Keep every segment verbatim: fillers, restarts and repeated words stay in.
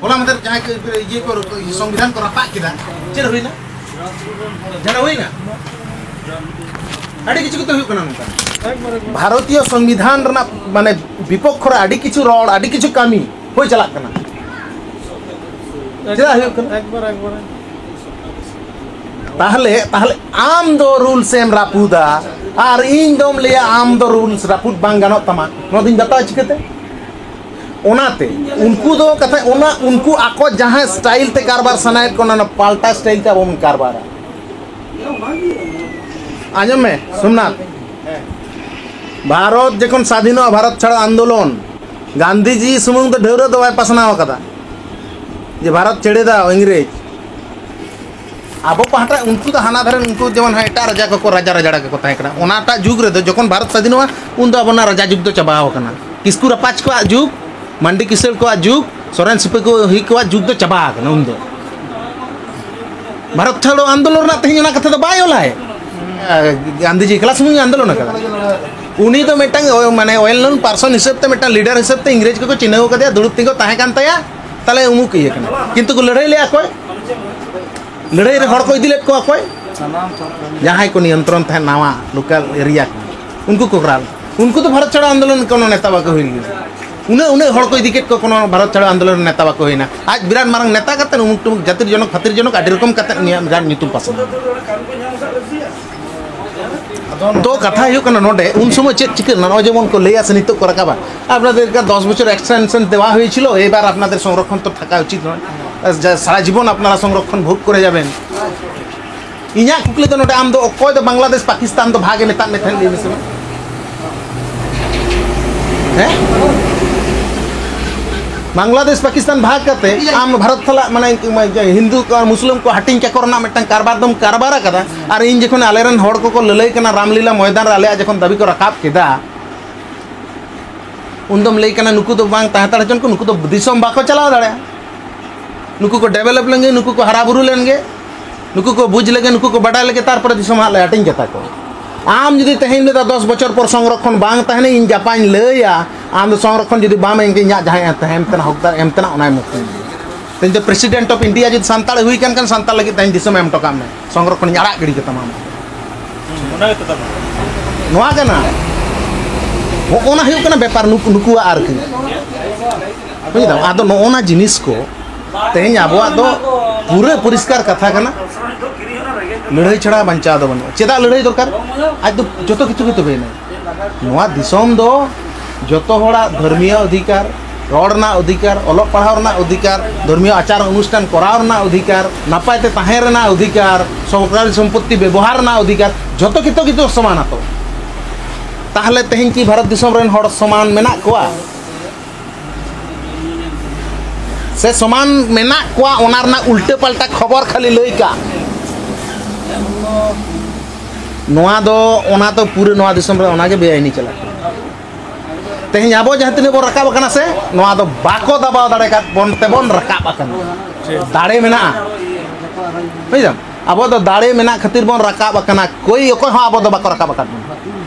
ᱦᱚᱞᱟ ᱢᱟᱫᱷᱮᱨ ᱡᱟᱦᱟᱸᱭ ᱠᱚ ᱤᱭᱟᱹ ᱠᱚ ᱥᱚᱝᱵᱤᱫᱷᱟᱱ ᱠᱚ ᱨᱟᱯᱟᱜ ᱠᱮᱫᱟ, ᱪᱮᱫ ᱦᱩᱭᱱᱟ? ᱡᱟᱦᱟᱸ ᱦᱩᱭᱱᱟ, ᱟᱹᱰᱤ ᱠᱤᱪᱷᱩ ᱠᱤᱱᱛᱩ ᱦᱩᱭᱩᱜ ᱠᱟᱱᱟ ᱱᱚᱝᱠᱟ᱾ ᱵᱷᱟᱨᱚᱛᱤᱭᱚ ᱥᱚᱝᱵᱤᱫᱷᱟᱱ ᱨᱮᱱᱟᱜ ᱢᱟᱱᱮ ᱵᱤᱯᱚᱠᱠᱷᱚ ᱨᱮ ᱟᱹᱰᱤ ᱠᱤᱪᱷᱩ ᱨᱚᱲ, ᱟᱹᱰᱤ ᱠᱤᱪᱷᱩ ᱠᱟᱹᱢᱤ ᱦᱩᱭ ᱪᱟᱞᱟᱜ ᱠᱟᱱᱟ᱾ ᱪᱮᱫᱟᱜ ᱦᱩᱭᱩᱜ ᱠᱟᱱᱟ? ᱮᱠᱵᱟᱨ, ᱮᱠᱵᱟᱨ᱾ ᱛᱟᱦᱞᱮ, ᱛᱟᱦᱞᱮ ᱟᱢ ᱫᱚ ᱨᱩᱞᱥ ᱮᱢ ᱨᱟᱹᱯᱩᱫᱟ ᱟᱨ ᱤᱧ ᱫᱚᱢ ᱞᱟᱹᱭᱟ ᱟᱢ ᱫᱚ ᱨᱩᱞᱥ ᱨᱟᱹᱯᱩᱫ ᱵᱟᱝ ᱜᱟᱱᱚᱜ ᱛᱟᱢᱟ, ᱱᱚᱣᱟ ᱫᱚᱧ ᱵᱟᱛᱟᱣᱟ ᱪᱤᱠᱟᱹᱛᱮ? ᱚᱱᱟᱛᱮ ᱩᱱᱠᱩ ᱫᱚ ᱠᱟᱛᱷᱟ, ᱚᱱᱟ ᱩᱱᱠᱩ ᱟᱠᱚ ᱡᱟᱦᱟᱸ ᱥᱴᱟᱭᱤᱞ ᱛᱮ ᱠᱟᱨᱵᱟᱨ ᱥᱟᱱᱟᱭᱮᱫ ᱠᱚ, ᱚᱱᱟ ᱯᱟᱞᱴᱟ ᱥᱴᱟᱭᱤᱞ ᱛᱮ ᱟᱵᱚ ᱵᱚᱱ ᱠᱟᱨᱵᱟᱨᱟ᱾ ᱟᱸᱡᱚᱢ ᱢᱮ ᱥᱳᱢᱱᱟᱛᱷ, ᱵᱷᱟᱨᱚᱛ ᱡᱚᱠᱷᱚᱱ ᱥᱟᱫᱷᱤᱱᱚᱜᱼᱟ, ᱵᱷᱟᱨᱚᱛ ᱪᱷᱟᱲᱚ ᱟᱱᱫᱳᱞᱚᱱ, ᱜᱟᱱᱫᱷᱤᱡᱤ ᱥᱩᱢᱩᱝ ᱫᱚ ᱰᱷᱟᱹᱣᱨᱟᱹᱜ ᱫᱚ ᱵᱟᱭ ᱯᱟᱥᱱᱟᱣ ᱟᱠᱟᱫᱟ ᱡᱮ ᱵᱷᱟᱨᱚᱛ ᱪᱷᱮᱲᱮ ᱫᱟᱣ ᱤᱝᱨᱮᱡᱽ᱾ ᱟᱵᱚ ᱯᱟᱦᱴᱟ, ᱩᱱᱠᱩ ᱫᱚ ᱦᱟᱱᱟ ᱫᱷᱟᱨᱮ, ᱩᱱᱠᱩ ᱡᱮᱢᱚᱱ ᱦᱟᱸᱜ ᱮᱴᱟᱜ ᱨᱟᱡᱟ ᱠᱚᱠᱚ ᱨᱟᱡᱟ ᱨᱟᱡᱟᱲᱟ ᱠᱚᱠᱚ ᱛᱟᱦᱮᱸ ᱠᱟᱱᱟ, ᱚᱱᱟᱴᱟᱜ ᱡᱩᱜᱽ ᱨᱮᱫᱚ ᱡᱚᱠᱷᱚᱱ ᱵᱷᱟᱨᱚᱛ ᱥᱟᱫᱷᱤᱱᱚᱜᱼᱟ, ᱩᱱᱫᱚ ᱟᱵᱚᱱᱟᱜ ᱨᱟᱡᱟ ᱡᱩᱜᱽ ᱫᱚ ᱪᱟᱵᱟ ᱟᱠᱟᱱᱟ᱾ ᱠᱤᱥᱠᱩ ᱨᱟᱯᱟᱡᱽ ᱠᱚᱣᱟᱜ ᱡᱩᱜᱽ, ᱢᱟᱱᱰᱤ ᱠᱤᱥᱟᱹᱲ ᱠᱚᱣᱟᱜ ᱡᱩᱜᱽ, ᱥᱚᱨᱮᱱ ᱥᱤᱯᱟᱹᱦᱤ ᱠᱚᱣᱟᱜ ᱡᱩᱜᱽ ᱫᱚ ᱪᱟᱵᱟ ᱟᱠᱟᱱᱟ ᱩᱱᱫᱚ᱾ ᱵᱷᱟᱨᱚᱛ ᱪᱷᱟᱲᱚ ᱟᱱᱫᱳᱞᱚᱱ ᱨᱮᱱᱟᱜ ᱛᱮᱦᱮᱧ ᱚᱱᱟ ᱠᱟᱛᱷᱟ ᱫᱚ ᱵᱟᱭ ᱚᱞᱟᱭ᱾ ᱜᱟᱱᱫᱷᱤᱡᱤ ᱮᱠᱞᱟ ᱥᱩᱢᱩᱝ ᱮ ᱟᱱᱫᱳᱞᱚᱱ ᱟᱠᱟᱫᱟ᱾ ᱩᱱᱤ ᱫᱚ ᱢᱤᱫᱴᱟᱝ ᱳ-, ᱢᱟᱱᱮ well known person ᱦᱤᱥᱟᱹᱵ ᱛᱮ, ᱢᱤᱫᱴᱟᱝ leader ᱦᱤᱥᱟᱹᱵ ᱛᱮ ᱤᱝᱨᱮᱡᱽ ᱠᱚᱠᱚ ᱪᱤᱱᱦᱟᱹᱣ ᱟᱠᱟᱫᱮᱭᱟ, ᱫᱩᱲᱩᱵ ᱛᱤᱸᱜᱩ ᱛᱟᱦᱮᱸ ᱠᱟᱱ ᱛᱟᱭᱟ, ᱛᱟᱦᱞᱮ ᱩᱢᱩᱠ ᱤᱭᱟᱹ ᱠᱟᱱᱟ᱾ ᱠᱤᱱᱛᱩ ᱠᱚ ᱞᱟᱹᱲᱦᱟᱹᱭ ᱞᱮᱫᱼᱟ ᱚᱠᱚᱭ? ᱞᱟᱹᱲᱦᱟᱹᱭ ᱨᱮ ᱦᱚᱲ ᱠᱚ ᱤᱫᱤ ᱞᱮᱫ ᱠᱚᱣᱟ ᱚᱠᱚᱭ? ᱡᱟᱦᱟᱸᱭ ᱠᱚ ᱱᱤᱭᱚᱱᱛᱨᱚᱱ ᱛᱟᱦᱮᱸᱫ ᱱᱟᱣᱟ local area ᱠᱚ, ᱩᱱᱠᱩ ᱠᱚ ᱠᱚᱨᱟᱣ ᱞᱮᱫᱟ᱾ ᱩᱱᱠᱩ ᱫᱚ ᱵᱷᱟᱨᱚᱛ ᱪᱷᱟᱲᱚ ᱟᱱᱫᱳᱞᱚᱱ ᱠᱳᱱᱳ ᱱᱮᱛᱟ ᱵᱟᱠᱚ ᱦᱩᱭ ᱞᱮᱱᱟ᱾ ᱩᱱᱟᱹᱜ, ᱩᱱᱟᱹᱜ ᱦᱚᱲ ᱠᱚ ᱤᱫᱤ ᱠᱮᱫ ᱠᱚᱣᱟ, ᱠᱳᱱᱳ ᱵᱷᱟᱨᱚᱛ ᱪᱷᱟᱲᱚ ᱟᱱᱫᱳᱞᱚᱱ ᱨᱮ ᱱᱮᱛᱟ ᱵᱟᱠᱚ ᱦᱩᱭᱱᱟ᱾ ᱟᱡ ᱵᱤᱨᱟᱴ ᱢᱟᱨᱟᱝ ᱱᱮᱛᱟ ᱠᱟᱛᱮᱫ ᱩᱢᱩᱠ ᱴᱩᱢᱩᱠ ᱡᱟᱹᱛᱤᱨ ᱡᱚᱱᱚᱠ ᱯᱷᱟᱹᱛᱤᱨ ᱡᱚᱱᱚᱠ ᱟᱹᱰᱤ ᱨᱚᱠᱚᱢ ᱠᱟᱛᱮᱫ ᱩᱱᱤᱭᱟᱜ ᱵᱤᱨᱟᱴ ᱧᱩᱛᱩᱢ ᱯᱟᱥᱱᱟᱣ ᱮᱱᱟ᱾ ᱛᱚ ᱠᱟᱛᱷᱟ ᱦᱩᱭᱩᱜ ᱠᱟᱱᱟ ᱱᱚᱰᱮ, ᱩᱱ ᱥᱚᱢᱚᱭ ᱪᱮᱫ ᱪᱤᱠᱟᱹ ᱞᱮᱱᱟ? ᱱᱚᱜᱼᱚᱭ ᱡᱮᱢᱚᱱ ᱠᱚ ᱞᱟᱹᱭᱟ ᱥᱮ ᱱᱤᱛᱚᱜ ᱠᱚ ᱨᱟᱠᱟᱵᱟ, "আপনাদেরকে দশ বছর extension দেওয়া হয়েছিল, এবার আপনাদের সংরক্ষণ তো থাকা উচিত নয়, যা সারা জীবন আপনারা সংরক্ষণ ভোগ করে যাবেন।" ᱤᱧᱟᱹᱜ ᱠᱩᱠᱞᱤ ᱫᱚ ᱱᱚᱰᱮ, ᱟᱢ ᱫᱚ ᱚᱠᱚᱭ ᱫᱚ ᱵᱟᱝᱞᱟᱫᱮᱥ ᱯᱟᱠᱤᱥᱛᱟᱱ ᱫᱚ ᱵᱷᱟᱜᱽ ᱮ ᱢᱮᱛᱟᱫ ᱢᱮ ᱛᱟᱦᱮᱸᱫ, ᱞᱟᱹᱭ ᱢᱮᱥᱮ ᱢᱟ? ᱦᱮᱸ? ᱵᱟᱝᱞᱟᱫᱮᱥ ᱯᱟᱠᱤᱥᱛᱟᱱ ᱵᱷᱟᱜᱽ ᱠᱟᱛᱮ ᱟᱢ ᱵᱷᱟᱨᱚᱛ ᱥᱟᱞᱟᱜ, ᱢᱟᱱᱮ, ᱦᱤᱱᱫᱩ ᱠᱚ ᱟᱨ ᱢᱩᱥᱞᱤᱢ ᱠᱚ ᱦᱟᱹᱴᱤᱧ ᱠᱟᱠᱚ ᱨᱮᱱᱟᱜ ᱢᱤᱫᱴᱟᱝ ᱠᱟᱨᱵᱟᱨ ᱫᱚᱢ ᱠᱟᱨᱵᱟᱨ ᱟᱠᱟᱫᱟ᱾ ᱟᱨ ᱤᱧ ᱡᱚᱠᱷᱚᱱ ᱟᱞᱮᱨᱮᱱ ᱦᱚᱲ ᱠᱚᱠᱚ ᱞᱟᱹᱞᱟᱹᱭ ᱠᱟᱱᱟ ᱨᱟᱢᱞᱤᱞᱟ ᱢᱚᱭᱫᱟᱱ ᱨᱮ ᱟᱞᱮᱭᱟᱜ ᱡᱚᱠᱷᱚᱱ ᱫᱟᱹᱵᱤ ᱠᱚ ᱨᱟᱠᱟᱵ ᱠᱮᱫᱟ, ᱩᱱᱫᱚᱢ ᱞᱟᱹᱭ ᱠᱟᱱᱟ ᱱᱩᱠᱩ ᱫᱚ ᱵᱟᱝ ᱛᱟᱦᱮᱸ ᱦᱟᱛᱟᱲ ᱦᱚᱪᱚᱱ ᱠᱚ, ᱱᱩᱠᱩ ᱫᱚ ᱫᱤᱥᱚᱢ ᱵᱟᱠᱚ ᱪᱟᱞᱟᱣ ᱫᱟᱲᱮᱭᱟᱜᱼᱟ᱾ ᱱᱩᱠᱩ ᱠᱚ develop ᱞᱮᱱᱜᱮ, ᱱᱩᱠᱩ ᱠᱚ ᱦᱟᱨᱟ ᱵᱩᱨᱩ ᱞᱮᱱᱜᱮ, ᱱᱩᱠᱩ ᱠᱚ ᱵᱩᱡᱽ ᱞᱮᱜᱮ, ᱱᱩᱠᱩ ᱠᱚ ᱵᱟᱰᱟᱭ ᱞᱮᱜᱮ, ᱛᱟᱨᱯᱚᱨᱮ ᱫᱤᱥᱚᱢ ᱦᱟᱸᱜ ᱞᱮ ᱦᱟᱹᱴᱤᱧ ᱠᱟᱛᱟ ᱠᱚᱣᱟ᱾ ᱟᱢ ᱡᱩᱫᱤ ᱛᱮᱦᱮᱧ ᱢᱮᱱᱫᱟ ᱫᱚᱥ ᱵᱚᱪᱷᱚᱨ ᱯᱚᱨ ᱥᱚᱝᱨᱚᱠᱷᱚᱱ ᱵᱟᱝ ᱛᱟᱦᱮᱱᱟ, ᱤᱧ ᱜᱟᱯᱟᱧ ᱞᱟᱹᱭᱟ, ᱟᱢ ᱫᱚ ᱥᱚᱝᱨᱚᱠᱷᱚᱱ ᱡᱩᱫᱤ ᱵᱟᱢ ᱮᱢ ᱠᱮ, ᱤᱧᱟᱹᱜ ᱡᱟᱦᱟᱸᱭ ᱮᱢ ᱛᱟᱦᱮᱸ ᱮᱢ ᱛᱮᱱᱟᱜ ᱦᱚᱠᱫᱟᱨ ᱮᱢ ᱛᱮᱱᱟᱜ, ᱚᱱᱟᱭ ᱢᱩᱠᱩᱞ᱾ ᱛᱮᱦᱮᱧ ᱫᱚ President of India ᱡᱩᱫᱤ ᱥᱟᱱᱛᱟᱲ ᱦᱩᱭ ᱠᱟᱱ ᱠᱷᱟᱱ, ᱥᱟᱱᱛᱟᱲ ᱞᱟᱹᱜᱤᱫ ᱛᱮᱦᱮᱧ ᱫᱤᱥᱚᱢᱮ ᱮᱢ ᱦᱚᱴᱚ ᱠᱟᱜ ᱢᱮ, ᱥᱚᱝᱨᱚᱠᱠᱷᱚᱱᱤᱧ ᱟᱲᱟᱜ ᱜᱤᱰᱤ ᱠᱟᱛᱟᱢᱟ ᱟᱢ᱾ ᱦᱩᱸ, ᱚᱱᱟ ᱜᱮᱛᱚ ᱠᱟᱛᱷᱟ᱾ ᱱᱚᱣᱟ ᱠᱟᱱᱟ, ᱦᱚᱸᱜᱼᱚ ᱱᱟ ᱦᱩᱭᱩᱜ ᱠᱟᱱᱟ ᱵᱮᱯᱟᱨ ᱱᱩᱠᱩ, ᱱᱩᱠᱩᱣᱟᱜ ᱟᱨᱠᱤ᱾ ᱵᱩᱡᱽ ᱫᱟᱢ? ᱟᱫᱚ ᱱᱚᱜᱼᱚ ᱱᱟ ᱡᱤᱱᱤᱥ ᱠᱚ ᱛᱮᱦᱮᱧ ᱟᱵᱚᱣᱟᱜ ᱫᱚ ᱯᱩᱨᱟᱹ ᱯᱚᱨᱤᱥᱠᱟᱨ ᱠᱟᱛᱷᱟ ᱠᱟᱱᱟ, ᱞᱟᱹᱲᱦᱟᱹᱭ ᱪᱷᱟᱲᱟ ᱵᱟᱧᱪᱟᱣ ᱫᱚ ᱵᱟᱹᱱᱩᱜᱼᱟ᱾ ᱪᱮᱫᱟᱜ ᱞᱟᱹᱲᱦᱟᱹᱭ ᱫᱚᱨᱠᱟᱨ? ᱟᱡ ᱫᱚ ᱡᱚᱛᱚ ᱠᱤᱪᱷᱩ ᱜᱮ ᱛᱚᱵᱮᱭᱮᱱᱟᱭ᱾ ᱱᱚᱣᱟ ᱫᱤᱥᱚᱢ ᱫᱚ ᱡᱚᱛᱚ ᱦᱚᱲᱟᱜ ᱫᱷᱚᱨᱢᱤᱭᱚ ᱚᱫᱷᱤᱠᱟᱨ, ᱨᱚᱲ ᱨᱮᱱᱟᱜ ᱚᱫᱷᱤᱠᱟᱨ, ᱚᱞᱚᱜ ᱯᱟᱲᱦᱟᱣ ᱨᱮᱱᱟᱜ ᱚᱫᱷᱤᱠᱟᱨ, ᱫᱷᱚᱨᱢᱤᱭᱚ ᱟᱪᱟᱨ ᱚᱱᱩᱥᱴᱷᱟᱱ ᱠᱚᱨᱟᱣ ᱨᱮᱱᱟᱜ ᱚᱫᱷᱤᱠᱟᱨ, ᱱᱟᱯᱟᱭ ᱛᱮ ᱛᱟᱦᱮᱸ ᱨᱮᱱᱟᱜ ᱚᱫᱷᱤᱠᱟᱨ, ᱥᱚᱨᱠᱟᱨᱤ ᱥᱚᱢᱯᱚᱛᱛᱤ ᱵᱮᱵᱚᱦᱟᱨ ᱨᱮᱱᱟᱜ ᱚᱫᱷᱤᱠᱟᱨ, ᱡᱚᱛᱚ ᱠᱤᱛᱚ ᱠᱤᱛᱚ ᱥᱚᱢᱟᱱ ᱟᱛᱚ᱾ ᱛᱟᱦᱞᱮ ᱛᱮᱦᱮᱧ ᱠᱤ ᱵᱷᱟᱨᱚᱛ ᱫᱤᱥᱚᱢ ᱨᱮᱱ ᱦᱚᱲ ᱥᱚᱢᱟᱱ ᱢᱮᱱᱟᱜ ᱠᱚᱣᱟ? ᱥᱮ ᱥᱚᱢᱟᱱ ᱢᱮᱱᱟᱜ ᱠᱚᱣᱟ, ᱚᱱᱟ ᱨᱮᱱᱟᱜ ᱩᱞᱴᱟᱹ ᱯᱟᱞᱴᱟ ᱠᱷᱚᱵᱚᱨ ᱠᱷᱟᱹᱞᱤ ᱞᱟᱹᱭ ᱠᱟᱜ? ᱱᱚᱣᱟ ᱫᱚ, ᱚᱱᱟ ᱫᱚ ᱯᱩᱨᱟᱹ ᱱᱚᱣᱟ ᱫᱤᱥᱚᱢ ᱨᱮ ᱚᱱᱟᱜᱮ ᱵᱮᱟᱭᱤᱱᱤ ᱪᱟᱞᱟᱜ ᱠᱟᱱᱟ᱾ ᱛᱮᱦᱮᱧ ᱟᱵᱚ ᱡᱟᱦᱟᱸ ᱛᱤᱱᱟᱹᱜ ᱵᱚᱱ ᱨᱟᱠᱟᱵ ᱟᱠᱟᱱᱟ ᱥᱮ, ᱱᱚᱣᱟ ᱫᱚ ᱵᱟᱠᱚ ᱫᱟᱵᱟᱣ ᱫᱟᱲᱮ ᱠᱟᱫ ᱵᱚᱱ ᱛᱮᱵᱚᱱ ᱨᱟᱠᱟᱵ ᱟᱠᱟᱱᱟ᱾ ᱫᱟᱲᱮ ᱢᱮᱱᱟᱜᱼᱟ᱾ ᱵᱩᱡᱷᱟᱹᱣ? ᱟᱵᱚ ᱫᱚ ᱫᱟᱲᱮ ᱢᱮᱱᱟᱜ ᱠᱷᱟᱹᱛᱤᱨ ᱵᱚᱱ ᱨᱟᱠᱟᱵ ᱟᱠᱟᱱᱟ, ᱠᱚᱭ ᱚᱠᱚᱭ ᱦᱚᱸ ᱟᱵᱚ ᱫᱚ ᱵᱟᱠᱚ ᱨᱟᱠᱟᱵ ᱟᱠᱟᱫ ᱵᱚᱱᱟ᱾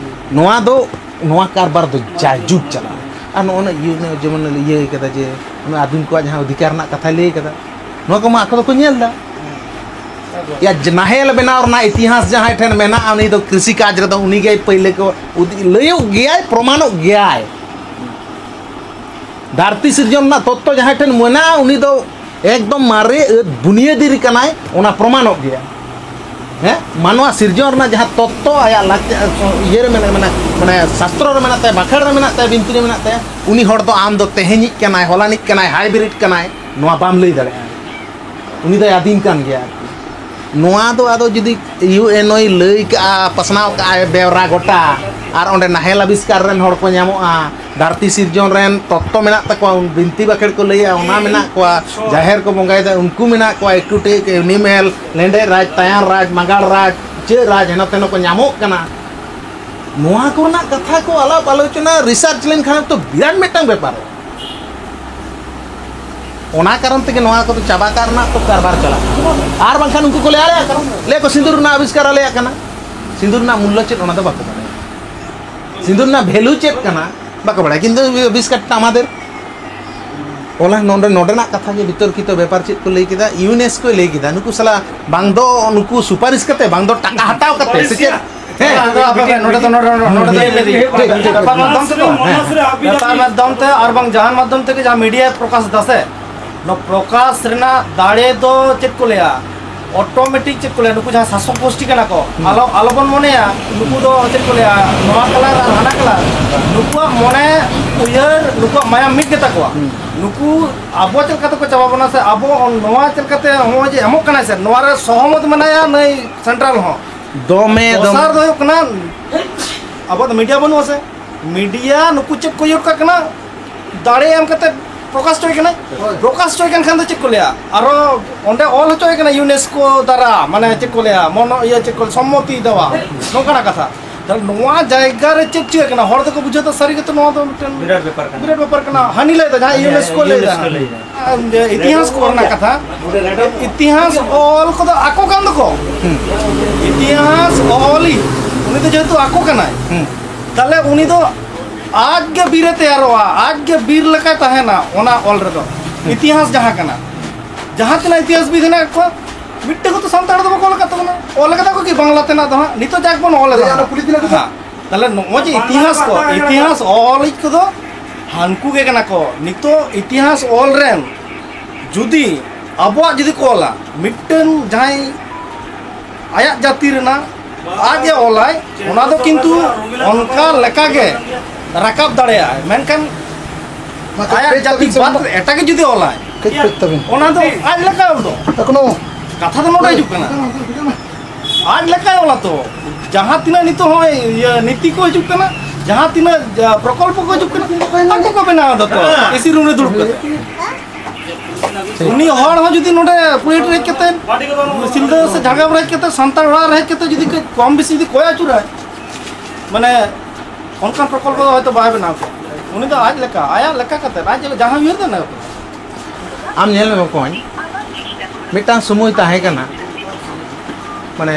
ᱱᱚᱣᱟ ᱫᱚ, ᱱᱚᱣᱟ ᱠᱟᱨᱵᱟᱨ ᱫᱚ ᱡᱟᱭᱡᱩᱜᱽ ᱪᱟᱞᱟᱜᱼᱟ᱾ ᱟᱨ ᱱᱚᱜᱼᱚ ᱱᱟ ᱤᱭᱟᱹ, ᱡᱮᱢᱚᱱ ᱤᱭᱟᱹ ᱠᱟᱫᱟ ᱡᱮ ᱚᱱᱟ ᱟᱹᱫᱤᱢ ᱠᱚᱣᱟᱜ ᱡᱟᱦᱟᱸ ᱚᱫᱷᱤᱠᱟᱨ ᱨᱮᱱᱟᱜ ᱠᱟᱛᱷᱟᱭ ᱞᱟᱹᱭ ᱠᱟᱫᱟ, ᱱᱚᱣᱟ ᱠᱚᱢᱟ ᱟᱠᱚ ᱫᱚᱠᱚ ᱧᱮᱞ ᱮᱫᱟ᱾ ᱭᱟ, ᱡᱮ ᱱᱟᱦᱮᱞ ᱵᱮᱱᱟᱣ ᱨᱮᱱᱟᱜ ᱤᱛᱤᱦᱟᱥ ᱡᱟᱦᱟᱸᱭ ᱴᱷᱮᱱ ᱢᱮᱱᱟᱜᱼᱟ, ᱩᱱᱤ ᱫᱚ ᱠᱨᱤᱥᱤ ᱠᱟᱡᱽ ᱨᱮᱫᱚ ᱩᱱᱤ ᱜᱮᱭ ᱯᱟᱹᱭᱞᱟᱹ ᱠᱚ ᱩᱫᱩᱜ, ᱞᱟᱹᱭᱚᱜ ᱜᱮᱭᱟᱭ, ᱯᱨᱚᱢᱟᱱᱚᱜ ᱜᱮᱭᱟᱭ᱾ ᱫᱷᱟᱹᱨᱛᱤ ᱥᱤᱨᱡᱚᱱ ᱨᱮᱱᱟᱜ ᱛᱚᱛᱛᱚ ᱡᱟᱦᱟᱸᱭ ᱴᱷᱮᱱ ᱢᱮᱱᱟᱜᱼᱟ, ᱩᱱᱤ ᱫᱚ ᱮᱠᱫᱚᱢ ᱢᱟᱨᱮ ᱟᱹᱫ ᱵᱩᱱᱤᱭᱟᱹᱫᱤ ᱨᱮ ᱠᱟᱱᱟᱭ, ᱚᱱᱟ ᱯᱨᱚᱢᱟᱱᱚᱜ ᱜᱮᱭᱟ᱾ ᱦᱮᱸ, ᱢᱟᱱᱣᱟ ᱥᱤᱨᱡᱚᱱ ᱨᱮᱱᱟᱜ ᱡᱟᱦᱟᱸ ᱛᱚᱛᱛᱚ ᱟᱭᱟᱜ ᱞᱟᱠᱪᱟᱨ, ᱤᱭᱟᱹ ᱨᱮ ᱢᱮᱱᱟᱜ, ᱢᱟᱱᱮ, ᱢᱟᱱᱮ ᱥᱟᱥᱛᱨᱚ ᱨᱮ ᱢᱮᱱᱟᱜ ᱛᱟᱭᱟ, ᱵᱟᱠᱷᱮᱲ ᱨᱮ ᱢᱮᱱᱟᱜ ᱛᱟᱭᱟ, ᱵᱤᱱᱛᱤ ᱨᱮ ᱢᱮᱱᱟᱜ ᱛᱟᱭᱟ, ᱩᱱᱤ ᱦᱚᱲ ᱫᱚ ᱟᱢ ᱫᱚ ᱛᱮᱦᱮᱧᱤᱡ ᱠᱟᱱᱟᱭ, ᱦᱚᱞᱟᱱᱤᱡ ᱠᱟᱱᱟᱭ, ᱦᱟᱭᱵᱨᱤᱰ ᱠᱟᱱᱟᱭ, ᱱᱚᱣᱟ ᱵᱟᱢ ᱞᱟᱹᱭ ᱫᱟᱲᱮᱭᱟᱜᱼᱟ᱾ ᱩᱱᱤ ᱫᱚᱭ ᱟᱹᱫᱤᱢ ᱠᱟᱱ ᱜᱮᱭᱟ ᱟᱨᱠᱤ᱾ ᱱᱚᱣᱟ ᱫᱚ ᱟᱫᱚ ᱡᱩᱫᱤ ᱤᱭᱩ ᱮᱱ ᱳᱭ ᱞᱟᱹᱭ ᱠᱟᱜᱼᱟ, ᱯᱟᱥᱱᱟᱣ ᱠᱟᱜᱼᱟᱭ ᱵᱮᱣᱨᱟ ᱜᱚᱴᱟ, ᱟᱨ ᱚᱸᱰᱮ ᱱᱟᱦᱮᱞ ᱟᱵᱤᱥᱠᱟᱨ ᱨᱮᱱ ᱦᱚᱲ ᱠᱚ ᱧᱟᱢᱚᱜᱼᱟ, ᱫᱷᱟᱹᱨᱛᱤ ᱥᱤᱨᱡᱚᱱ ᱨᱮᱱ ᱛᱚᱛᱛᱚ ᱢᱮᱱᱟᱜ ᱛᱟᱠᱚᱣᱟ, ᱵᱤᱱᱛᱤ ᱵᱟᱠᱷᱮᱲ ᱠᱚ ᱞᱟᱹᱭᱟ, ᱚᱱᱟ ᱢᱮᱱᱟᱜ ᱠᱚᱣᱟ, ᱡᱟᱦᱮᱨ ᱠᱚ ᱵᱚᱸᱜᱟᱭᱮᱫᱟ, ᱩᱱᱠᱩ ᱢᱮᱱᱟᱜ ᱠᱚᱣᱟ, ᱮᱠᱴᱩ ᱴᱤᱠ, ᱮᱱᱤᱢᱮᱞ, ᱞᱮᱸᱰᱮᱫ ᱨᱟᱡᱽ, ᱛᱟᱭᱟᱱ ᱨᱟᱡᱽ, ᱢᱟᱜᱟᱲ ᱨᱟᱡᱽ, ᱤᱪᱟᱹᱜ ᱨᱟᱡᱽ, ᱦᱮᱱᱚ ᱛᱮᱱᱚ ᱠᱚ ᱧᱟᱢᱚᱜ ᱠᱟᱱᱟ᱾ ᱱᱚᱣᱟ ᱠᱚᱨᱮᱱᱟᱜ ᱠᱟᱛᱷᱟ ᱠᱚ ᱟᱞᱟᱯ ᱟᱞᱳᱪᱚᱱᱟ, ᱨᱤᱥᱟᱨᱪ ᱞᱮᱱᱠᱷᱟᱱ ᱛᱚ ᱵᱤᱨᱟᱴ ᱢᱤᱫᱴᱟᱝ ᱵᱮᱯᱟᱨᱚᱜᱼᱟ᱾ ᱚᱱᱟ ᱠᱟᱨᱚᱱ ᱛᱮᱜᱮ ᱱᱚᱣᱟ ᱠᱚᱫᱚ ᱪᱟᱵᱟ ᱠᱟᱜ ᱨᱮᱱᱟᱜ ᱛᱚ ᱠᱟᱨᱵᱟᱨ ᱪᱟᱞᱟᱜ ᱠᱟᱱᱟ᱾ ᱟᱨ ᱵᱟᱝᱠᱷᱟᱱ ᱩᱱᱠᱩ ᱠᱚ ᱞᱟᱹᱭᱟ ᱟᱞᱮᱭᱟᱜ ᱠᱟᱨᱚᱱ, ᱞᱟᱹᱭᱟ ᱠᱚ ᱥᱤᱸᱫᱩᱨ ᱨᱮᱱᱟᱜ ᱟᱵᱤᱥᱠᱟᱨ ᱟᱞᱮᱭᱟᱜ ᱠᱟᱱᱟ᱾ ᱥᱤᱸᱫᱩᱨ ᱨᱮᱱᱟᱜ ᱢᱩᱞᱞᱚ ᱪᱮᱫ, ᱚᱱᱟ ᱫᱚ ᱵᱟᱠᱚ ᱵᱟᱲᱟᱭᱟ᱾ ᱥᱤᱸᱫᱩᱨ ᱨᱮᱱᱟᱜ ᱵᱷᱮᱞᱩ ᱪᱮᱫ ᱠᱟᱱᱟ, ᱵᱟᱠᱚ ᱵᱟᱲᱟᱭᱟ, ᱠᱤᱱᱛᱩ ᱟᱵᱤᱥᱠᱟᱨ ᱴᱟ ᱟᱢᱟᱫᱮᱨ᱾ ᱚᱱᱟ ᱱᱚᱰᱮ, ᱱᱚᱰᱮᱱᱟᱜ ᱠᱟᱛᱷᱟ ᱜᱮ ᱵᱤᱛᱚᱨᱠᱤᱛᱚ ᱵᱮᱯᱟᱨ ᱪᱮᱫ ᱠᱚ ᱞᱟᱹᱭ ᱠᱮᱫᱟ, ᱤᱭᱩᱱᱮᱥᱠᱳᱭ ᱞᱟᱹᱭ ᱠᱮᱫᱟ, ᱱᱩᱠᱩ ᱥᱟᱞᱟᱜ ᱵᱟᱝ ᱫᱚ ᱱᱩᱠᱩ ᱥᱩᱯᱟᱨᱤᱥ ᱠᱟᱛᱮ, ᱵᱟᱝ ᱫᱚ ᱴᱟᱠᱟ ᱦᱟᱛᱟᱣ ᱠᱟᱛᱮ, ᱥᱮ ᱪᱮᱫ? ᱦᱮᱸ᱾ ᱟᱫᱚ ᱟᱯᱮ ᱱᱚᱰᱮ ᱫᱚ, ᱱᱚᱰᱮ, ᱱᱚᱰᱮ, ᱱᱚᱰᱮ ᱫᱚ ᱴᱷᱤᱠ, ᱴᱷᱤᱠ, ᱴᱷᱤᱠ, ᱴᱷᱤᱠ᱾ ᱯᱮᱯᱟᱨ ᱢᱟᱫᱽᱫᱷᱚᱢ ᱛᱮ ᱛᱚ? ᱦᱮᱸ, ᱦᱮᱸ᱾ ᱯᱮᱯᱟᱨ ᱢᱟᱫᱽᱫᱷᱚᱢ ᱛᱮ ᱟᱨ ᱵᱟᱝ ᱡᱟᱦᱟᱱ ᱢᱟᱫᱽᱫᱷᱚᱢ ᱛᱮᱜᱮ ᱡᱟᱦᱟᱸ ᱢᱤᱰᱤᱭᱟ ᱯᱨᱚᱠᱟᱥ ᱫᱟ ᱥᱮ, ᱱᱚᱣᱟ ᱯᱨᱚᱠᱟᱥ ᱨᱮᱱᱟᱜ ᱫᱟᱲᱮ ᱫᱚ ᱪᱮᱫ ᱠᱚ ᱞᱟᱹᱭᱟ, ᱚᱴᱳᱢᱮᱴᱤᱠ ᱪᱮᱫ ᱠᱚ ᱞᱟᱹᱭᱟ, ᱱᱩᱠᱩ ᱡᱟᱦᱟᱸ ᱥᱟᱥᱚᱠ ᱜᱳᱥᱴᱤ ᱠᱟᱱᱟ ᱠᱚ, ᱦᱩᱸ᱾ ᱟᱞᱚ, ᱟᱞᱚᱵᱚᱱ ᱢᱚᱱᱮᱭᱟ ᱱᱩᱠᱩ ᱫᱚ ᱪᱮᱫ ᱠᱚ ᱞᱟᱹᱭᱟ, ᱱᱚᱣᱟ ᱠᱟᱞᱟᱨ ᱟᱨ ᱦᱟᱱᱟ ᱠᱟᱞᱟᱨ, ᱱᱩᱠᱩᱣᱟᱜ ᱢᱚᱱᱮ ᱩᱭᱦᱟᱹᱨ, ᱱᱩᱠᱩᱣᱟᱜ ᱢᱟᱭᱟᱢ ᱢᱤᱫ ᱜᱮᱛᱟ ᱠᱚᱣᱟ᱾ ᱦᱩᱸ᱾ ᱱᱩᱠᱩ ᱟᱵᱚ ᱪᱮᱫ ᱞᱮᱠᱟ ᱛᱮᱠᱚ ᱪᱟᱵᱟ ᱵᱚᱱᱟ ᱥᱮ, ᱟᱵᱚ ᱱᱚᱣᱟ ᱪᱮᱫ ᱞᱮᱠᱟᱛᱮ ᱱᱚᱜᱼᱚᱭ ᱡᱮ ᱮᱢᱚᱜ ᱠᱟᱱᱟᱭ ᱥᱮ, ᱱᱚᱣᱟ ᱨᱮ ᱥᱚᱦᱚᱢᱚᱛ ᱢᱮᱱᱟᱭᱟ ᱱᱩᱭ ᱥᱮᱱᱴᱨᱟᱞ ᱦᱚᱸ᱾ ᱫᱚᱢᱮ, ᱫᱚᱢᱮ᱾ ᱫᱚᱥᱟᱨ ᱫᱚ ᱦᱩᱭᱩᱜ ᱠᱟᱱᱟ, ᱟᱵᱚᱣᱟᱜ ᱫᱚ ᱢᱤᱰᱤᱭᱟ ᱵᱟᱹᱱᱩᱜᱼᱟ ᱥᱮ, ᱢᱤᱰᱤᱭᱟ ᱱᱩᱠᱩ ᱪᱮᱫ ᱠᱚ ᱤᱭᱟᱹ ᱠᱟᱜ ᱠᱟᱱᱟ, ᱫᱟᱲᱮ ᱮᱢ ᱠᱟᱛᱮ ᱯᱨᱚᱠᱟᱥ ᱦᱚᱪᱚᱭ ᱠᱟᱱᱟᱭ᱾ ᱦᱳᱭ᱾ ᱯᱨᱚᱠᱟᱥ ᱦᱚᱪᱚᱭ ᱠᱟᱱ ᱠᱷᱟᱱ ᱫᱚ ᱪᱮᱫ ᱠᱚ ᱞᱟᱹᱭᱟ, ᱟᱨᱚ ᱚᱸᱰᱮ ᱚᱞ ᱦᱚᱪᱚᱭ ᱠᱟᱱᱟ ᱤᱭᱩᱱᱮᱥᱠᱳ ᱫᱟᱨᱟ, ᱢᱟᱱᱮ ᱪᱮᱫ ᱠᱚ ᱞᱟᱹᱭᱟ, ᱢᱚᱱᱚ ᱤᱭᱟᱹ ᱪᱮᱫ ᱠᱚ, ᱥᱚᱢᱢᱚᱛᱤ ᱫᱮᱣᱟ, ᱱᱚᱝᱠᱟᱱᱟᱜ ᱠᱟᱛᱷᱟ᱾ ᱛᱟᱦᱞᱮ ᱱᱚᱣᱟ ᱡᱟᱭᱜᱟ ᱨᱮ ᱪᱮᱫ ᱪᱤᱠᱟᱹᱜ ᱠᱟᱱᱟ? ᱦᱚᱲ ᱫᱚᱠᱚ ᱵᱩᱡᱷᱟᱹᱣ ᱫᱟ ᱥᱟᱹᱨᱤ ᱜᱮᱛᱚ ᱱᱚᱣᱟ ᱫᱚ ᱢᱤᱫᱴᱮᱱ ᱵᱤᱨᱟᱴ ᱵᱮᱯᱟᱨ ᱠᱟᱱᱟ᱾ ᱵᱤᱨᱟᱴ ᱵᱮᱯᱟᱨ ᱠᱟᱱᱟ᱾ ᱦᱟᱹᱱᱤ ᱞᱟᱹᱭ ᱫᱟ, ᱡᱟᱦᱟᱸᱭ ᱦᱮᱸ, ᱤᱭᱩᱱᱮᱥᱠᱳ ᱞᱟᱹᱭ ᱫᱟ᱾ ᱤᱭᱩᱱᱮᱥᱠᱳ ᱞᱟᱹᱭ ᱫᱟ᱾ ᱟᱨ ᱤᱛᱤᱦᱟᱥ ᱠᱚᱨᱮᱱᱟᱜ ᱠᱟᱛᱷᱟ, ᱤᱛᱤᱦᱟᱥ ᱚᱞ ᱠᱚᱫᱚ ᱟᱠᱚ ᱠᱟᱱ ᱫᱚᱠᱚ᱾ ᱦᱩᱸ᱾ ᱤᱛᱤᱦᱟᱥ ᱚᱞᱤᱡ ᱩᱱᱤ ᱫᱚ ᱡᱮᱦᱮᱛᱩ ᱟᱠᱚ ᱠᱟᱱᱟᱭ, ᱦᱩᱸ᱾ ᱛᱟᱦᱞᱮ ᱩᱱᱤ ᱫᱚ ᱟᱡ ᱜᱮ ᱵᱤᱨ ᱮ ᱛᱮᱭᱟᱨᱚᱜᱼᱟ, ᱟᱡ ᱜᱮ ᱵᱤᱨ ᱞᱮᱠᱟᱭ ᱛᱟᱦᱮᱱᱟ ᱚᱱᱟ ᱚᱞ ᱨᱮᱫᱚ᱾ ᱦᱩᱸ᱾ ᱤᱛᱤᱦᱟᱥ ᱡᱟᱦᱟᱸ ᱠᱟᱱᱟ, ᱡᱟᱦᱟᱸ ᱛᱤᱱᱟᱹᱜ ᱤᱛᱤᱦᱟᱥ ᱵᱤᱫ ᱦᱮᱱᱟᱜ ᱠᱚᱣᱟ, ᱢᱤᱫᱴᱟᱝ ᱦᱚᱸᱛᱚ ᱥᱟᱱᱛᱟᱲ ᱫᱚ ᱵᱟᱠᱚ ᱚᱞ ᱟᱠᱟᱫ ᱛᱟᱵᱚᱱᱟ᱾ ᱚᱞ ᱟᱠᱟᱫᱟ ᱠᱚ ᱠᱤ ᱵᱟᱝᱞᱟ ᱛᱮᱱᱟᱜ ᱫᱚ ᱦᱟᱸᱜ? ᱱᱤᱛᱚᱜ ᱡᱟᱠ ᱵᱚᱱ ᱚᱞ ᱮᱫᱟ ᱦᱟᱸᱜ᱾ ᱦᱮᱸ᱾ ᱛᱟᱦᱞᱮ ᱱᱚᱜᱼᱚᱭ ᱡᱮ ᱤᱛᱤᱦᱟᱥ ᱠᱚ, ᱤᱛᱤᱦᱟᱥ ᱚᱞᱤᱡ ᱠᱚᱫᱚ ᱦᱟᱱᱠᱩ ᱜᱮ ᱠᱟᱱᱟ ᱠᱚ᱾ ᱱᱤᱛᱚᱜ ᱤᱛᱤᱦᱟᱥ ᱚᱞ ᱨᱮᱱ ᱡᱩᱫᱤ ᱟᱵᱚᱣᱟᱜ ᱡᱩᱫᱤ ᱠᱚ ᱚᱞᱟ, ᱢᱤᱫᱴᱟᱝ ᱡᱟᱦᱟᱸᱭ ᱟᱭᱟᱜ ᱡᱟᱹᱛᱤ ᱨᱮᱱᱟᱜ ᱟᱡ ᱮ ᱚᱞᱟᱭ, ᱚᱱᱟ ᱫᱚ ᱠᱤᱱᱛᱩ ᱚᱱᱠᱟ ᱞᱮᱠᱟ ᱜᱮ ᱨᱟᱠᱟᱵ ᱫᱟᱲᱮᱭᱟᱜᱼᱟᱭ, ᱢᱮᱱᱠᱷᱟᱱ ᱢᱟ ᱠᱟᱹᱡ ᱟᱭᱟᱜ ᱠᱟᱹᱡ ᱡᱟᱹᱛᱤ ᱛᱟᱹᱵᱤᱱ ᱥᱮ ᱵᱟᱫ ᱢᱟ᱾ ᱮᱴᱟᱜ ᱜᱮ ᱡᱩᱫᱤ ᱚᱞᱟᱭ, ᱠᱟᱹᱡ ᱠᱟᱹᱡ ᱛᱟᱹᱵᱤᱱ᱾ ᱚᱱᱟ ᱫᱚ ᱟᱡ ᱞᱮᱠᱟ ᱚᱞ ᱫᱚ᱾ ᱮᱠᱷᱚᱱᱳ ᱠᱟᱛᱷᱟ ᱫᱚ ᱱᱚᱰᱮ ᱦᱤᱡᱩᱜ ᱠᱟᱱᱟ᱾ ᱟᱡ ᱞᱮᱠᱟᱭ ᱚᱞᱟ ᱛᱚ᱾ ᱡᱟᱦᱟᱸ ᱛᱤᱱᱟᱹᱜ ᱱᱤᱛᱚᱜ ᱦᱚᱸᱜᱼᱚᱭ ᱤᱭᱟᱹ ᱱᱤᱛᱤ ᱠᱚ ᱦᱤᱡᱩᱜ ᱠᱟᱱᱟ, ᱡᱟᱦᱟᱸ ᱛᱤᱱᱟᱹᱜ, ᱟ, ᱯᱨᱚᱠᱚᱞᱯᱚ ᱠᱚ ᱦᱤᱡᱩᱜ ᱠᱟᱱᱟ, ᱟᱠᱚ ᱠᱚ ᱵᱮᱱᱟᱣ ᱮᱫᱟ ᱛᱚ, ᱮᱥᱤ ᱨᱩᱢ ᱨᱮ ᱫᱩᱲᱩᱵ ᱠᱟᱛᱮ᱾ ᱩᱱᱤ ᱦᱚᱲ ᱦᱚᱸ ᱡᱩᱫᱤ ᱱᱚᱰᱮ ᱯᱩᱭᱮᱴ ᱨᱮ ᱦᱮᱡ ᱠᱟᱛᱮ, ᱥᱤᱞᱫᱟᱹ ᱥᱮ ᱡᱷᱟᱲᱜᱨᱟᱢ ᱨᱮ ᱦᱮᱡ ᱠᱟᱛᱮ, ᱥᱟᱱᱛᱟᱲ ᱚᱲᱟᱜ ᱨᱮ ᱦᱮᱡ ᱠᱟᱛᱮ ᱡᱩᱫᱤ ᱠᱟᱹᱡ ᱠᱚᱢ ᱵᱮᱥᱤ ᱡᱩᱫᱤ ᱠᱚᱭ ᱟᱹᱪᱩᱨᱟᱭ, ᱢᱟᱱᱮ ᱚᱱᱠᱟᱱ ᱯᱨᱚᱠᱚᱞᱯᱚ ᱫᱚ ᱦᱚᱭᱛᱳ ᱵᱟᱭ ᱵᱮᱱᱟᱣ ᱠᱮᱭᱟ᱾ ᱩᱱᱤ ᱫᱚ ᱟᱡ ᱞᱮᱠᱟ, ᱟᱭᱟᱜ ᱞᱮᱠᱟ ᱠᱟᱛᱮ, ᱟᱡ ᱡᱟᱦᱟᱸ ᱩᱭᱦᱟᱹᱨ ᱫᱟ ᱚᱱᱟ ᱜᱮ᱾ ᱟᱢ ᱧᱮᱞ ᱢᱮ ᱵᱚᱠᱚᱧ, ᱢᱤᱫᱴᱟᱝ ᱥᱚᱢᱚᱭ ᱛᱟᱦᱮᱸ ᱠᱟᱱᱟ, ᱢᱟᱱᱮ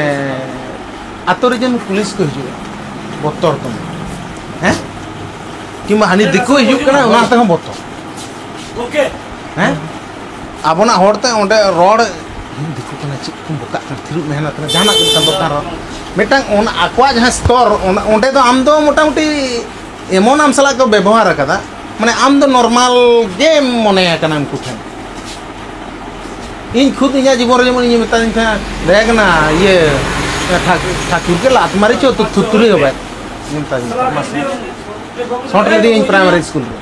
ᱟᱛᱳ ᱨᱮ ᱡᱮᱢᱚᱱ ᱯᱩᱞᱤᱥ ᱠᱚ ᱦᱤᱡᱩᱜᱼᱟ, ᱵᱚᱛᱚᱨ ᱛᱮ, ᱦᱮᱸ, ᱠᱤᱝᱵᱟ ᱦᱟᱹᱱᱤ ᱫᱤᱠᱩᱭ ᱦᱤᱡᱩᱜ ᱠᱟᱱᱟ, ᱚᱱᱟ ᱛᱮᱦᱚᱸ ᱵᱚᱛᱚᱨ᱾ ᱦᱮᱸ? ᱟᱵᱚᱱᱟᱜ ᱦᱚᱲᱛᱮ ᱚᱸᱰᱮ ᱨᱚᱲ, ᱫᱤᱠᱩ ᱠᱟᱱᱟ, ᱪᱮᱫ ᱠᱚᱢ ᱵᱚᱠᱟᱜ ᱠᱟᱱᱟ, ᱛᱷᱤᱨᱩᱜ ᱢᱮ, ᱦᱮᱱᱟ ᱛᱮᱱᱟ, ᱡᱟᱦᱟᱱᱟᱜ ᱜᱮ ᱢᱤᱫᱴᱟᱝ ᱫᱚᱨᱠᱟᱨ ᱨᱚᱲ᱾ ᱢᱤᱫᱴᱟᱝ ᱚᱱ-, ᱟᱠᱚᱣᱟᱜ ᱡᱟᱦᱟᱸ ᱥᱛᱚᱨ, ᱚᱱ-, ᱚᱸᱰᱮ ᱫᱚ ᱟᱢ ᱫᱚ ᱢᱚᱴᱟᱢᱩᱴᱤ ᱮᱢᱚᱱ ᱟᱢ ᱥᱟᱞᱟᱜ ᱠᱚ ᱵᱮᱵᱚᱦᱟᱨ ᱟᱠᱟᱫᱟ, ᱢᱟᱱᱮ ᱟᱢ ᱫᱚ ᱱᱚᱨᱢᱟᱞ ᱜᱮᱢ ᱢᱚᱱᱮᱭᱟ ᱠᱟᱱᱟ ᱩᱱᱠᱩ ᱴᱷᱮᱱ᱾ ᱤᱧ ᱠᱷᱩᱫ ᱤᱧᱟᱹᱜ ᱡᱤᱵᱚᱱ ᱨᱮ ᱡᱮᱢᱚᱱ ᱤᱧ ᱢᱮᱛᱟᱫᱤᱧ ᱛᱟᱦᱮᱸᱫ, "ᱫᱟᱭᱟ ᱠᱟᱱᱟ, ᱤᱭᱟᱹ, ᱴᱷᱟᱠ-, ᱴᱷᱟᱠᱩᱨ ᱠᱮ ᱞᱟᱛ ᱢᱟᱨᱤ ᱪᱚ ᱛᱩ ᱛᱩᱛᱩᱨᱤ ᱦᱚᱵᱮ", ᱤᱧ ᱢᱮᱛᱟᱫᱤᱧ ᱛᱟᱦᱮᱸᱫ, ᱢᱟᱥᱮ᱾ ᱥᱚᱴ ᱞᱮᱫᱤᱧ ᱯᱨᱟᱭᱢᱟᱨᱤ ᱥᱠᱩᱞ ᱨᱮ᱾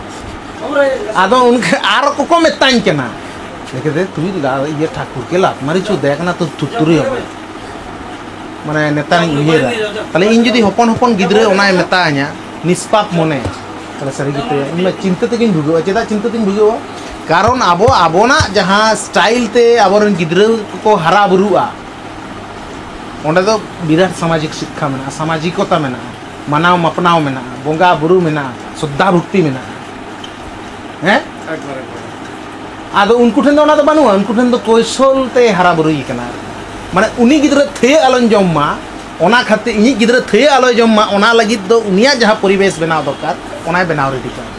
ᱟᱫᱚ ᱩᱱᱠᱷᱟᱱ ᱟᱨ ᱠᱚᱠᱚ ᱢᱮᱛᱟᱧ ᱠᱟᱱᱟ, ᱞᱮᱠᱟᱛᱮ, "ᱛᱩᱭ ᱞᱟ-, ᱤᱭᱟᱹ, ᱴᱷᱟᱠᱩᱨ ᱠᱮ ᱞᱟᱛ ᱢᱟᱨᱤ ᱪᱚ ᱫᱟᱭᱟ ᱠᱟᱱᱟ ᱛᱚ ᱛᱩᱛᱩᱨᱤ ᱦᱚᱵᱮ", ᱢᱟᱱᱮ ᱱᱮᱛᱟᱨᱤᱧ ᱩᱭᱦᱟᱹᱨᱟ᱾ ᱛᱟᱦᱞᱮ ᱤᱧ ᱡᱩᱫᱤ ᱦᱚᱯᱚᱱ ᱦᱚᱯᱚᱱ ᱜᱤᱫᱽᱨᱟᱹ ᱚᱱᱟᱭ ᱢᱮᱛᱟᱧᱟ, ᱱᱤᱥᱯᱟᱯ ᱢᱚᱱᱮ, ᱛᱟᱦᱞᱮ ᱥᱟᱹᱨᱤ ᱜᱮ ᱛᱚ ᱤᱧ ᱢᱟ ᱪᱤᱱᱛᱟᱹ ᱛᱮᱜᱤᱧ ᱵᱷᱩᱜᱟᱹᱜᱼᱟ᱾ ᱪᱮᱫᱟᱜ ᱪᱤᱱᱛᱟᱹ ᱛᱮᱧ ᱵᱷᱩᱜᱟᱹᱜᱼᱟ? ᱠᱟᱨᱚᱱ ᱟᱵᱚ ᱟᱵᱚᱱᱟᱜ ᱡᱟᱦᱟᱸ ᱥᱴᱟᱭᱤᱞ ᱛᱮ ᱟᱵᱚᱨᱮᱱ ᱜᱤᱫᱽᱨᱟᱹ ᱠᱚᱠᱚ ᱦᱟᱨᱟ ᱵᱩᱨᱩᱜᱼᱟ, ᱚᱸᱰᱮ ᱫᱚ ᱵᱤᱨᱟᱴ ᱥᱟᱢᱟᱡᱤᱠ ᱥᱤᱠᱠᱷᱟ ᱢᱮᱱᱟᱜᱼᱟ, ᱥᱟᱢᱟᱡᱤᱠᱚᱛᱟ ᱢᱮᱱᱟᱜᱼᱟ, ᱢᱟᱱᱟᱣ ᱢᱟᱯᱱᱟᱣ ᱢᱮᱱᱟᱜᱼᱟ, ᱵᱚᱸᱜᱟ ᱵᱩᱨᱩ ᱢᱮᱱᱟᱜᱼᱟ, ᱥᱨᱚᱫᱷᱟ ᱵᱷᱚᱠᱛᱤ ᱢᱮᱱᱟᱜᱼᱟ᱾ ᱦᱮᱸ? ᱮᱠᱵᱟᱨ, ᱮᱠᱵᱟᱨ᱾ ᱟᱫᱚ ᱩᱱᱠᱩ ᱴᱷᱮᱱ ᱫᱚ ᱚᱱᱟ ᱫᱚ ᱵᱟᱹᱱᱩᱜᱼᱟ, ᱩᱱᱠᱩ ᱴᱷᱮᱱ ᱫᱚ ᱠᱳᱭᱥᱚᱞ ᱛᱮ ᱦᱟᱨᱟ ᱵᱩᱨᱩᱭ ᱠᱟᱱᱟ᱾ ᱢᱟᱱᱮ ᱩᱱᱤ ᱜᱤᱫᱽᱨᱟᱹ ᱛᱷᱟᱹᱭᱟᱹ ᱟᱞᱚᱧ ᱡᱚᱢ ᱢᱟ, ᱚᱱᱟ ᱠᱷᱟᱹᱛᱤᱨ ᱤᱧᱤᱡ ᱜᱤᱫᱽᱨᱟᱹ ᱛᱷᱟᱹᱭᱟᱹ ᱟᱞᱚᱭ ᱡᱚᱢ ᱢᱟ, ᱚᱱᱟ ᱞᱟᱹᱜᱤᱫ ᱫᱚ ᱩᱱᱤᱭᱟᱜ ᱡᱟᱦᱟᱸ ᱯᱚᱨᱤᱵᱮᱥ ᱵᱮᱱᱟᱣ ᱫᱚᱨᱠᱟᱨ, ᱚᱱᱟᱭ ᱵᱮᱱᱟᱣ ᱨᱮᱰᱤ ᱠᱟᱜᱼᱟ᱾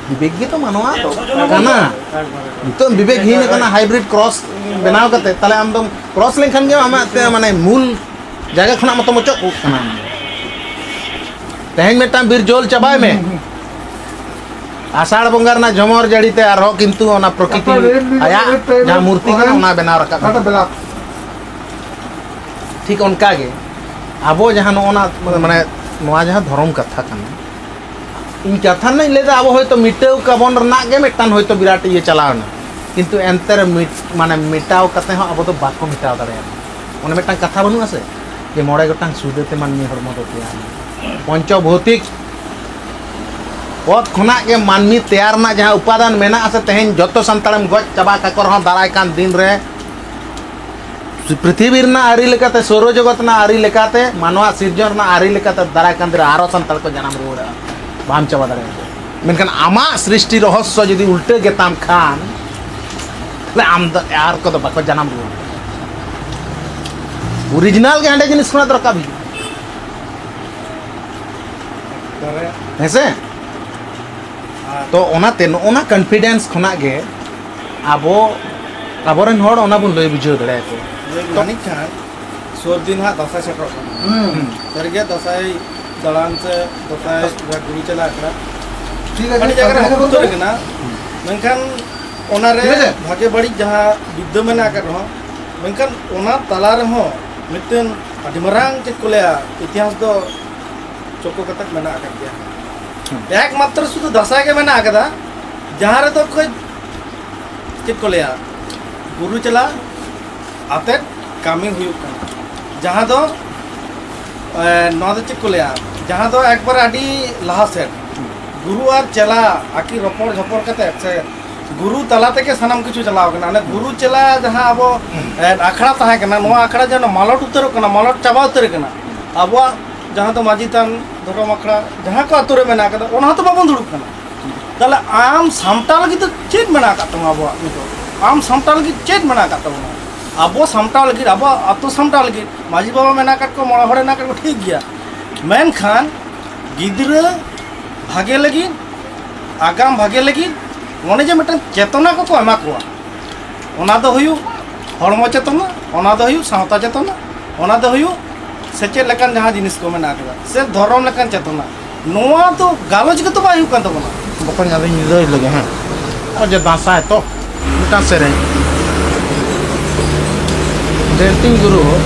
ᱵᱤᱵᱮᱠ ᱜᱮ ᱛᱚ ᱢᱟᱱᱣᱟ ᱫᱚ ᱠᱟᱱᱟ᱾ ᱱᱤᱛᱚᱜ ᱵᱤᱵᱮᱠ ᱦᱤᱱ ᱠᱟᱱᱟ, ᱦᱟᱭᱵᱨᱤᱰ ᱠᱨᱚᱥ ᱵᱮᱱᱟᱣ ᱠᱟᱛᱮ, ᱛᱟᱦᱞᱮ ᱟᱢ ᱫᱚᱢ ᱠᱨᱚᱥ ᱞᱮᱱᱠᱷᱟᱱ ᱜᱮ ᱟᱢᱟᱜ ᱛᱮ ᱢᱟᱱᱮ ᱢᱩᱞ ᱡᱟᱭᱜᱟ ᱠᱷᱚᱱᱟᱜ ᱢᱚᱛᱚᱢ ᱚᱪᱚᱜ ᱠᱚᱜ ᱠᱟᱱᱟ᱾ ᱛᱮᱦᱮᱧ ᱢᱤᱫᱴᱟᱝ ᱵᱤᱨ ᱡᱳᱞ ᱪᱟᱵᱟᱭ ᱢᱮ᱾ ᱟᱥᱟᱲ ᱵᱚᱸᱜᱟ ᱨᱮᱱᱟᱜ ᱡᱷᱚᱢᱚᱨ ᱡᱟᱹᱲᱤ ᱛᱮ ᱟᱨᱦᱚᱸ ᱠᱤᱱᱛᱩ ᱚᱱᱟ ᱯᱨᱚᱠᱤᱛᱤ ᱟᱭᱟᱜ ᱡᱟᱦᱟᱸ ᱢᱩᱨᱛᱤ ᱠᱟᱱᱟ, ᱚᱱᱟ ᱵᱮᱱᱟᱣ ᱨᱟᱠᱟᱵ ᱠᱟᱱᱟ᱾ ᱴᱷᱤᱠ ᱚᱱᱠᱟ ᱜᱮ ᱟᱵᱚ ᱡᱟᱦᱟᱸ ᱱᱚᱜᱼᱚ ᱱᱟ, ᱢᱟᱱᱮ, ᱱᱚᱣᱟ ᱡᱟᱦᱟᱸ ᱫᱷᱚᱨᱚᱢ ᱠᱟᱛᱷᱟ ᱠᱟᱱᱟ, ᱤᱧ ᱠᱟᱛᱷᱟ ᱨᱮᱱᱟᱜ ᱤᱧ ᱞᱟᱹᱭᱫᱟ, ᱟᱵᱚ ᱦᱚᱭᱛᱳ ᱢᱤᱴᱟᱹᱣ ᱠᱟᱵᱚᱱ ᱨᱮᱱᱟᱜ ᱜᱮ ᱢᱤᱫᱴᱟᱝ ᱦᱚᱭᱛᱳ ᱵᱤᱨᱟᱴ ᱤᱭᱟᱹ ᱪᱟᱞᱟᱣ ᱮᱱᱟ, ᱠᱤᱱᱛᱩ ᱮᱱᱛᱮ ᱨᱮ ᱢᱤᱴ-, ᱢᱟᱱᱮ, ᱢᱮᱴᱟᱣ ᱠᱟᱛᱮ ᱦᱚᱸ ᱟᱵᱚ ᱫᱚ ᱵᱟᱠᱚ ᱢᱮᱴᱟᱣ ᱫᱟᱲᱮᱭᱟᱜᱼᱟ᱾ ᱚᱱᱮ ᱢᱤᱫᱴᱟᱝ ᱠᱟᱛᱷᱟ ᱵᱟᱹᱱᱩᱜᱼᱟ ᱥᱮ, ᱡᱮ ᱢᱚᱬᱮ ᱜᱚᱴᱟᱝ ᱥᱩᱫᱷᱟᱹ ᱛᱮ ᱢᱟᱹᱱᱢᱤ ᱦᱚᱲᱢᱚ ᱫᱚ ᱛᱮᱭᱟᱨ ᱮᱱᱟ᱾ ᱯᱚᱧᱪᱚ ᱵᱷᱳᱣᱛᱤᱠ ᱯᱚᱫ ᱠᱷᱚᱱᱟᱜ ᱜᱮ ᱢᱟᱹᱱᱢᱤ ᱛᱮᱭᱟᱨ ᱨᱮᱱᱟᱜ ᱡᱟᱦᱟᱸ ᱩᱯᱟᱫᱟᱱ ᱢᱮᱱᱟᱜᱼᱟ ᱥᱮ, ᱛᱮᱦᱮᱧ ᱡᱚᱛᱚ ᱥᱟᱱᱛᱟᱲᱮᱢ ᱜᱚᱡ ᱪᱟᱵᱟ ᱠᱟᱠᱚ ᱨᱮᱦᱚᱸ, ᱫᱟᱨᱟᱭ ᱠᱟᱱ ᱫᱤᱱ ᱨᱮ ᱯᱨᱤᱛᱷᱤᱵᱤ ᱨᱮᱱᱟᱜ ᱟᱹᱨᱤ ᱞᱮᱠᱟᱛᱮ, ᱥᱳᱨᱚ ᱡᱚᱜᱚᱛ ᱨᱮᱱᱟᱜ ᱟᱹᱨᱤ ᱞᱮᱠᱟᱛᱮ, ᱢᱟᱱᱣᱟ ᱥᱤᱨᱡᱚᱱ ᱨᱮᱱᱟᱜ ᱟᱹᱨᱤ ᱞᱮᱠᱟᱛᱮ, ᱫᱟᱨᱟᱭ ᱠᱟᱱ ᱫᱤᱱ ᱨᱮ ᱟᱨᱚ ᱥᱟᱱᱛᱟᱲ ᱠᱚ ᱡᱟᱱᱟᱢ ᱨᱩᱣᱟᱹᱲᱚᱜᱼᱟ, ᱵᱟᱢ ᱪᱟᱵᱟ ᱫᱟᱲᱮᱭᱟᱜᱼᱟ᱾ ᱢᱮᱱᱠᱷᱟᱱ ᱟᱢᱟᱜ ᱥᱨᱤᱥᱴᱤ ᱨᱚᱦᱚᱥᱥᱚ ᱡᱩᱫᱤ ᱩᱞᱴᱟᱹ ᱜᱮᱛᱟᱢ ᱠᱷᱟᱱ, ᱛᱟᱦᱞᱮ ᱟᱢ ᱫᱚ ᱟᱨ ᱠᱚᱫᱚ ᱵᱟᱠᱚ ᱡᱟᱱᱟᱢ ᱨᱩᱣᱟᱹᱲ᱾ ᱚᱨᱤᱡᱤᱱᱟᱞ ᱜᱮ ᱦᱟᱸᱰᱮ ᱡᱤᱱᱤᱥ ᱠᱷᱚᱱᱟᱜ ᱫᱚ ᱨᱟᱠᱟᱵ ᱦᱤᱡᱩᱜᱼᱟ᱾ ᱦᱮᱸ ᱥᱮ? ᱛᱚ ᱚᱱᱟᱛᱮ ᱱᱚᱜᱼᱚ ᱱᱟ ᱠᱚᱱᱯᱷᱤᱰᱮᱱᱥ ᱠᱷᱚᱱᱟᱜ ᱜᱮ ᱟᱵᱚ, ᱟᱵᱚᱨᱮᱱ ᱦᱚᱲ ᱚᱱᱟ ᱵᱚᱱ ᱞᱟᱹᱭ ᱵᱩᱡᱷᱟᱹᱣ ᱫᱟᱲᱮᱭᱟᱠᱚᱣᱟ᱾ ᱡᱟᱹᱱᱤᱡ ᱠᱷᱟᱱ ᱥᱩᱨ ᱫᱤᱱ ᱦᱟᱸᱜ ᱫᱟᱸᱥᱟᱭ ᱥᱮᱴᱮᱨᱚᱜ ᱠᱟᱱᱟ᱾ ᱦᱩᱸ᱾ ᱥᱟᱹᱨᱤᱜᱮ ᱫᱟᱸᱥᱟᱭ ᱫᱟᱬᱟᱱ ᱥᱮ ᱫᱟᱸᱥᱟᱭ ᱡᱟᱦᱟᱸ ᱜᱩᱨᱩ ᱪᱟᱞᱟᱜ ᱠᱟᱱᱟ, ᱴᱷᱤᱠ ᱟᱪᱷᱮ, ᱟᱹᱰᱤ ᱡᱟᱭᱜᱟ ᱨᱮ ᱦᱚᱸᱠᱚ ᱩᱛᱟᱹᱨ ᱠᱟᱱᱟ᱾ ᱢᱮᱱᱠᱷᱟᱱ ᱚᱱᱟᱨᱮ ᱴᱷᱤᱠ ᱟᱪᱷᱮ᱾ ᱵᱷᱟᱜᱮ ᱵᱟᱹᱲᱤᱡ ᱡᱟᱦᱟᱸ ᱵᱤᱫᱽᱫᱟᱹ ᱢᱮᱱᱟᱜ ᱟᱠᱟᱫ ᱨᱮᱦᱚᱸ, ᱢᱮᱱᱠᱷᱟᱱ ᱚᱱᱟ ᱛᱟᱞᱟ ᱨᱮᱦᱚᱸ ᱢᱤᱫᱴᱮᱱ ᱟᱹᱰᱤ ᱢᱟᱨᱟᱝ, ᱪᱮᱫ ᱠᱚ ᱞᱟᱹᱭᱟ, ᱤᱛᱤᱦᱟᱥ ᱫᱚ ᱪᱳᱠᱳ ᱠᱟᱛᱮ ᱢᱮᱱᱟᱜ ᱟᱠᱟᱫ ᱜᱮᱭᱟ᱾ ᱦᱩᱸ᱾ ᱮᱠᱢᱟᱛᱨᱚ ᱥᱩᱫᱷᱩ ᱫᱟᱸᱥᱟᱭ ᱜᱮ ᱢᱮᱱᱟᱜ ᱟᱠᱟᱫᱟ, ᱡᱟᱦᱟᱸ ᱨᱮᱫᱚ ᱠᱟᱹᱡ, ᱪᱮᱫ ᱠᱚ ᱞᱟᱹᱭᱟ, ᱜᱩᱨᱩ ᱪᱮᱞᱟ ᱟᱛᱮᱫ ᱠᱟᱹᱢᱤ ᱦᱩᱭᱩᱜ ᱠᱟᱱᱟ, ᱡᱟᱦᱟᱸ ᱫᱚ, ᱮ, ᱱᱚᱣᱟ ᱫᱚ ᱪᱮᱫ ᱠᱚ ᱞᱟᱹᱭᱟ, ᱡᱟᱦᱟᱸ ᱫᱚ ᱮᱠᱵᱟᱨ ᱟᱹᱰᱤ ᱞᱟᱦᱟ ᱥᱮᱫ ᱜᱩᱨᱩ ᱟᱨ ᱪᱮᱞᱟ ᱟᱹᱠᱤᱱ ᱨᱚᱯᱚᱲ ᱡᱷᱚᱯᱚᱲ ᱠᱟᱛᱮᱫ ᱥᱮ ᱜᱩᱨᱩ ᱛᱟᱞᱟ ᱛᱮᱜᱮ ᱥᱟᱱᱟᱢ ᱠᱤᱪᱷᱩ ᱪᱟᱞᱟᱣ ᱠᱟᱱᱟ᱾ ᱚᱱᱮ ᱜᱩᱨᱩ ᱪᱮᱞᱟ ᱡᱟᱦᱟᱸ ᱟᱵᱚ, ᱮ, ᱟᱠᱷᱲᱟ ᱛᱟᱦᱮᱸ ᱠᱟᱱᱟ, ᱱᱚᱣᱟ ᱟᱠᱷᱲᱟ ᱡᱮᱱᱚ ᱢᱟᱞᱚᱴ ᱩᱛᱟᱹᱨᱚᱜ ᱠᱟᱱᱟ, ᱢᱟᱞᱚᱴ ᱪᱟᱵᱟ ᱩᱛᱟᱹᱨ ᱠᱟᱱᱟ᱾ ᱟᱵᱚᱣᱟᱜ ᱡᱟᱦᱟᱸ ᱫᱚ ᱢᱟᱹᱡᱷᱤ ᱛᱷᱟᱱ, ᱫᱷᱚᱨᱚᱢ ᱟᱠᱷᱲᱟ, ᱡᱟᱦᱟᱸ ᱠᱚ ᱟᱛᱳ ᱨᱮ ᱢᱮᱱᱟᱜ ᱟᱠᱟᱫᱟ, ᱚᱱᱟ ᱦᱚᱸᱛᱚ ᱵᱟᱵᱚᱱ ᱫᱩᱲᱩᱵ ᱠᱟᱱᱟ᱾ ᱛᱟᱦᱞᱮ ᱟᱢ ᱥᱟᱢᱴᱟᱣ ᱞᱟᱹᱜᱤᱫ ᱫᱚ ᱪᱮᱫ ᱢᱮᱱᱟᱜ ᱟᱠᱟᱫ ᱛᱟᱢᱟ ᱟᱵᱚᱣᱟᱜ ᱱᱤᱛᱚᱜ? ᱟᱢ ᱥᱟᱢᱴᱟᱣ ᱞᱟᱹᱜᱤᱫ ᱪᱮᱫ ᱢᱮᱱᱟᱜ ᱟᱠᱟᱫ ᱛᱟᱵᱚᱱᱟ? ᱟᱵᱚ ᱥᱟᱢᱴᱟᱣ ᱞᱟᱹᱜᱤᱫ, ᱟᱵᱚᱣᱟᱜ ᱟᱛᱳ ᱥᱟᱢᱴᱟᱣ ᱞᱟᱹᱜᱤᱫ ᱢᱟᱹᱡᱷᱤ ᱵᱟᱵᱟ ᱢᱮᱱᱟᱜ ᱟᱠᱟᱫ ᱠᱚᱣᱟ, ᱢᱚᱬᱮ ᱦᱚᱲ ᱢᱮᱱᱟᱜ ᱟᱠᱟᱫ ᱠᱚᱣᱟ, ᱴᱷᱤᱠ ᱜᱮᱭᱟ, ᱢᱮᱱᱠᱷᱟᱱ ᱜᱤᱫᱽᱨᱟᱹ ᱵᱷᱟᱜᱮ ᱞᱟᱹᱜᱤᱫ, ᱟᱜᱟᱢ ᱵᱷᱟᱜᱮ ᱞᱟᱹᱜᱤᱫ ᱚᱱᱮ ᱡᱮ ᱢᱤᱫᱴᱮᱱ ᱪᱮᱛᱚᱱᱟ ᱠᱚᱠᱚ ᱮᱢᱟ ᱠᱚᱣᱟ, ᱚᱱᱟ ᱫᱚ ᱦᱩᱭᱩᱜ ᱦᱚᱲᱢᱚ ᱪᱮᱛᱚᱱᱟ, ᱚᱱᱟ ᱫᱚ ᱦᱩᱭᱩᱜ ᱥᱟᱶᱛᱟ ᱪᱮᱛᱚᱱᱟ, ᱚᱱᱟ ᱫᱚ ᱦᱩᱭᱩᱜ ᱥᱮᱪᱮᱫ ᱞᱮᱠᱟᱱ ᱡᱟᱦᱟᱸ ᱡᱤᱱᱤᱥ ᱠᱚ ᱢᱮᱱᱟᱜ ᱟᱠᱟᱫᱟ, ᱥᱮ ᱫᱷᱚᱨᱚᱢ ᱞᱮᱠᱟᱱ ᱪᱮᱛᱚᱱᱟ᱾ ᱱᱚᱣᱟ ᱫᱚ ᱜᱟᱞᱚᱪ ᱜᱮᱛᱚ ᱵᱟᱭ ᱦᱩᱭᱩᱜ ᱠᱟᱱ ᱛᱟᱵᱚᱱᱟ᱾ ᱵᱚᱠᱚᱧ, ᱟᱫᱚᱧ ᱞᱟᱹᱭ ᱞᱮᱜᱮ, ᱦᱮᱸ᱾ ᱱᱚᱜᱼᱚᱭ ᱡᱮ ᱫᱟᱸᱥᱟᱭ ᱛᱚ, ᱢᱤᱫᱴᱟᱝ ᱥᱮᱨᱮᱧ, ᱵᱮᱱᱛᱤᱧ ᱜᱩᱨᱩ ᱦᱚᱸ,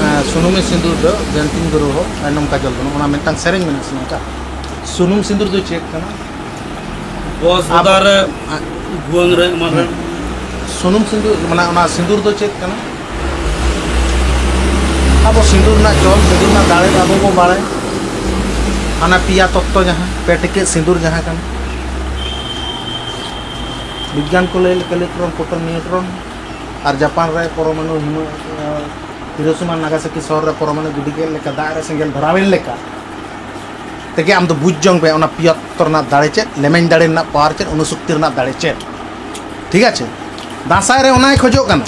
ᱮᱸ, ᱥᱩᱱᱩᱢᱮ ᱥᱤᱸᱫᱩᱨ ᱫᱚ, ᱵᱮᱱᱛᱤᱧ ᱜᱩᱨᱩ ᱦᱚᱸ, ᱟᱭᱱᱚᱢ ᱠᱟᱡᱚᱞ ᱫᱚ, ᱱᱚᱜᱼᱚ ᱱᱟ ᱢᱤᱫᱴᱟᱝ ᱥᱮᱨᱮᱧ ᱢᱮᱱᱟᱜᱼᱟ ᱥᱮ ᱱᱚᱝᱠᱟ? ᱥᱩᱱᱩᱢ ᱥᱤᱸᱫᱩᱨ ᱫᱚ ᱪᱮᱫ ᱠᱟᱱᱟ? ᱵᱚᱥ ᱟᱵᱚ ᱦᱚᱫᱟ ᱨᱮ ᱵᱷᱩᱣᱟᱹᱝ ᱨᱮ ᱮᱢᱟᱱ ᱨᱮ᱾ ᱥᱩᱱᱩᱢ ᱥᱤᱸᱫᱩᱨ, ᱢᱟᱱᱮ ᱚᱱᱟ ᱥᱤᱸᱫᱩᱨ ᱫᱚ ᱪᱮᱫ ᱠᱟᱱᱟ? ᱟᱵᱚ ᱥᱤᱸᱫᱩᱨ ᱨᱮᱱᱟᱜ ᱡᱚᱞ, ᱥᱤᱸᱫᱩᱨ ᱨᱮᱱᱟᱜ ᱫᱟᱲᱮ ᱫᱚ ᱟᱵᱚ ᱵᱚ ᱵᱟᱲᱟᱭᱟ᱾ ᱦᱟᱱᱟ ᱯᱮᱭᱟ ᱛᱚᱛᱛᱚ ᱡᱟᱦᱟᱸ, ᱯᱮ ᱴᱤᱠᱟᱹᱜ ᱥᱤᱸᱫᱩᱨ ᱡᱟᱦᱟᱸ ᱠᱟᱱᱟ᱾ ᱵᱤᱜᱽᱜᱟᱱ ᱠᱚ ᱞᱟᱹᱭ ᱞᱮᱠᱟ ᱤᱞᱮᱠᱴᱨᱚᱱ, ᱯᱨᱳᱴᱚᱱ, ᱱᱤᱭᱩᱴᱨᱚᱱ, ᱟᱨ ᱡᱟᱯᱟᱱ ᱨᱮ ᱯᱚᱨᱚᱢᱟᱬᱩ ᱦᱤᱢᱟᱹ-, ᱦᱤᱨᱳᱥᱤᱢᱟ ᱱᱟᱜᱟᱥᱟᱠᱤ ᱥᱚᱦᱚᱨ ᱨᱮ ᱯᱚᱨᱚᱢᱟᱬᱩ ᱜᱤᱰᱤ ᱠᱮᱫ ᱞᱮᱠᱟ, ᱫᱟᱜ ᱨᱮ ᱥᱮᱸᱜᱮᱞ ᱫᱷᱚᱨᱟᱣᱮᱱ ᱞᱮᱠᱟ ᱛᱮᱜᱮ ᱟᱢ ᱫᱚ ᱵᱩᱡᱽ ᱡᱚᱝ ᱯᱮ, ᱚᱱᱟ ᱯᱤᱭᱚᱛᱛᱚᱨ ᱨᱮᱱᱟᱜ ᱫᱟᱲᱮ ᱪᱮᱫ, ᱞᱮᱢᱮᱧ ᱫᱟᱲᱮ ᱨᱮᱱᱟᱜ ᱯᱟᱣᱟᱨ ᱪᱮᱫ, ᱚᱱᱩᱥᱩᱠᱛᱤ ᱨᱮᱱᱟᱜ ᱫᱟᱲᱮ ᱪᱮᱫ᱾ ᱴᱷᱤᱠ ᱟᱪᱷᱮ? ᱫᱟᱸᱥᱟᱭ ᱨᱮ ᱚᱱᱟᱭ ᱠᱷᱚᱡᱚᱜ ᱠᱟᱱᱟ᱾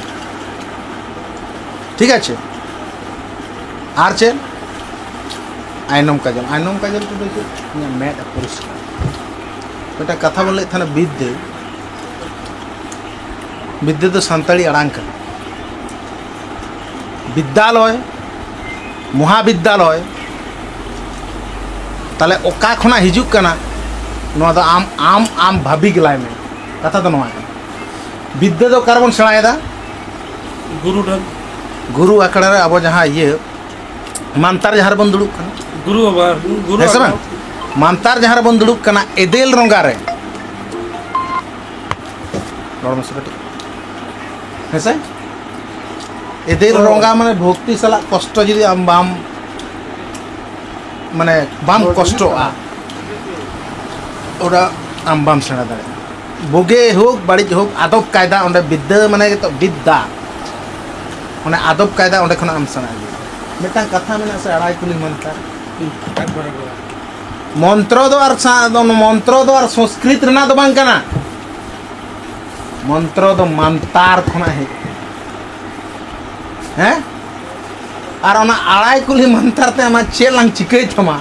ᱴᱷᱤᱠ ᱟᱪᱷᱮ? ᱟᱨ ᱪᱮᱫ? ᱟᱭᱱᱚᱢ ᱠᱟᱡᱚᱞ, ᱟᱭᱱᱚᱢ ᱠᱟᱡᱚᱞ ᱛᱮᱫᱚ ᱪᱮᱫ? ᱤᱧᱟᱹᱜ ᱢᱮᱫ ᱯᱚᱨᱤᱥᱠᱟᱨ᱾ ᱢᱤᱫᱴᱟᱝ ᱠᱟᱛᱷᱟ ᱵᱚᱱ ᱞᱟᱹᱭᱮᱫ ᱛᱟᱦᱮᱱᱟ, ᱵᱤᱫᱽᱫᱟᱹ᱾ ᱵᱤᱫᱽᱫᱟᱹ ᱫᱚ ᱥᱟᱱᱛᱟᱲᱤ ᱟᱲᱟᱝ ᱠᱟᱱᱟ᱾ ᱵᱤᱫᱽᱫᱟᱞᱚᱭ, ᱢᱚᱦᱟᱵᱤᱫᱽᱫᱟᱞᱚᱭ, ᱛᱟᱦᱞᱮ ᱚᱠᱟ ᱠᱷᱚᱱᱟᱜ ᱦᱤᱡᱩᱜ ᱠᱟᱱᱟ? ᱱᱚᱣᱟ ᱫᱚ ᱟᱢ, ᱟᱢ, ᱟᱢ ᱵᱷᱟᱹᱵᱤ ᱜᱮᱞᱟᱭ ᱢᱮ᱾ ᱠᱟᱛᱷᱟ ᱫᱚ ᱱᱚᱣᱟ ᱠᱟᱱᱟ, ᱵᱤᱫᱽᱫᱟᱹ ᱫᱚ ᱚᱠᱟ ᱨᱮᱵᱚᱱ ᱥᱮᱬᱟᱭᱮᱫᱟ? ᱜᱩᱨᱩ ᱴᱷᱮᱱ᱾ ᱜᱩᱨᱩ ᱟᱠᱷᱲᱟ ᱨᱮ ᱟᱵᱚ ᱡᱟᱦᱟᱸ ᱤᱭᱟᱹ ᱢᱟᱱᱛᱟᱨ ᱡᱟᱦᱟᱸ ᱨᱮᱵᱚᱱ ᱫᱩᱲᱩᱵ ᱠᱟᱱᱟ, ᱜᱩᱨᱩ ᱵᱟᱵᱟ, ᱜᱩᱨᱩ ᱦᱮᱸ ᱥᱮ ᱵᱟᱵᱟ᱾ ᱵᱟᱝ? ᱢᱟᱱᱛᱟᱨ ᱡᱟᱦᱟᱸ ᱨᱮᱵᱚᱱ ᱫᱩᱲᱩᱵ ᱠᱟᱱᱟ, ᱮᱫᱮᱞ ᱨᱚᱸᱜᱟ ᱨᱮ, ᱨᱚᱲ ᱢᱮᱥᱮ ᱠᱟᱹᱴᱤᱡ, ᱦᱮᱸ ᱥᱮ? ᱮᱫᱮᱞ ᱦᱳᱭ᱾ ᱨᱚᱸᱜᱟ ᱢᱟᱱᱮ ᱵᱷᱚᱠᱛᱤ ᱥᱟᱞᱟᱜ ᱠᱚᱥᱴᱚ ᱡᱩᱫᱤ ᱟᱢ ᱵᱟᱢ, ᱢᱟᱱᱮ ᱵᱟᱢ ᱦᱳᱭ, ᱠᱚᱥᱴᱚᱜᱼᱟ, ᱚᱱᱟ ᱟᱢ ᱵᱟᱢ ᱥᱮᱬᱟ ᱫᱟᱲᱮᱭᱟᱜᱼᱟ᱾ ᱵᱩᱜᱤ ᱦᱳᱠ ᱵᱟᱹᱲᱤᱡ ᱦᱳᱠ, ᱟᱫᱚᱵ ᱠᱟᱭᱫᱟ, ᱚᱸᱰᱮ ᱵᱤᱫᱽᱫᱟᱹ ᱢᱟᱱᱮ ᱜᱮᱛᱚ ᱵᱤᱫᱽᱫᱟ, ᱚᱱᱮ ᱟᱫᱚᱵ ᱠᱟᱭᱫᱟ ᱚᱸᱰᱮ ᱠᱷᱚᱱᱟᱜ ᱮᱢ ᱥᱮᱬᱟ ᱤᱫᱤᱭᱟ᱾ ᱢᱤᱫᱴᱟᱝ ᱠᱟᱛᱷᱟ ᱢᱮᱱᱟᱜᱼᱟ ᱥᱮ, ᱟᱲᱟᱭ ᱠᱩᱞᱤ ᱢᱟᱱᱛᱟᱨ᱾ ᱢᱚᱱᱛᱨᱚ ᱫᱚ ᱟᱨ ᱥᱟ-, ᱢᱚᱱᱛᱨᱚ ᱫᱚ ᱟᱨ ᱥᱚᱝᱥᱠᱨᱤᱛ ᱨᱮᱱᱟᱜ ᱫᱚ ᱵᱟᱝ ᱠᱟᱱᱟ᱾ ᱢᱚᱱᱛᱨᱚ ᱫᱚ ᱢᱟᱱᱛᱟᱨ ᱠᱷᱚᱱᱟᱜ ᱦᱮᱡ ᱟᱠᱟᱱᱟ᱾ ᱦᱮᱸ? ᱟᱨ ᱚᱱᱟ ᱟᱲᱟᱭ ᱠᱩᱞᱤ ᱢᱟᱱᱛᱟᱨ ᱛᱮ ᱟᱢᱟᱜ ᱪᱮᱫ ᱞᱟᱝ ᱪᱤᱠᱟᱹᱭ ᱛᱟᱢᱟ,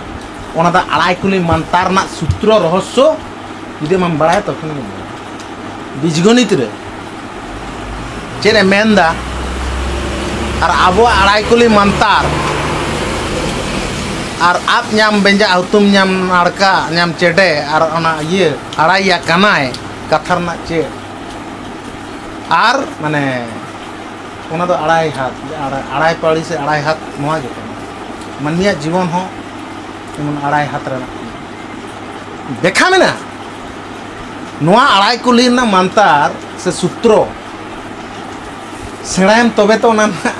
ᱚᱱᱟ ᱫᱚ ᱟᱲᱟᱭ ᱠᱩᱞᱤ ᱢᱟᱱᱛᱟᱨ ᱨᱮᱱᱟᱜ ᱥᱩᱛᱨᱚ ᱨᱚᱦᱚᱥᱥᱚ ᱡᱩᱫᱤ ᱟᱢᱮᱢ ᱵᱟᱲᱟᱭᱟ, ᱛᱚᱠᱷᱚᱱ ᱜᱮᱢ ᱵᱟᱲᱟᱭᱟ᱾ ᱵᱤᱡᱽᱜᱚᱱᱤᱛ ᱨᱮ ᱪᱮᱫ ᱮ ᱢᱮᱱᱫᱟ, ᱟᱨ ᱟᱵᱚᱣᱟᱜ ᱟᱲᱟᱭ ᱠᱩᱞᱤ ᱢᱟᱱᱛᱟᱨ, ᱟᱨ ᱟᱵ ᱧᱟᱢ ᱵᱮᱸᱡᱟ, ᱦᱩᱛᱩᱢ ᱧᱟᱢ ᱱᱟᱲᱠᱟ, ᱧᱟᱢ ᱪᱮᱰᱮ, ᱟᱨ ᱚᱱᱟ ᱤᱭᱟᱹ ᱟᱲᱟᱭᱟ ᱠᱟᱱᱟᱭ ᱠᱟᱛᱷᱟ ᱨᱮᱱᱟᱜ ᱪᱮᱫ? ᱟᱨ ᱢᱟᱱᱮ ᱚᱱᱟ ᱫᱚ ᱟᱲᱟᱭ ᱦᱟᱛ, ᱟᱲᱟᱭ, ᱟᱲᱟᱭ ᱯᱟᱹᱲᱤ ᱥᱮ ᱟᱲᱟᱭ ᱦᱟᱛ, ᱱᱚᱣᱟ ᱜᱮ ᱠᱟᱱᱟ᱾ ᱢᱟᱹᱱᱢᱤᱭᱟᱜ ᱡᱤᱵᱚᱱ ᱦᱚᱸ ᱡᱮᱢᱚᱱ ᱟᱲᱟᱭ ᱦᱟᱛ ᱨᱮᱱᱟᱜ ᱵᱮᱠᱷᱟ ᱢᱮᱱᱟᱜᱼᱟ᱾ ᱱᱚᱣᱟ ᱟᱲᱟᱭ ᱠᱩᱞᱤ ᱨᱮᱱᱟᱜ ᱢᱟᱱᱛᱟᱨ ᱥᱮ ᱥᱩᱛᱨᱚ ᱥᱮᱬᱟᱭᱟᱢ, ᱛᱚᱵᱮ ᱛᱚ ᱚᱱᱟ ᱨᱮᱱᱟᱜ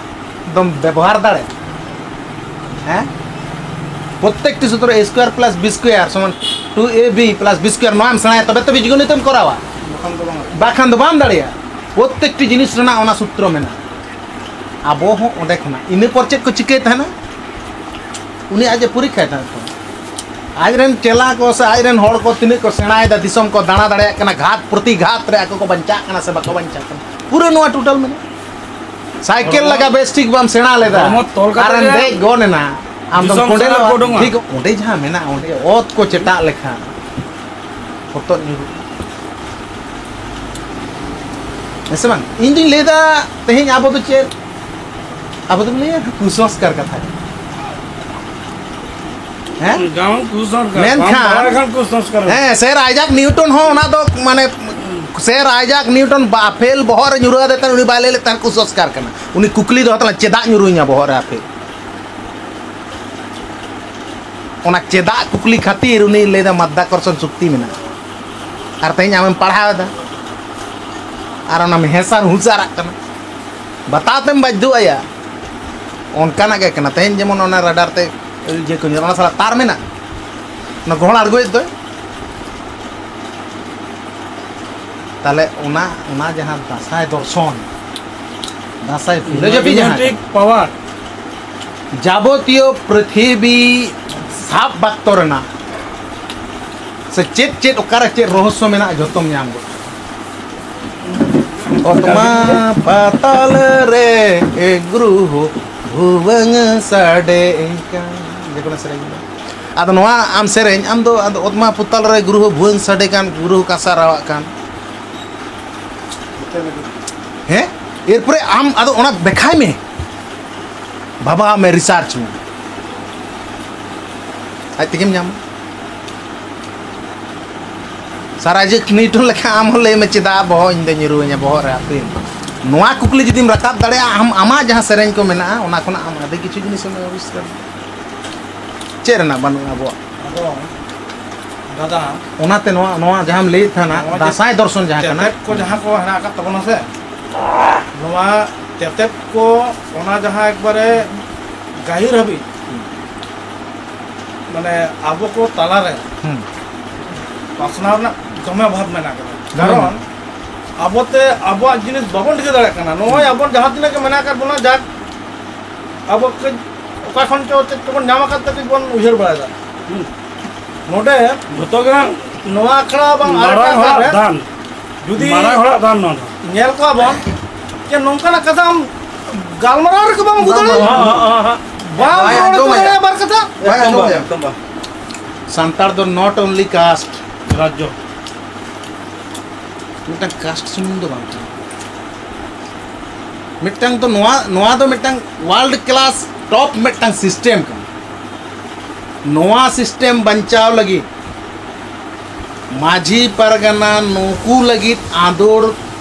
ᱫᱚᱢ ᱵᱮᱵᱚᱦᱟᱨ ᱫᱟᱲᱮᱭᱟᱜᱼᱟ᱾ ᱦᱮᱸ? ᱯᱨᱚᱛᱮᱠᱴᱤ ᱥᱩᱛᱨᱚ, ᱮ ᱥᱠᱚᱭᱟᱨ ᱯᱞᱟᱥ ᱵᱤ ᱥᱠᱚᱭᱟᱨ ᱥᱚᱢᱟᱱ two A B plus B square, ᱱᱚᱣᱟᱢ ᱥᱮᱬᱟᱭᱟ, ᱛᱚᱵᱮ ᱛᱚ ᱵᱤᱡᱽᱜᱚᱱᱤᱛᱮᱢ ᱠᱚᱨᱟᱣᱟ᱾ ᱵᱟᱠᱷᱟᱱ ᱫᱚ ᱵᱟᱝ᱾ ᱵᱟᱠᱷᱟᱱ ᱫᱚ ᱵᱟᱢ ᱫᱟᱲᱮᱭᱟᱜᱼᱟ᱾ ᱯᱨᱚᱛᱮᱠᱴᱤ ᱡᱤᱱᱤᱥ ᱨᱮᱱᱟᱜ ᱚᱱᱟ ᱥᱩᱛᱨᱚ ᱢᱮᱱᱟᱜᱼᱟ᱾ ᱟᱵᱚ ᱦᱚᱸ ᱚᱸᱰᱮ ᱠᱷᱚᱱᱟᱜ, ᱤᱱᱟᱹ ᱯᱚᱨ ᱪᱮᱫ ᱠᱚ ᱪᱤᱠᱟᱹᱭ ᱛᱟᱦᱮᱱᱟ? ᱩᱱᱤ ᱟᱡ ᱮ ᱯᱚᱨᱤᱠᱠᱷᱟᱭ ᱛᱟᱦᱮᱸᱫ ᱛᱚ᱾ ᱟᱡ ᱨᱮᱱ ᱪᱮᱞᱟ ᱠᱚ ᱥᱮ ᱟᱡ ᱨᱮᱱ ᱦᱚᱲ ᱠᱚ ᱛᱤᱱᱟᱹᱜ ᱠᱚ ᱥᱮᱬᱟᱭᱮᱫᱟ, ᱫᱤᱥᱚᱢ ᱠᱚ ᱫᱟᱬᱟ ᱫᱟᱲᱮᱭᱟᱜ ᱠᱟᱱᱟ, ᱜᱷᱟᱛ ᱯᱨᱚᱛᱤ ᱜᱷᱟᱛ ᱨᱮ ᱟᱠᱚ ᱠᱚ ᱵᱟᱧᱪᱟᱜ ᱠᱟᱱᱟ ᱥᱮ ᱵᱟᱠᱚ ᱵᱟᱧᱪᱟᱜ ᱠᱟᱱᱟ, ᱯᱩᱨᱟᱹ ᱱᱚᱣᱟ ᱴᱳᱴᱟᱞ ᱢᱮᱱᱟᱜᱼᱟ᱾ ᱥᱟᱭᱠᱮᱞ ᱦᱚᱲᱢᱚ, ᱞᱟᱜᱟ ᱵᱮᱥ ᱴᱷᱤᱠ ᱵᱟᱢ ᱥᱮᱬᱟ ᱞᱮᱫᱟ, ᱦᱚᱲᱢᱚ ᱛᱚᱞ ᱠᱟᱛᱮ ᱟᱨᱮᱢ ᱜᱮ ᱫᱮᱡ ᱜᱚᱫ ᱮᱱᱟ, ᱟᱢ ᱫᱚᱢ ᱫᱤᱥᱚᱢ ᱠᱚᱸᱰᱮᱞᱚᱜᱼᱟ᱾ ᱥᱮᱬᱟ ᱠᱚ ᱩᱰᱩᱝᱟ᱾ ᱴᱷᱤᱠ ᱚᱸᱰᱮ ᱡᱟᱦᱟᱸ ᱢᱮᱱᱟᱜᱼᱟ, ᱚᱸᱰᱮ ᱚᱛ ᱠᱚ ᱪᱮᱴᱟᱜ ᱞᱮᱠᱷᱟᱱ, ᱦᱚᱛᱚᱫ ᱧᱩᱨᱩᱜ᱾ ᱦᱮᱸ ᱥᱮ ᱵᱟᱝ? ᱤᱧ ᱫᱩᱧ ᱞᱟᱹᱭᱫᱟ, ᱛᱮᱦᱮᱧ ᱟᱵᱚ ᱫᱚ ᱪᱮᱫ? ᱟᱵᱚ ᱫᱚᱵᱚᱱ ᱞᱟᱹᱭᱟ ᱠᱩᱥᱚᱝᱥᱠᱟᱨ ᱠᱟᱛᱷᱟ ᱜᱮ᱾ ᱦᱮᱸ? ᱜᱟᱢ ᱠᱩᱥᱚᱝᱥᱠᱟᱨ, ᱢᱮᱱᱠᱷᱟᱱ ᱵᱟᱢ ᱵᱟᱲᱟᱭ ᱠᱷᱟᱱ ᱠᱩᱥᱚᱝᱥᱠᱟᱨ᱾ ᱦᱮᱸ, ᱥᱮᱨ ᱟᱭᱡᱟᱠ ᱱᱤᱭᱩᱴᱚᱱ ᱦᱚᱸ ᱚᱱᱟ ᱫᱚ, ᱢᱟᱱᱮ, ᱥᱮᱨ ᱟᱭᱡᱟᱠ ᱱᱤᱭᱩᱴᱚᱱ ᱵᱟ-, ᱟᱯᱮᱞ ᱵᱚᱦᱚᱜ ᱨᱮ ᱧᱩᱨᱦᱟᱹ ᱟᱫᱮ ᱛᱟᱦᱮᱸᱫ, ᱩᱱᱤ ᱵᱟᱭ ᱞᱟᱹᱭ ᱞᱮᱫ ᱛᱟᱦᱮᱸᱫ ᱠᱩᱥᱚᱝᱥᱠᱟᱨ ᱠᱟᱱᱟ᱾ ᱩᱱᱤ ᱠᱩᱠᱞᱤ ᱫᱚᱦᱚ ᱛᱟᱦᱮᱸ ᱞᱮᱱᱟ, "ᱪᱮᱫᱟᱜ ᱧᱩᱨᱩᱭᱤᱧᱟ ᱵᱚᱦᱚᱜ ᱨᱮ ᱟᱯᱮᱞ?" ᱚᱱᱟ ᱪᱮᱫᱟᱜ ᱠᱩᱠᱞᱤ ᱠᱷᱟᱹᱛᱤᱨ ᱩᱱᱤ ᱞᱟᱹᱭᱫᱟ ᱢᱟᱫᱽᱫᱟᱠᱚᱨᱥᱚᱱ ᱥᱚᱠᱛᱤ ᱢᱮᱱᱟᱜᱼᱟ᱾ ᱟᱨ ᱛᱮᱦᱮᱧ ᱟᱢᱮᱢ ᱯᱟᱲᱦᱟᱣ ᱮᱫᱟ, ᱟᱨ ᱚᱱᱟᱢ ᱦᱮᱸᱥᱟᱨ ᱦᱩᱸᱥᱟᱨᱟᱜ ᱠᱟᱱᱟ, ᱵᱟᱛᱟᱣ ᱛᱮᱢ ᱵᱟᱫᱽᱫᱷᱚᱜ ᱟᱭᱟ᱾ ᱚᱱᱠᱟᱱᱟᱜ ᱜᱮ ᱠᱟᱱᱟ᱾ ᱛᱮᱦᱮᱧ ᱡᱮᱢᱚᱱ ᱚᱱᱟ ᱨᱟᱰᱟᱨ ᱛᱮ ᱤᱭᱟᱹ ᱠᱚ ᱧᱮᱞ, ᱚᱱᱟ ᱥᱟᱞᱟᱜ ᱛᱟᱨ ᱢᱮᱱᱟᱜᱼᱟ, ᱚᱱᱟ ᱜᱚᱦᱚᱲ ᱟᱬᱜᱚᱭᱮᱫ ᱫᱚᱭ᱾ ᱛᱟᱦᱞᱮ ᱚᱱᱟ, ᱚᱱᱟ ᱡᱟᱦᱟᱸ ᱫᱟᱸᱥᱟᱭ ᱫᱚᱨᱥᱚᱱ, ᱫᱟᱸᱥᱟᱭ ᱯᱷᱤᱞᱳᱡᱚᱯᱷᱤ ᱡᱟᱦᱟᱸ ᱢᱮᱜᱱᱮᱴᱤᱠ ᱠᱟᱱᱟ, ᱯᱟᱣᱟᱨ᱾ ᱡᱟᱵᱚᱛᱤᱭᱚ ᱯᱨᱤᱛᱷᱤᱵᱤ ᱥᱟᱵ ᱵᱟᱠᱛᱚ ᱨᱮᱱᱟᱜ ᱥᱮ ᱪᱮᱫ ᱪᱮᱫ ᱚᱠᱟᱨᱮ ᱪᱮᱫ ᱨᱚᱦᱚᱥᱥᱚ ᱢᱮᱱᱟᱜᱼᱟ, ᱡᱷᱚᱛᱚᱢ ᱧᱟᱢ ᱜᱚᱫ᱾ ᱚᱛᱢᱟ ᱯᱟᱛᱟᱞ ᱨᱮ ᱜᱨᱩᱦᱚ ᱵᱷᱩᱣᱟᱹᱝ ᱥᱟᱰᱮ ᱠᱟᱱ, ᱡᱮ ᱠᱳᱱᱳ ᱥᱮᱨᱮᱧ ᱜᱮ᱾ ᱟᱫᱚ ᱱᱚᱣᱟ ᱟᱢ ᱥᱮᱨᱮᱧ, ᱟᱢ ᱫᱚ ᱟᱫᱚ ᱚᱛᱢᱟ ᱯᱟᱛᱟᱞ ᱨᱮ ᱜᱨᱩᱦᱚ ᱵᱷᱩᱣᱟᱹᱝ ᱥᱟᱰᱮ ᱠᱟᱱ, ᱜᱨᱩᱦᱚ ᱠᱟᱸᱥᱟ ᱨᱟᱣᱟᱜ ᱠᱟᱱ᱾ ᱦᱮᱸ? ᱮᱨᱯᱚᱨᱮ ᱟᱢ ᱟᱫᱚ ᱚᱱᱟ ᱵᱮᱠᱷᱟᱭ ᱢᱮ, ᱵᱷᱟᱵᱟᱣ ᱢᱮ, ᱨᱤᱥᱟᱨᱪ ᱢᱮ, ᱟᱡ ᱛᱮᱜᱮᱢ ᱧᱟᱢᱟ᱾ ᱥᱟᱨ ᱟᱭᱡᱟᱠ ᱱᱤᱭᱩᱴᱚᱱ ᱞᱮᱠᱟ ᱟᱢ ᱦᱚᱸ ᱞᱟᱹᱭ ᱢᱮ, "ᱪᱮᱫᱟᱜ ᱵᱚᱦᱚᱜ ᱤᱧ ᱫᱚ ᱧᱩᱨᱩᱣᱟᱹᱧᱟ ᱵᱚᱦᱚᱜ ᱨᱮ ᱟᱯᱮᱞ?" ᱱᱚᱣᱟ ᱠᱩᱠᱞᱤ ᱡᱩᱫᱤᱢ ᱨᱟᱠᱟᱵ ᱫᱟᱲᱮᱭᱟᱜᱼᱟ, ᱟᱢ ᱟᱢᱟᱜ ᱡᱟᱦᱟᱸ ᱥᱮᱨᱮᱧ ᱠᱚ ᱢᱮᱱᱟᱜᱼᱟ, ᱚᱱᱟ ᱠᱷᱚᱱᱟᱜ ᱟᱢ ᱟᱹᱰᱤ ᱠᱤᱪᱷᱩ ᱡᱤᱱᱤᱥ ᱮᱢ ᱟᱵᱤᱥᱠᱟᱨ᱾ ᱪᱮᱫ ᱨᱮᱱᱟᱜ ᱵᱟᱹᱱᱩᱜᱼᱟ ᱟᱵᱚᱣᱟᱜ? ᱟᱫᱚ ᱫᱟᱫᱟ, ᱚᱱᱟᱛᱮ ᱱᱚᱣᱟ, ᱱᱚᱣᱟ ᱡᱟᱦᱟᱸᱢ ᱞᱟᱹᱭᱮᱫ ᱛᱟᱦᱮᱱᱟ, ᱱᱚᱣᱟ ᱡᱮ ᱫᱟᱸᱥᱟᱭ ᱫᱚᱨᱥᱚᱱ ᱡᱟᱦᱟᱸ ᱠᱟᱱᱟ, ᱛᱮᱛᱮᱫ ᱠᱚ ᱡᱟᱦᱟᱸ ᱠᱚ ᱦᱮᱱᱟᱜ ᱟᱠᱟᱫ ᱛᱟᱵᱚᱱᱟ ᱥᱮ, ᱱᱚᱣᱟ ᱛᱮᱛᱮᱫ ᱠᱚ, ᱚᱱᱟ ᱡᱟᱦᱟᱸ ᱮᱠᱵᱟᱨᱮ ᱜᱟᱹᱦᱤᱨ ᱦᱟᱹᱵᱤᱡ, ᱢᱟᱱᱮ, ᱟᱵᱚ ᱠᱚ ᱛᱟᱞᱟᱨᱮ ᱦᱩᱸ᱾ ᱯᱟᱥᱱᱟᱣ ᱨᱮᱱᱟᱜ ᱫᱚᱢᱮ ᱚᱵᱷᱟᱵᱽ ᱢᱮᱱᱟᱜ ᱟᱠᱟᱫᱟ᱾ ᱫᱚᱢᱮ ᱠᱟᱨᱚᱱ ᱚᱵᱷᱟᱵᱽ᱾ ᱟᱵᱚᱛᱮ ᱟᱵᱚᱣᱟᱜ ᱡᱤᱱᱤᱥ ᱵᱟᱵᱚᱱ ᱴᱷᱤᱠᱟᱹ ᱫᱟᱲᱮᱭᱟᱜ ᱠᱟᱱᱟ᱾ ᱱᱚᱜᱼᱚᱭ ᱦᱩᱸ᱾ ᱟᱵᱚ ᱡᱟᱦᱟᱸ ᱛᱤᱱᱟᱹᱜ ᱜᱮ ᱢᱮᱱᱟᱜ ᱟᱠᱟᱫ ᱵᱚᱱᱟ, ᱡᱟᱠ ᱟᱵᱚ ᱠᱟᱹᱡ ᱚᱠᱟ ᱠᱷᱚᱱ ᱪᱚ ᱪᱮᱫ ᱪᱚᱵᱚᱱ ᱧᱟᱢ ᱟᱠᱟᱫ ᱛᱮ ᱠᱟᱹᱡ ᱵᱚᱱ ᱩᱭᱦᱟᱹᱨ ᱵᱟᱲᱟᱭᱮᱫᱟ᱾ ᱦᱩᱸ᱾ ᱱᱚᱰᱮ ᱡᱚᱛᱚ ᱜᱮ ᱱᱚᱣᱟ ᱟᱠᱷᱲᱟ ᱵᱟᱝ ᱟᱨ ᱢᱟᱨᱟᱝ ᱮᱴᱟᱜ ᱦᱚᱲᱟᱜ ᱨᱮ ᱫᱟᱱ᱾ ᱡᱩᱫᱤ ᱢᱟᱨᱟᱝ ᱦᱚᱲᱟᱜ ᱫᱟᱱ ᱱᱚᱣᱟ ᱫᱚ᱾ ᱧᱮᱞ ᱠᱚᱣᱟ ᱵᱚᱱ ᱡᱮ ᱱᱚᱝᱠᱟᱱᱟᱜ ᱠᱟᱛᱷᱟ ᱟᱢ ᱜᱟᱞᱢᱟᱨᱟᱣ ᱨᱮᱜᱮ ᱵᱟᱢ ᱟᱹᱜᱩ ᱫᱟᱲᱮᱭᱟᱜᱼᱟ᱾ ᱦᱚᱸ, ᱦᱚᱸ, ᱦᱚᱸ, ᱦᱚᱸ᱾ ᱵᱟᱢ ᱵᱟᱭ ᱨᱚᱲ ᱦᱚᱪᱚ ᱟᱸᱡᱚᱢᱟᱭᱟ᱾ ᱫᱟᱲᱮᱭᱟᱜᱼᱟ ᱵᱟᱨ ᱠᱟᱛᱷᱟ᱾ ᱵᱟᱭ ᱟᱸᱡᱚᱢᱟᱭᱟ᱾ ᱥᱟᱱᱛᱟᱲ ᱫᱚ not only caste, ᱨᱟᱡᱽᱡᱚ᱾ ᱢᱤᱫᱴᱟᱝ ᱠᱟᱥᱴ ᱥᱩᱢᱩᱝ ᱫᱚ ᱵᱟᱝ ᱠᱟᱱᱟ᱾ ᱢᱤᱫᱴᱟᱝ ᱫᱚ ᱱᱚᱣᱟ, ᱱᱚᱣᱟ ᱫᱚ ᱢᱤᱫᱴᱟᱝ ᱣᱟᱨᱞᱰ ᱠᱞᱟᱥ ᱴᱚᱯ ᱢᱤᱫᱴᱟᱝ ᱥᱤᱥᱴᱮᱢ ᱠᱟᱱᱟ᱾ ᱱᱚᱣᱟ ᱥᱤᱥᱴᱮᱢ ᱵᱟᱧᱪᱟᱣ ᱞᱟᱹᱜᱤᱫ ᱢᱟᱹᱡᱷᱤ ᱯᱟᱨᱜᱟᱱᱟ ᱱᱩᱠᱩ ᱞᱟᱹᱜᱤᱫ ᱟᱸᱫᱳᱲ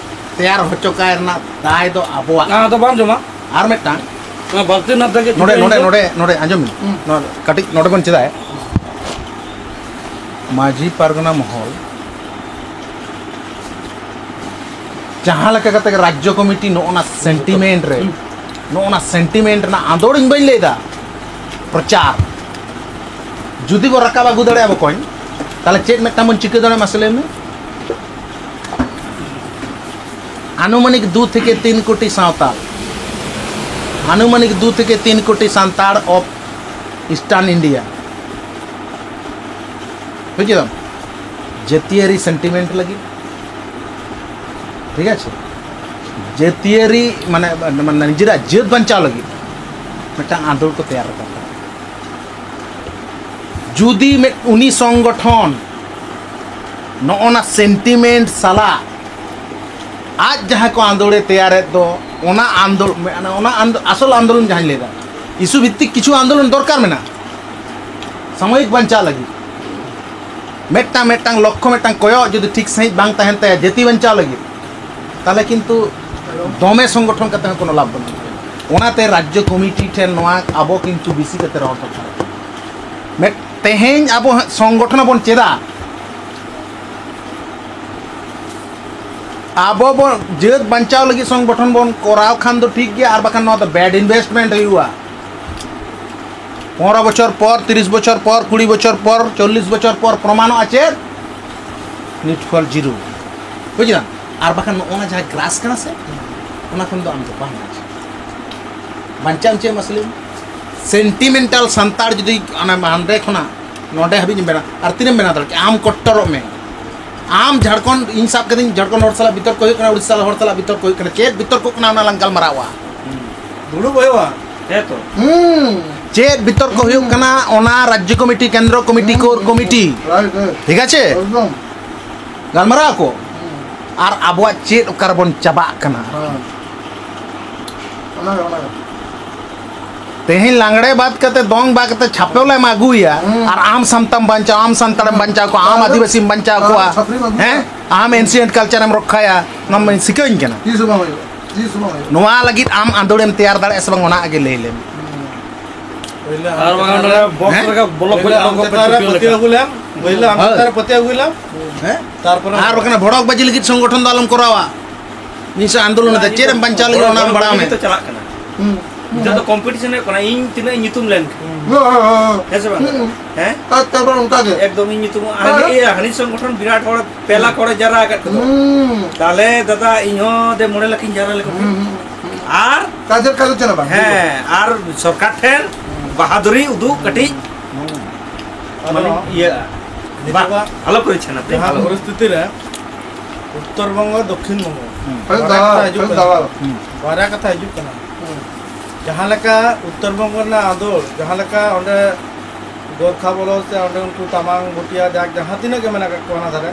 ᱛᱮᱭᱟᱨ ᱦᱚᱪᱚ ᱠᱟᱭ ᱨᱮᱱᱟᱜ ᱫᱟᱭ ᱫᱚ ᱟᱵᱚᱣᱟᱜ᱾ ᱚᱱᱟ ᱫᱚ ᱵᱟᱢ ᱡᱚᱢᱟ᱾ ᱟᱨ ᱢᱤᱫᱴᱟᱝ ᱚᱱᱟ ᱵᱟᱹᱞᱛᱤ ᱨᱮᱱᱟᱜ ᱫᱟᱜ ᱜᱮ ᱱᱚᱰᱮ, ᱪᱤᱠᱟᱹᱭᱮᱱ ᱱᱚᱰᱮ, ᱫᱚ? ᱱᱚᱰᱮ, ᱱᱚᱰᱮ ᱟᱸᱡᱚᱢ ᱢᱮ᱾ ᱦᱩᱸ᱾ ᱱᱚᱣᱟ ᱠᱟᱹᱴᱤᱡ ᱱᱚᱰᱮ ᱵᱚᱱ ᱪᱮᱫᱟᱜ ᱢᱟᱹᱡᱷᱤ ᱯᱟᱨᱜᱟᱱᱟ ᱢᱚᱦᱚᱞ ᱡᱟᱦᱟᱸ ᱞᱮᱠᱟ ᱠᱟᱛᱮ ᱜᱮ ᱨᱟᱡᱽᱡᱚ ᱠᱚᱢᱤᱴᱤ ᱱᱚᱜᱼᱚ ᱱᱟ ᱥᱮᱱᱴᱤᱢᱮᱱᱴ ᱨᱮ, ᱱᱚᱜᱼᱚ ᱱᱟ ᱥᱮᱱᱴᱤᱢᱮᱱᱴ ᱨᱮᱱᱟᱜ ᱟᱸᱫᱳᱲ ᱤᱧ ᱵᱟᱹᱧ ᱞᱟᱹᱭᱫᱟ, ᱯᱨᱚᱪᱟᱨ ᱡᱩᱫᱤ ᱵᱚ ᱨᱟᱠᱟᱵ ᱟᱹᱜᱩ ᱫᱟᱲᱮᱭᱟᱜᱼᱟ ᱵᱚᱠᱚᱧ, ᱛᱟᱦᱚᱞᱮ ᱪᱮᱫ ᱢᱤᱫᱴᱟᱝ ᱵᱚᱱ ᱪᱤᱠᱟᱹ ᱫᱟᱲᱮᱭᱟᱜᱼᱟ ᱢᱟᱥᱮ ᱞᱟᱹᱭ ᱢᱮ? ᱟᱱᱩᱢᱟᱱᱤᱠ ᱫᱩ ᱛᱷᱮᱠᱮ ᱛᱤᱱ ᱠᱳᱴᱤ ᱥᱟᱶᱛᱟᱞ, ᱟᱱᱩᱢᱟᱱᱤᱠ ᱫᱩ ᱛᱷᱮᱠᱮ ᱛᱤᱱ ᱠᱳᱴᱤ ᱥᱟᱱᱛᱟᱲ of Eastern India, ᱵᱩᱡ ᱠᱮᱫᱟᱢ? ᱡᱟᱹᱛᱤᱭᱟᱹᱨᱤ ᱥᱮᱱᱴᱤᱢᱮᱱᱴ ᱞᱟᱹᱜᱤᱫ, ᱴᱷᱤᱠ ᱟᱪᱷᱮ, ᱡᱟᱹᱛᱤᱭᱟᱹᱨᱤ ᱢᱟᱱᱮ, ᱢᱟᱱᱮ ᱱᱤᱡᱮᱨᱟᱜ ᱡᱟᱹᱛ ᱵᱟᱧᱪᱟᱣ ᱞᱟᱹᱜᱤᱫ ᱢᱤᱫᱴᱟᱝ ᱟᱸᱫᱳᱲ ᱠᱚ ᱛᱮᱭᱟᱨ ᱨᱟᱠᱟᱵ ᱠᱟᱫᱟ᱾ ᱡᱩᱫᱤ ᱢᱤᱫ ᱩᱱᱤ ᱥᱚᱝᱜᱚᱴᱷᱚᱱ ᱱᱚᱜᱼᱚ ᱱᱟ ᱥᱮᱱᱴᱤᱢᱮᱱᱴ ᱥᱟᱞᱟᱜ ᱟᱡ ᱡᱟᱦᱟᱸ ᱠᱚ ᱟᱸᱫᱳᱲᱮ ᱛᱮᱭᱟᱨᱮᱫ ᱫᱚ, ᱚᱱᱟ ᱟᱸᱫᱳᱲ, ᱚᱱᱟ ᱟᱸᱫᱳ-, ᱟᱥᱚᱞ ᱟᱱᱫᱳᱞᱚᱱ ᱡᱟᱦᱟᱸᱧ ᱞᱟᱹᱭᱫᱟ, ᱤᱥᱩ ᱵᱷᱤᱛᱛᱤᱠ ᱠᱤᱪᱷᱩ ᱟᱱᱫᱳᱞᱚᱱ ᱫᱚᱨᱠᱟᱨ ᱢᱮᱱᱟᱜᱼᱟ ᱥᱟᱢᱚᱭᱤᱠ ᱵᱟᱧᱪᱟᱣ ᱞᱟᱹᱜᱤᱫ᱾ ᱢᱤᱫᱴᱟᱝ, ᱢᱤᱫᱴᱟᱝ ᱞᱚᱠᱠᱷᱚ, ᱢᱤᱫᱴᱟᱝ ᱠᱚᱭᱚᱜ ᱡᱩᱫᱤ ᱴᱷᱤᱠ ᱥᱟᱺᱦᱤᱡ ᱵᱟᱝ ᱛᱟᱦᱮᱱ ᱛᱟᱭᱟ ᱡᱟᱹᱛᱤ ᱵᱟᱧᱪᱟᱣ ᱞᱟᱹᱜᱤᱫ, ᱛᱟᱦᱚᱞᱮ ᱠᱤᱱᱛᱩ ᱫᱚᱢᱮ ᱥᱚᱝᱜᱚᱴᱷᱚᱱ ᱠᱟᱛᱮ ᱦᱚᱸ ᱠᱳᱱᱳ ᱞᱟᱵᱷ ᱵᱟᱹᱱᱩᱜᱼᱟ᱾ ᱚᱱᱟᱛᱮ ᱨᱟᱡᱽᱡᱚ ᱠᱚᱢᱤᱴᱤ ᱴᱷᱮᱱ ᱱᱚᱣᱟ ᱟᱵᱚ ᱠᱤᱱᱛᱩ ᱵᱮᱥᱤ ᱠᱟᱛᱮ ᱨᱚᱲ ᱫᱚᱨᱠᱟᱨ᱾ ᱢᱤᱫ, ᱛᱮᱦᱮᱧ ᱟᱵᱚ ᱥᱚᱝᱜᱚᱴᱷᱚᱱ ᱵᱚᱱ ᱪᱮᱫᱟ, ᱟᱵᱚ ᱵᱚᱱ ᱡᱟᱹᱛ ᱵᱟᱧᱪᱟᱣ ᱞᱟᱹᱜᱤᱫ ᱥᱚᱝᱜᱚᱴᱷᱚᱱ ᱵᱚᱱ ᱠᱚᱨᱟᱣ ᱠᱷᱟᱱ ᱫᱚ ᱴᱷᱤᱠ ᱜᱮᱭᱟ, ᱟᱨ ᱵᱟᱠᱷᱟᱱ ᱱᱚᱣᱟ ᱫᱚ ᱵᱮᱰ ᱤᱱᱵᱷᱮᱥᱴᱢᱮᱱᱴ ᱦᱩᱭᱩᱜᱼᱟ᱾ ᱯᱚᱱᱨᱚ ᱵᱚᱪᱷᱚᱨ ᱯᱚᱨ, ᱛᱤᱨᱤᱥ ᱵᱚᱪᱷᱚᱨ ᱯᱚᱨ, ᱠᱩᱲᱤ ᱵᱚᱪᱷᱚᱨ ᱯᱚᱨ, ᱪᱚᱞᱞᱤᱥ ᱵᱚᱪᱷᱚᱨ ᱯᱚᱨ ᱯᱨᱚᱢᱟᱱᱚᱜᱼᱟ ᱪᱮᱫ? ᱱᱤᱴ ᱯᱷᱚᱞ ᱡᱤᱨᱳ᱾ ᱵᱩᱡᱽ ᱮᱫᱟᱢ? ᱟᱨ ᱵᱟᱠᱷᱟᱱ ᱱᱚᱜᱼᱚ ᱱᱟ ᱡᱟᱦᱟᱸ ᱜᱨᱟᱥ ᱠᱟᱱᱟ ᱥᱮ, ᱚᱱᱟ ᱠᱷᱚᱱ ᱫᱚ ᱟᱢ ᱫᱚ ᱵᱟᱢ ᱵᱟᱧᱪᱟᱜᱼᱟ᱾ ᱵᱟᱧᱪᱟᱜ ᱮᱢ ᱪᱮᱫ ᱢᱟᱥᱮ ᱞᱟᱹᱭ ᱢᱮ? ᱥᱮᱱᱴᱤᱢᱮᱱᱴᱟᱞ ᱥᱟᱱᱛᱟᱲ ᱡᱩᱫᱤ ᱚᱱᱟ ᱦᱟᱸᱰᱮ ᱠᱷᱚᱱᱟᱜ ᱱᱚᱰᱮ ᱦᱟᱹᱵᱤᱡ ᱮᱢ ᱵᱮᱱᱟᱣ, ᱟᱨ ᱛᱤᱱᱟᱹᱜ ᱮᱢ ᱵᱮᱱᱟᱣ ᱫᱟᱲᱮᱭᱟᱜᱼᱟ? ᱟᱢ ᱠᱚᱴᱴᱚᱨᱚᱜ ᱢᱮ᱾ ᱟᱢ ᱡᱷᱟᱲᱠᱷᱚᱸᱰ, ᱤᱧ ᱥᱟᱵ ᱠᱟᱹᱫᱟᱹᱧ ᱡᱷᱟᱲᱠᱷᱚᱸᱰ ᱦᱚᱲ ᱥᱟᱞᱟᱜ ᱵᱤᱛᱚᱨᱠᱚ ᱦᱩᱭᱩᱜ ᱠᱟᱱᱟ, ᱩᱲᱤᱥᱥᱟ ᱦᱚᱲ ᱥᱟᱞᱟᱜ ᱵᱤᱛᱚᱨᱠᱚ ᱦᱩᱭᱩᱜ ᱠᱟᱱᱟ, ᱪᱮᱫ ᱵᱤᱛᱚᱨᱠᱚ ᱠᱟᱱᱟ ᱚᱱᱟ ᱞᱟᱝ ᱜᱟᱞᱢᱟᱨᱟᱣᱟ᱾ ᱫᱩᱲᱩᱵ ᱦᱩᱭᱩᱜᱼᱟ᱾ ᱦᱮᱸ ᱛᱚ᱾ ᱦᱩᱸ᱾ ᱪᱮᱫ ᱵᱤᱛᱚᱨᱠᱚ ᱦᱩᱭᱩᱜ ᱠᱟᱱᱟ ᱚᱱᱟ ᱨᱟᱡᱽᱡᱚ ᱠᱚᱢᱤᱴᱤ, ᱠᱮᱱᱫᱨᱚ ᱠᱚᱢᱤᱴᱤ, ᱠᱳᱨ ᱠᱚᱢᱤᱴᱤ, ᱨᱟᱭᱤᱴ, ᱨᱟᱭᱤᱴ᱾ ᱴᱷᱤᱠ ᱟᱪᱷᱮ? ᱮᱠᱫᱚᱢ᱾ ᱜᱟᱞᱢᱟᱨᱟᱣ ᱟᱠᱚ᱾ ᱟᱨ ᱟᱵᱚᱣᱟᱜ ᱪᱮᱫ ᱚᱠᱟ ᱨᱮᱵᱚᱱ ᱪᱟᱵᱟᱜ ᱠᱟᱱᱟ? ᱦᱮᱸ᱾ ᱚᱱᱟᱜᱮ, ᱚᱱᱟᱜᱮ᱾ ᱛᱮᱦᱮᱧ ᱞᱟᱜᱽᱲᱮ ᱵᱟᱫ ᱠᱟᱛᱮ, ᱫᱚᱝ ᱵᱟᱫ ᱠᱟᱛᱮ ᱪᱷᱟᱯᱚᱞ ᱮᱢ ᱟᱹᱜᱩᱭᱟ, ᱦᱩᱸ᱾ ᱟᱨ ᱟᱢ ᱥᱟᱱᱛᱟᱢ ᱵᱟᱧᱪᱟᱣ, ᱟᱢ ᱥᱟᱱᱛᱟᱲᱮᱢ ᱵᱟᱧᱪᱟᱣ ᱠᱚᱣᱟ, ᱟᱢ ᱟᱨ ᱟᱹᱫᱤᱵᱟᱹᱥᱤᱢ ᱵᱟᱧᱪᱟᱣ ᱟᱨ ᱠᱚᱣᱟ, ᱪᱷᱟᱹᱯᱨᱤᱢ ᱟᱹᱜᱩᱭᱟ᱾ ᱦᱮᱸ? ᱟᱢ ancient culture ᱮᱢ ᱨᱚᱠᱷᱟᱭᱟ, ᱱᱚᱣᱟᱢ ᱥᱤᱠᱟᱹᱧ ᱠᱟᱱᱟ᱾ ᱛᱤᱥ ᱦᱚᱸ ᱵᱟᱝ ᱦᱩᱭᱩᱜᱼᱟ, ᱛᱤᱥ ᱦᱚᱸ ᱵᱟᱝ ᱦᱩᱭᱩᱜᱼᱟ᱾ ᱱᱚᱣᱟ ᱞᱟᱹᱜᱤᱫ ᱟᱢ ᱟᱸᱫᱳᱲᱮᱢ ᱛᱮᱭᱟᱨ ᱫᱟᱲᱮᱭᱟᱜᱼᱟ ᱥᱮ ᱵᱟᱝ, ᱚᱱᱟ ᱟᱜᱮ ᱞᱟᱹᱭ ᱞᱮᱢ᱾ ᱯᱳᱭᱞᱳ ᱟᱨ ᱟᱢ ᱵᱟᱝ ᱪᱮᱛᱟᱱ ᱚᱸᱰᱮ ᱨᱮ ᱵᱚᱠᱥ ᱦᱮᱸ? ᱨᱮ ᱵᱚᱞᱚ ᱯᱳᱭᱞᱳ ᱠᱚ ᱟᱢ ᱪᱮᱛᱟᱱ ᱨᱮ ᱯᱟᱹᱛᱭᱟᱹᱣ ᱞᱮᱠᱟ᱾ ᱟᱹᱜᱩ ᱞᱮᱢ, ᱯᱳᱭᱞᱳ ᱟᱢ ᱦᱳᱭ᱾ ᱪᱮᱛᱟᱱ ᱨᱮ ᱯᱟᱹᱛᱭᱟᱹᱣ ᱟᱹᱜᱩᱭ ᱞᱮᱢ᱾ ᱦᱮᱸ? ᱛᱟᱨᱯᱚᱨᱮ ᱟᱨ ᱵᱟᱠᱷᱟᱱ ᱵᱷᱚᱲᱚᱠ ᱵᱟᱡᱤ ᱞᱟᱹᱜᱤᱫ ᱥᱚᱝᱜᱚᱴᱷᱚᱱ ᱫᱚ ᱟᱞᱚᱢ ᱠᱚᱨᱟᱣᱟ᱾ ᱢᱤᱫ ᱥᱮᱫ ᱟᱸᱫᱳᱞᱚᱱ ᱮᱫᱟ, ᱪᱮᱫ ᱮᱢ ᱵᱟᱧᱪᱟᱣ ᱞᱟᱹᱜᱤᱫ ᱚᱱᱟᱢ ᱵᱟᱲᱟᱭ ᱢᱮ᱾ ᱱᱤᱛᱚᱜ ᱪᱟᱞᱟᱜ ᱠᱟᱱᱟ᱾ ᱦᱩᱸ᱾ ᱱᱤᱛᱚᱜ ᱫᱚ ᱠᱚᱢᱯᱤᱴᱤᱥᱚᱱ ᱦᱩᱭᱩᱜ ᱠᱟᱱᱟ, ᱤᱧ ᱛᱤᱱᱟᱹᱜ ᱤᱧ ᱧᱩᱛᱩᱢ ᱞᱮᱱ ᱠᱷᱟᱱ᱾ ᱦᱩᱸ᱾ ᱦᱮᱸ ᱥᱮ ᱵᱟᱝ? ᱦᱩᱸ᱾ ᱦᱮᱸ? ᱟᱨ ᱛᱟᱨᱯᱚᱨ ᱚᱱᱠᱟ ᱜᱮ᱾ ᱮᱠᱫᱚᱢ ᱤᱧ ᱧᱩᱛᱩᱢ, ᱦᱟᱹᱱᱤ ᱦᱮᱸ? ᱤᱭᱟᱹ, ᱦᱟᱹᱱᱤ ᱥᱚᱝᱜᱚᱴᱷᱚᱱ ᱵᱤᱨᱟᱴ ᱦᱚᱲ ᱯᱮ ᱞᱟᱠᱷ ᱦᱚᱲᱮ ᱡᱟᱣᱨᱟ ᱟᱠᱟᱫ ᱠᱚᱫᱚ᱾ ᱦᱩᱸ᱾ ᱛᱟᱦᱞᱮ ᱫᱟᱫᱟ, ᱤᱧ ᱦᱚᱸ ᱫᱮ ᱢᱚᱬᱮ ᱞᱟᱠᱷ ᱤᱧ ᱡᱟᱣᱨᱟ ᱞᱮᱠᱚ ᱠᱷᱟᱱ᱾ ᱦᱩᱸ, ᱦᱩᱸ, ᱦᱩᱸ᱾ ᱟᱨ ᱠᱟᱡᱮᱨ ᱠᱟᱡᱮᱨ ᱪᱮᱫ ᱦᱚᱸ ᱵᱟᱝ᱾ ᱦᱮᱸ, ᱟᱨ ᱥᱚᱨᱠᱟᱨ ᱴᱷᱮᱱ ᱵᱟᱦᱟᱫᱩᱨᱤ ᱩᱫᱩᱜ ᱠᱟᱹᱴᱤᱡ ᱦᱩᱸ᱾ ᱢᱟᱱᱮ ᱟᱫᱚ ᱤᱭᱟᱹᱜᱼᱟ᱾ ᱱᱤᱛᱚᱜᱟᱜ ᱵᱟᱝ, ᱟᱞᱚ ᱠᱚ ᱤᱪᱪᱷᱟᱹ ᱱᱟ, ᱡᱟᱦᱟᱸ ᱟᱞᱚ᱾ ᱯᱚᱨᱤᱥᱛᱷᱤᱛᱤ ᱨᱮ ᱩᱛᱛᱚᱨ ᱵᱚᱝᱜᱚ, ᱫᱚᱠᱠᱷᱤᱱ ᱵᱚᱝᱜᱚ, ᱦᱩᱸ᱾ ᱯᱷᱮᱞ ᱵᱟᱨᱭᱟ ᱫᱟᱣ, ᱠᱟᱛᱷᱟ ᱦᱤᱡᱩᱜ ᱯᱷᱮᱞ ᱠᱟᱱᱟ᱾ ᱫᱟᱣ᱾ ᱦᱩᱸ᱾ ᱵᱟᱨᱭᱟ ᱠᱟᱛᱷᱟ ᱦᱤᱡᱩᱜ ᱠᱟᱱᱟ᱾ ᱦᱩᱸ᱾ ᱡᱟᱦᱟᱸ ᱞᱮᱠᱟ ᱩᱛᱛᱚᱨ ᱵᱚᱝᱜᱚ ᱨᱮᱱᱟᱜ ᱟᱸᱫᱳᱲ, ᱡᱟᱦᱟᱸ ᱞᱮᱠᱟ ᱚᱸᱰᱮ ᱜᱳᱨᱠᱷᱟ ᱵᱚᱞᱚ ᱥᱮ ᱚᱸᱰᱮ ᱩᱱᱠᱩ ᱛᱟᱢᱟᱝ, ᱵᱷᱩᱴᱤᱭᱟ, ᱡᱟᱠ ᱡᱟᱦᱟᱸ ᱛᱤᱱᱟᱹᱜ ᱜᱮ ᱢᱮᱱᱟᱜ ᱟᱠᱟᱫ ᱠᱚᱣᱟ ᱚᱱᱟ ᱫᱷᱟᱨᱮ,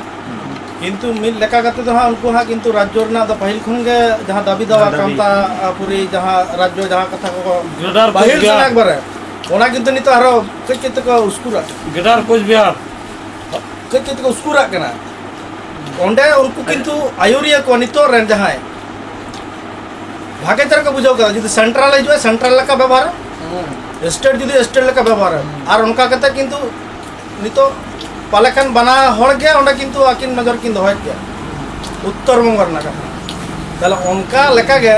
ᱠᱤᱱᱛᱩ ᱢᱤᱫ ᱞᱮᱠᱟ ᱠᱟᱛᱮ ᱫᱚ ᱦᱟᱸᱜ ᱩᱱᱠᱩ ᱦᱟᱸᱜ ᱠᱤᱱᱛᱩ ᱨᱟᱡᱽᱡᱚ ᱨᱮᱱᱟᱜ ᱫᱚ ᱯᱟᱹᱦᱤᱞ ᱠᱷᱚᱱ ᱜᱮ ᱡᱟᱦᱟᱸ ᱫᱟᱹᱵᱤ ᱫᱟᱣᱟ, ᱦᱮᱸ, ᱫᱟᱹᱵᱤ᱾ ᱠᱟᱱᱛᱟ, ᱟ, ᱯᱩᱨᱤ ᱡᱟᱦᱟᱸ ᱨᱟᱡᱽᱡᱚ ᱡᱟᱦᱟᱸ ᱠᱟᱛᱷᱟ ᱠᱚ ᱜᱨᱮᱴᱟᱨ ᱯᱟᱹᱦᱤᱞ ᱠᱳᱪᱵᱤᱦᱟᱨ᱾ ᱥᱮᱱᱟᱜ ᱮᱠᱵᱟᱨᱮ, ᱚᱱᱟ ᱠᱤᱱᱛᱩ ᱱᱤᱛᱚᱜ ᱟᱨᱚ ᱠᱟᱹᱡ ᱠᱟᱹᱡ ᱛᱮᱠᱚ ᱩᱥᱠᱩᱨᱟᱜ ᱠᱟᱱᱟ᱾ ᱜᱨᱮᱴᱟᱨ ᱠᱳᱪᱵᱤᱦᱟᱨ᱾ ᱠᱟᱹᱡ ᱠᱟᱹᱡ ᱛᱮᱠᱚ ᱩᱥᱠᱩᱨᱟᱜ ᱠᱟᱱᱟ᱾ ᱚᱸᱰᱮ ᱩᱱᱠᱩ ᱠᱤᱱᱛᱩ ᱟᱹᱭᱩᱨᱤᱭᱟᱹ ᱠᱚ ᱱᱤᱛᱚᱜ ᱨᱮᱱ ᱡᱟᱦᱟᱸᱭ ᱵᱷᱟᱜᱮ ᱪᱮᱦᱨᱟ ᱠᱚ ᱵᱩᱡᱷᱟᱹᱣ ᱠᱟᱫᱟ, ᱡᱩᱫᱤ ᱥᱮᱱᱴᱨᱟᱞ ᱦᱤᱡᱩᱜᱼᱟ, ᱥᱮᱱᱴᱨᱟᱞ ᱞᱮᱠᱟ ᱵᱮᱵᱚᱦᱟᱨᱟ, ᱦᱩᱸ᱾ ᱥᱴᱮᱴ ᱡᱩᱫᱤ ᱥᱴᱮᱴ ᱞᱮᱠᱟ ᱵᱮᱵᱚᱦᱟᱨᱟ, ᱦᱩᱸ᱾ ᱟᱨ ᱚᱱᱠᱟ ᱠᱟᱛᱮ ᱠᱤᱱᱛᱩ ᱱᱤᱛᱚᱜ ᱯᱟᱞᱮ ᱠᱷᱟᱱ ᱵᱟᱱᱟ ᱦᱚᱲ ᱜᱮ ᱚᱸᱰᱮ ᱠᱤᱱᱛᱩ ᱟᱹᱠᱤᱱ ᱱᱚᱡᱚᱨ ᱠᱤᱱ ᱫᱚᱦᱚᱭᱮᱫ ᱜᱮᱭᱟ, ᱩᱛᱛᱚᱨ ᱵᱚᱝᱜᱚ ᱨᱮᱱᱟᱜ ᱠᱟᱛᱷᱟ᱾ ᱛᱟᱦᱞᱮ ᱚᱱᱠᱟ ᱞᱮᱠᱟᱜᱮ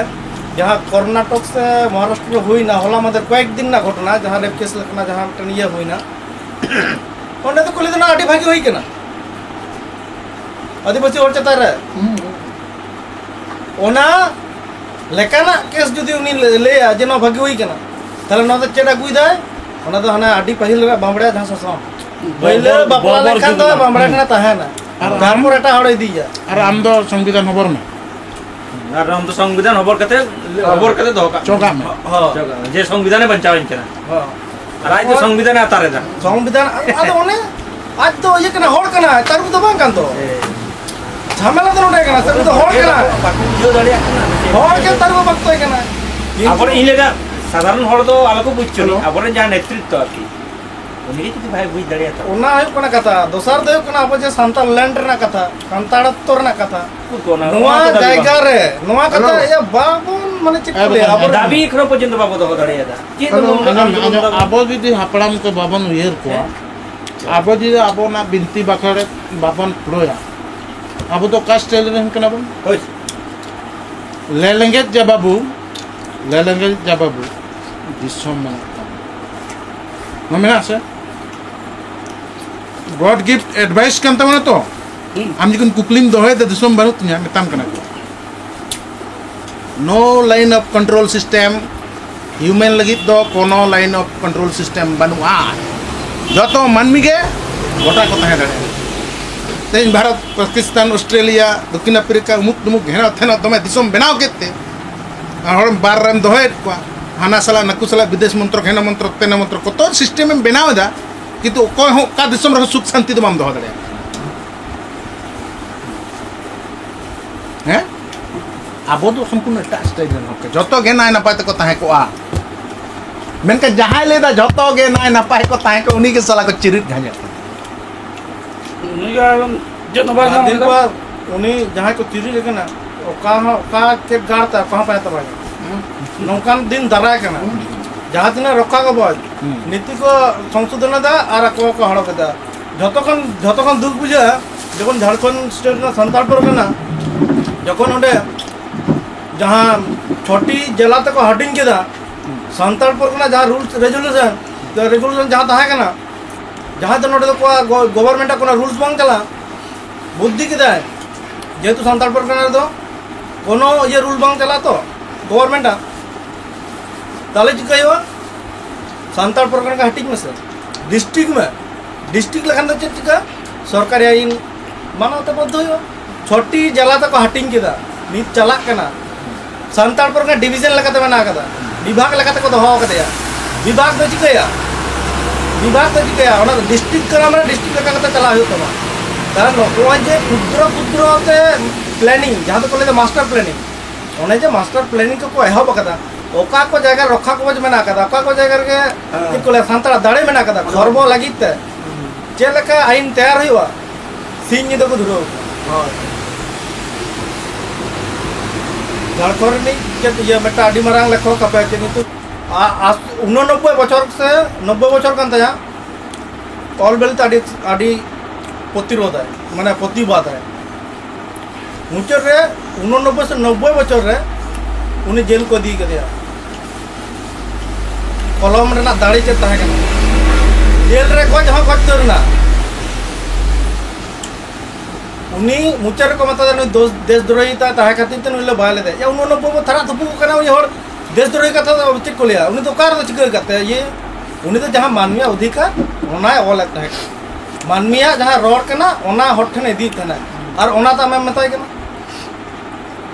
ᱡᱟᱦᱟᱸ ᱠᱚᱨᱱᱟᱴᱚᱠ ᱥᱮ ᱢᱚᱦᱟᱨᱟᱥᱴᱨᱚ ᱨᱮ ᱦᱩᱭᱱᱟ, ᱦᱚᱞᱟ ᱢᱟᱫᱷᱮᱨ ᱠᱚᱭᱮᱠ ᱫᱤᱱ ᱨᱮᱱᱟᱜ ᱜᱷᱚᱴᱚᱱᱟ, ᱡᱟᱦᱟᱸ ᱨᱮᱯ ᱠᱮᱥ ᱞᱮᱠᱟᱱᱟᱜ ᱡᱟᱦᱟᱸ ᱢᱤᱫᱴᱮᱱ ᱤᱭᱟᱹ ᱦᱩᱭᱱᱟ, ᱚᱸᱰᱮ ᱫᱚᱠᱚ ᱞᱟᱹᱭ ᱫᱟ ᱟᱹᱰᱤ ᱵᱷᱟᱹᱜᱤ ᱦᱩᱭ ᱠᱟᱱᱟ ᱟᱹᱫᱤᱵᱟᱹᱥᱤ ᱦᱚᱲ ᱪᱮᱛᱟᱱ ᱨᱮ᱾ ᱦᱩᱸ᱾ ᱚᱱᱟ ᱞᱮᱠᱟᱱᱟᱜ ᱠᱮᱥ ᱡᱩᱫᱤ ᱩᱱᱤ ᱞᱟᱹ-, ᱞᱟᱹᱭᱟ ᱡᱮ ᱱᱚᱣᱟ ᱵᱷᱟᱹᱜᱤ ᱦᱩᱭ ᱠᱟᱱᱟ, ᱛᱟᱦᱞᱮ ᱱᱚᱣᱟ ᱫᱚ ᱪᱮᱫ ᱟᱹᱜᱩᱭᱮᱫᱟᱭ? ᱚᱱᱟ ᱫᱚ ᱦᱟᱱᱟ ᱟᱹᱰᱤ ᱯᱟᱹᱦᱤᱞ ᱨᱮᱱᱟᱜ ᱵᱟᱸᱵᱽᱲᱮ ᱡᱟᱦᱟᱸ ᱥᱟᱥᱚᱱ᱾ ᱯᱟᱹᱦᱤᱞ ᱵᱚᱵᱚᱨ, ᱵᱟᱯᱞᱟ ᱵᱚᱵᱚᱨ ᱞᱮᱱᱠᱷᱟᱱ ᱫᱚ ᱡᱩᱜᱽ ᱨᱮᱱᱟᱜ᱾ ᱵᱟᱸᱵᱽᱲᱮ ᱦᱩᱸ᱾ ᱠᱟᱱᱟ ᱛᱟᱦᱮᱱᱟ᱾ ᱟᱨ ᱟᱢ ᱛᱟᱨᱯᱚᱨ ᱮᱴᱟᱜ ᱦᱚᱲ ᱤᱫᱤᱭᱟ᱾ ᱟᱨ ᱟᱢ ᱫᱚ ᱥᱚᱝᱵᱤᱫᱷᱟᱱ ᱦᱚᱵᱚᱨ ᱢᱮ᱾ ᱟᱨ ᱟᱢ ᱫᱚ ᱥᱚᱝᱵᱤᱫᱷᱟᱱ ᱦᱚᱵᱚᱨ ᱠᱟᱛᱮ, ᱦᱚᱵᱚᱨ ᱠᱟᱛᱮ ᱫᱚᱦᱚ ᱠᱟᱜ ᱪᱚ ᱠᱟᱜ ᱢᱮ᱾ ᱦᱚᱸ᱾ ᱪᱚ ᱠᱟᱜ ᱢᱮ᱾ ᱡᱮ ᱥᱚᱝᱵᱤᱫᱷᱟᱱᱮ ᱵᱟᱧᱪᱟᱣᱤᱧ ᱠᱟᱱᱟ᱾ ᱦᱚᱸ᱾ ᱟᱨ ᱟᱡ ᱫᱚ ᱥᱚᱝᱵᱤᱫᱷᱟᱱᱮ ᱟᱛᱟᱨ ᱮᱫᱟ᱾ ᱥᱚᱝᱵᱤᱫᱷᱟᱱ, ᱟᱫᱚ ᱚᱱᱮ, ᱟᱡ ᱫᱚ ᱤᱭᱟᱹ ᱠᱟᱱᱟ, ᱦᱚᱲ ᱠᱟᱱᱟᱭ, ᱛᱟᱹᱨᱩᱵ ᱫᱚ ᱵᱟᱝ ᱠᱟᱱ ᱫᱚ᱾ ᱦᱮᱸ᱾ ᱡᱷᱟᱢᱮᱞᱟ ᱫᱚ ᱱᱚᱰᱮ ᱠᱟᱱᱟ ᱥᱮ, ᱩᱱᱤ ᱫᱚ ᱦᱚᱲ ᱠᱟᱱᱟᱭ᱾ ᱵᱟᱠᱚ ᱵᱩᱡᱷᱟᱹᱣ ᱫᱟᱲᱮᱭᱟᱜ ᱠᱟᱱᱟ᱾ ᱦᱚᱲ ᱜᱮ ᱛᱟᱹᱨᱩᱵ ᱵᱷᱚᱠᱛᱚᱭ ᱠᱟᱱᱟᱭ᱾ ᱟᱵᱚᱨᱮᱱ, ᱤᱧ ᱞᱟᱹᱭᱫᱟ, ᱥᱟᱫᱷᱟᱨᱚᱱ ᱦᱚᱲ ᱫᱚ ᱟᱞᱚ ᱠᱚ ᱵᱩᱡᱽ ᱦᱚᱪᱚ ᱱᱤᱡ, ᱟᱵᱚᱨᱮᱱ ᱡᱟᱦᱟᱸ ᱱᱮᱛᱨᱤᱛᱛᱚ ᱟᱨᱠᱤ, ᱩᱱᱤ ᱜᱮ ᱡᱩᱫᱤ ᱵᱟᱭ ᱵᱩᱡᱽ ᱫᱟᱲᱮᱭᱟᱜᱼᱟ, ᱛᱟᱦᱚᱞᱮ ᱚᱱᱟ ᱦᱩᱭᱩᱜ ᱠᱟᱱᱟ ᱠᱟᱛᱷᱟ᱾ ᱫᱚᱥᱟᱨ ᱫᱚ ᱦᱩᱭᱩᱜ ᱠᱟᱱᱟ, ᱟᱵᱚ ᱡᱮ ᱥᱟᱱᱛᱟᱲ ᱞᱮᱱᱰ ᱨᱮᱱᱟᱜ ᱠᱟᱛᱷᱟ, ᱥᱟᱱᱛᱟᱲᱚᱛᱛᱚ ᱨᱮᱱᱟᱜ ᱠᱟᱛᱷᱟ, ᱩᱠᱩᱨ ᱠᱚ ᱚᱱᱟ, ᱱᱚᱣᱟ ᱚᱱᱟ ᱠᱚ ᱫᱟᱵᱤ ᱡᱟᱭᱜᱟ ᱵᱟᱝ᱾ ᱨᱮ, ᱱᱚᱣᱟ ᱠᱟᱛᱷᱟ ᱦᱮᱸ, ᱤᱭᱟᱹ ᱵᱟᱵᱚᱱ, ᱢᱟᱱᱮ ᱪᱮᱫ ᱠᱚ ᱦᱮᱸ, ᱞᱟᱹᱭᱟ, ᱵᱟᱠᱷᱟᱱ ᱟᱵᱚᱨᱮᱱ ᱫᱟᱵᱤ ᱮᱠᱷᱚᱱᱳ ᱯᱚᱨᱡᱚᱱᱛᱚ ᱵᱟᱵᱚ ᱫᱚᱦᱚ ᱫᱟᱲᱮᱭᱟᱫᱟ᱾ ᱪᱮᱫ ᱟᱸᱡᱚᱢ, ᱵᱚᱱ ᱟᱸᱡᱚᱢ, ᱟᱸᱡᱚᱢ, ᱟᱸᱡᱚᱢ, ᱟᱵᱚ ᱡᱩᱫᱤ ᱦᱟᱯᱲᱟᱢ ᱠᱚ ᱵᱟᱵᱚᱱ ᱩᱭᱦᱟᱹᱨ ᱠᱚᱣᱟ, ᱦᱮᱸ᱾ ᱟᱵᱚ ᱡᱩᱫᱤ ᱟᱵᱚᱱᱟᱜ ᱵᱤᱱᱛᱤ ᱵᱟᱠᱷᱮᱲ ᱵᱟᱵᱚᱱ ᱯᱩᱨᱟᱹᱭᱟ, ᱟᱵᱚ ᱫᱚ ᱚᱠᱟ ᱥᱴᱟᱭᱤᱞ ᱨᱮᱱ ᱠᱟᱱᱟ ᱵᱚᱱ? ᱦᱳᱭ᱾ ᱞᱮ ᱞᱮᱸᱜᱮᱡ ᱡᱟ ᱵᱟᱹᱵᱩ, ᱞᱮ ᱞᱮᱸᱜᱮᱡ ᱡᱟ ᱵᱟᱹᱵᱩ, ᱫᱤᱥᱚᱢ ᱢᱮᱱᱟᱜ ᱛᱟᱢᱟ᱾ ᱱᱚᱣᱟ ᱢᱮᱱᱟᱜ ᱥᱮ? God gift advice ᱠᱟᱱ ᱛᱟᱵᱚᱱᱟ ᱛᱚ᱾ ᱦᱩᱸ᱾ ᱟᱢ ᱡᱚᱠᱷᱚᱱ ᱠᱩᱠᱞᱤᱢ ᱫᱚᱦᱚᱭᱮᱫᱟ, ᱫᱤᱥᱚᱢ ᱵᱟᱹᱱᱩᱜ ᱛᱤᱧᱟ, ᱢᱮᱛᱟᱢ ᱠᱟᱱᱟ ᱠᱚ, no line of control system, human ᱞᱟᱹᱜᱤᱫ ᱫᱚ ᱠᱳᱱᱳ line of control system ᱵᱟᱹᱱᱩᱜᱼᱟ᱾ ᱡᱚᱛᱚ ᱢᱟᱹᱱᱢᱤ ᱜᱮ ᱜᱚᱴᱟ ᱠᱚ ᱛᱟᱦᱮᱸ ᱫᱟᱲᱮᱭᱟᱜᱼᱟ᱾ ᱛᱮᱦᱮᱧ ᱵᱷᱟᱨᱚᱛ, ᱯᱟᱠᱤᱥᱛᱟᱱ, ᱚᱥᱴᱨᱮᱞᱤᱭᱟ, ᱫᱚᱠᱠᱷᱤᱱ ᱟᱯᱷᱨᱤᱠᱟ, ᱩᱢᱩᱠ ᱛᱩᱢᱩᱠ ᱜᱷᱮᱱᱟ ᱛᱷᱮᱱᱟ ᱫᱚᱢᱮ ᱫᱤᱥᱚᱢ ᱵᱮᱱᱟᱣ ᱠᱮᱫ ᱛᱮ, ᱟᱨ ᱦᱚᱲ ᱵᱟᱨ ᱨᱮᱢ ᱫᱚᱦᱚᱭᱮᱫ ᱠᱚᱣᱟ, ᱦᱟᱱᱟ ᱥᱟᱞᱟᱜ ᱱᱟᱠᱩ ᱥᱟᱞᱟᱜ ᱵᱤᱫᱮᱥ ᱢᱚᱱᱛᱨᱚᱠ, ᱦᱮᱱᱟ ᱢᱚᱱᱛᱨᱚᱠ, ᱛᱮᱱᱟ ᱢᱚᱱᱛᱨᱚᱠ, ᱠᱚᱛᱚ system ᱮᱢ ᱵᱮᱱᱟᱣ ᱮᱫᱟ, ᱠᱤᱱᱛᱩ ᱚᱠᱚᱭ ᱦᱚᱸ ᱚᱠᱟ ᱫᱤᱥᱚᱢ ᱨᱮᱦᱚᱸ ᱥᱩᱠ ᱥᱟᱱᱛᱤ ᱫᱚ ᱵᱟᱢ ᱫᱚᱦᱚ ᱫᱟᱲᱮᱭᱟᱜᱼᱟ᱾ ᱦᱮᱸ? ᱟᱵᱚ ᱫᱚ ᱥᱚᱢᱯᱩᱨᱱᱚ ᱮᱴᱟᱜ ᱥᱴᱟᱭᱤᱞ ᱨᱮᱱ ᱦᱚᱲ ᱠᱚ᱾ ᱡᱚᱛᱚ ᱜᱮ ᱱᱟᱭ ᱱᱟᱯᱟᱭ ᱛᱮᱠᱚ ᱛᱟᱦᱮᱸ ᱠᱚᱜᱼᱟ᱾ ᱢᱮᱱᱠᱷᱟᱱ ᱡᱟᱦᱟᱸᱭ ᱞᱟᱹᱭᱫᱟ ᱡᱚᱛᱚ ᱜᱮ ᱱᱟᱭ ᱱᱟᱯᱟᱭ ᱠᱚ ᱛᱟᱦᱮᱸ ᱠᱚᱜᱼᱟ, ᱩᱱᱤ ᱜᱮ ᱥᱟᱞᱟ ᱠᱚ ᱪᱤᱨᱤᱫ ᱜᱷᱟᱸᱡᱚᱜ ᱠᱟᱱᱟ᱾ ᱩᱱᱤ ᱜᱮ ᱟᱨ ᱪᱮᱫ ᱦᱚᱸ ᱵᱟᱭ ᱧᱟᱢ ᱫᱤᱱ ᱠᱮᱫᱟ᱾ ᱯᱚᱨ ᱩᱱᱤ ᱡᱟᱦᱟᱸᱭ ᱠᱚ ᱪᱤᱨᱤᱫ ᱟᱠᱟᱱᱟ, ᱚᱠᱟ ᱦᱚᱸ, ᱚᱠᱟ ᱪᱮᱫ ᱜᱟᱲ ᱛᱟᱭ, ᱚᱠᱟ ᱦᱚᱸ ᱵᱟᱭ ᱛᱟᱵᱟᱭᱟ᱾ ᱦᱩᱸ᱾ ᱱᱚᱝᱠᱟᱱ ᱫᱤᱱ ᱫᱟᱨᱟᱭ ᱠᱟᱱᱟ᱾ ᱦᱩᱸ᱾ ᱡᱟᱦᱟᱸ ᱛᱤᱱᱟᱹᱜ ᱨᱚᱠᱟ ᱜᱚᱵᱚᱡ, ᱦᱩᱸ᱾ ᱱᱤᱛᱤ ᱠᱚ ᱥᱚᱝᱥᱳᱫᱷᱚᱱ ᱮᱫᱟ ᱟᱨ ᱟᱠᱚ ᱠᱚ ᱦᱟᱲᱚᱯ ᱮᱫᱟ᱾ ᱡᱷᱚᱛᱚ ᱠᱷᱚᱱ, ᱡᱷᱚᱛᱚ ᱠᱷᱚᱱ ᱫᱩᱠ ᱵᱩᱡᱷᱟᱹᱜᱼᱟ, ᱡᱚᱠᱷᱚᱱ ᱡᱷᱟᱲᱠᱷᱚᱸᱰ ᱥᱴᱮᱴ ᱨᱮᱱᱟᱜ ᱥᱟᱱᱛᱟᱲ ᱯᱟᱨᱜᱟᱱᱟ, ᱡᱚᱠᱷᱚᱱ ᱚᱸᱰᱮ ᱡᱟᱦᱟᱸ ᱪᱷᱚᱴᱤ ᱡᱮᱞᱟ ᱛᱮᱠᱚ ᱦᱟᱹᱴᱤᱧ ᱠᱮᱫᱟ, ᱦᱩᱸ᱾ ᱥᱟᱱᱛᱟᱲ ᱯᱟᱨᱜᱟᱱᱟ ᱡᱟᱦᱟᱸ ᱨᱩᱞᱥ ᱨᱮᱡᱩᱞᱮᱥᱚᱱ, ᱨᱮᱜᱩᱞᱮᱥᱚᱱ ᱡᱟᱦᱟᱸ ᱛᱟᱦᱮᱸ ᱠᱟᱱᱟ, ᱡᱟᱦᱟᱸ ᱫᱚ ᱱᱚᱰᱮ ᱫᱚ ᱠᱚ ᱜᱚ-, ᱜᱚᱵᱷᱚᱨᱱᱢᱮᱱᱴ ᱟᱜ ᱠᱳᱱᱳ ᱨᱩᱞᱥ ᱵᱟᱝ ᱪᱟᱞᱟᱜᱼᱟ, ᱵᱩᱫᱽᱫᱷᱤ ᱠᱮᱫᱟᱭ, ᱡᱮᱦᱮᱛᱩ ᱥᱟᱱᱛᱟᱲ ᱯᱟᱨᱜᱟᱱᱟ ᱨᱮᱫᱚ ᱠᱳᱱᱳ ᱤᱭᱟᱹ ᱨᱩᱞ ᱵᱟᱝ ᱪᱟᱞᱟᱜᱼᱟ ᱛᱚ ᱜᱚᱵᱷᱚᱨᱱᱢᱮᱱᱴ ᱟᱜ, ᱛᱟᱦᱚᱞᱮ ᱪᱤᱠᱟᱹ ᱦᱩᱭᱩᱜᱼᱟ? ᱥᱟᱱᱛᱟᱲ ᱯᱟᱨᱜᱟᱱᱟ ᱠᱚ ᱦᱟᱹᱴᱤᱧ ᱢᱮᱥᱮ, ᱰᱤᱥᱴᱨᱤᱠᱴ ᱢᱮ᱾ ᱰᱤᱥᱴᱨᱤᱠᱴ ᱞᱮᱠᱷᱟᱱ ᱫᱚ ᱪᱮᱫ ᱪᱤᱠᱟᱹ? ᱥᱚᱨᱠᱟᱨᱤ ᱟᱹᱭᱤᱱ ᱢᱟᱱᱟᱣ ᱛᱮ ᱵᱟᱫᱽᱫᱷᱚ ᱦᱩᱭᱩᱜᱼᱟ᱾ ᱪᱷᱚᱴᱤ ᱡᱮᱞᱟ ᱛᱮᱠᱚ ᱦᱟᱹᱴᱤᱧ ᱠᱮᱫᱟ, ᱱᱤᱛ ᱪᱟᱞᱟᱜ ᱠᱟᱱᱟ᱾ ᱥᱟᱱᱛᱟᱲ ᱯᱟᱨᱜᱟᱱᱟ ᱰᱤᱵᱷᱤᱡᱚᱱ ᱞᱮᱠᱟᱛᱮ ᱢᱮᱱᱟᱜ ᱟᱠᱟᱫᱟ, ᱵᱤᱵᱷᱟᱜᱽ ᱞᱮᱠᱟᱛᱮ ᱠᱚ ᱫᱚᱦᱚ ᱟᱠᱟᱫᱮᱭᱟ᱾ ᱵᱤᱵᱷᱟᱜᱽ ᱫᱚ ᱪᱤᱠᱟᱹᱭᱟ? ᱵᱤᱵᱷᱟᱜᱽ ᱫᱚ ᱪᱤᱠᱟᱹᱭᱟ? ᱚᱱᱟ ᱫᱚ ᱰᱤᱥᱴᱨᱤᱠᱴ ᱠᱟᱱᱟ, ᱢᱟᱱᱮ ᱰᱤᱥᱴᱨᱤᱠᱴ ᱞᱮᱠᱟ ᱠᱟᱛᱮ ᱪᱟᱞᱟᱜ ᱦᱩᱭᱩᱜ ᱛᱟᱢᱟ᱾ ᱛᱟᱦᱞᱮ ᱱᱚᱜᱼᱚᱭ ᱡᱮ ᱠᱷᱩᱫᱨᱚ ᱠᱷᱩᱫᱨᱚ ᱛᱮ ᱯᱞᱮᱱᱤᱝ, ᱡᱟᱦᱟᱸ ᱫᱚᱠᱚ ᱞᱟᱹᱭᱫᱟ ᱢᱟᱥᱴᱟᱨ ᱯᱞᱮᱱᱤᱝ, ᱚᱱᱮ ᱡᱮ ᱢᱟᱥᱴᱟᱨ ᱯᱞᱮᱱᱤᱝ ᱠᱚᱠᱚ ᱮᱦᱚᱵ ᱟᱠᱟᱫᱟ, ᱚᱠᱟ ᱠᱚ ᱡᱟᱭᱜᱟ ᱨᱮ ᱨᱚᱠᱠᱷᱟ ᱠᱚᱵᱚᱡᱽ ᱢᱮᱱᱟᱜ ᱟᱠᱟᱫᱟ, ᱚᱠᱟ ᱠᱚ ᱡᱟᱭᱜᱟ ᱨᱮᱜᱮ ᱦᱮᱸ᱾ ᱪᱮᱫ ᱠᱚ ᱞᱟᱹᱭᱟ, ᱥᱟᱱᱛᱟᱲᱟᱜ ᱫᱟᱲᱮ ᱢᱮᱱᱟᱜ ᱟᱠᱟᱫᱟ, ᱦᱮᱸ᱾ ᱠᱷᱚᱨᱵᱚ ᱞᱟᱹᱜᱤᱫ ᱛᱮ ᱦᱩᱸ᱾ ᱪᱮᱫ ᱞᱮᱠᱟ ᱟᱭᱤᱱ ᱛᱮᱭᱟᱨ ᱦᱩᱭᱩᱜᱼᱟ, ᱥᱤᱧ ᱧᱤᱫᱟᱹ ᱠᱚ ᱫᱷᱩᱨᱟᱹᱣ ᱟᱠᱟᱱᱟ᱾ ᱦᱳᱭ᱾ ᱡᱷᱟᱲᱠᱷᱚᱸᱰ ᱨᱤᱱᱤᱡ ᱪᱮᱫ ᱤᱭᱟᱹ ᱢᱤᱫᱴᱟᱝ ᱟᱹᱰᱤ ᱢᱟᱨᱟᱝ ᱞᱮᱠᱷᱚᱠ ᱟᱯᱮ, ᱠᱤᱱᱛᱩ ᱟ-, ᱟᱥ-, ᱩᱱᱚᱱᱚᱵᱵᱳᱭ ᱵᱚᱪᱷᱚᱨ ᱥᱮ ᱱᱚᱵᱵᱳᱭ ᱵᱚᱪᱷᱚᱨ ᱠᱟᱱ ᱛᱟᱭᱟ, ᱚᱞ ᱵᱤᱞ ᱛᱮ ᱟᱹᱰᱤ, ᱟᱹᱰᱤ ᱯᱨᱚᱛᱤᱨᱳᱫᱷᱟᱭ, ᱢᱟᱱᱮ ᱯᱨᱚᱛᱤᱵᱟᱫᱟᱭ᱾ ᱢᱩᱪᱟᱹᱫ ᱨᱮ ᱩᱱᱚᱱᱚᱵᱵᱳᱭ ᱥᱮ ᱱᱚᱵᱵᱳᱭ ᱵᱚᱪᱷᱚᱨ ᱨᱮ ᱩᱱᱤ ᱡᱮᱞ ᱠᱚ ᱤᱫᱤ ᱠᱟᱫᱮᱭᱟ᱾ ᱠᱚᱞᱚᱢ ᱨᱮᱱᱟᱜ ᱫᱟᱲᱮ ᱪᱮᱫ ᱛᱟᱦᱮᱸ ᱠᱟᱱᱟ? ᱡᱮᱞ ᱨᱮ ᱜᱚᱡ ᱦᱚᱸ ᱜᱚᱡ ᱩᱛᱟᱹᱨ ᱮᱱᱟ᱾ ᱩᱱᱤ ᱢᱩᱪᱟᱹᱫ ᱨᱮᱠᱚ ᱢᱮᱛᱟᱫᱟ, ᱱᱩᱭ ᱫᱳᱥ, ᱫᱮᱥ ᱫᱨᱳᱦᱤ ᱛᱟᱭ ᱛᱟᱦᱮᱸ ᱠᱷᱟᱹᱛᱤᱨ ᱛᱮ ᱱᱩᱭ ᱞᱮ ᱵᱟᱭ ᱞᱮᱫᱮᱭᱟ᱾ ᱭᱟ, ᱩᱱᱚᱱᱚᱵᱵᱳᱭ ᱵᱚ ᱛᱷᱟᱨᱟᱜ ᱛᱩᱯᱩᱜ ᱠᱟᱱᱟ, ᱩᱱᱤ ᱦᱚᱲ ᱫᱮᱥ ᱫᱨᱳᱦᱤ ᱠᱟᱛᱷᱟ ᱫᱚ ᱪᱮᱫ ᱠᱚ ᱞᱟᱹᱭᱟ? ᱩᱱᱤ ᱫᱚ ᱚᱠᱟ ᱨᱮᱫᱚ ᱪᱤᱠᱟᱹ ᱠᱟᱫ ᱛᱟᱭᱟ? ᱤᱭᱟᱹ, ᱩᱱᱤ ᱫᱚ ᱡᱟᱦᱟᱸ ᱢᱟᱹᱱᱢᱤᱭᱟᱜ ᱚᱫᱷᱤᱠᱟᱨ, ᱚᱱᱟᱭ ᱚᱞᱮᱫ ᱛᱟᱦᱮᱸ ᱠᱟᱱᱟ᱾ ᱢᱟᱹᱱᱢᱤᱭᱟᱜ ᱡᱟᱦᱟᱸ ᱨᱚᱲ ᱠᱟᱱᱟ, ᱚᱱᱟ ᱦᱚᱲ ᱴᱷᱮᱱ ᱤᱫᱤᱭᱮᱫ ᱛᱟᱦᱮᱱᱟᱭ᱾ ᱟᱨ ᱚᱱᱟ ᱫᱚ ᱟᱢᱮᱢ ᱢᱮᱛᱟᱭ ᱠᱟᱱᱟ?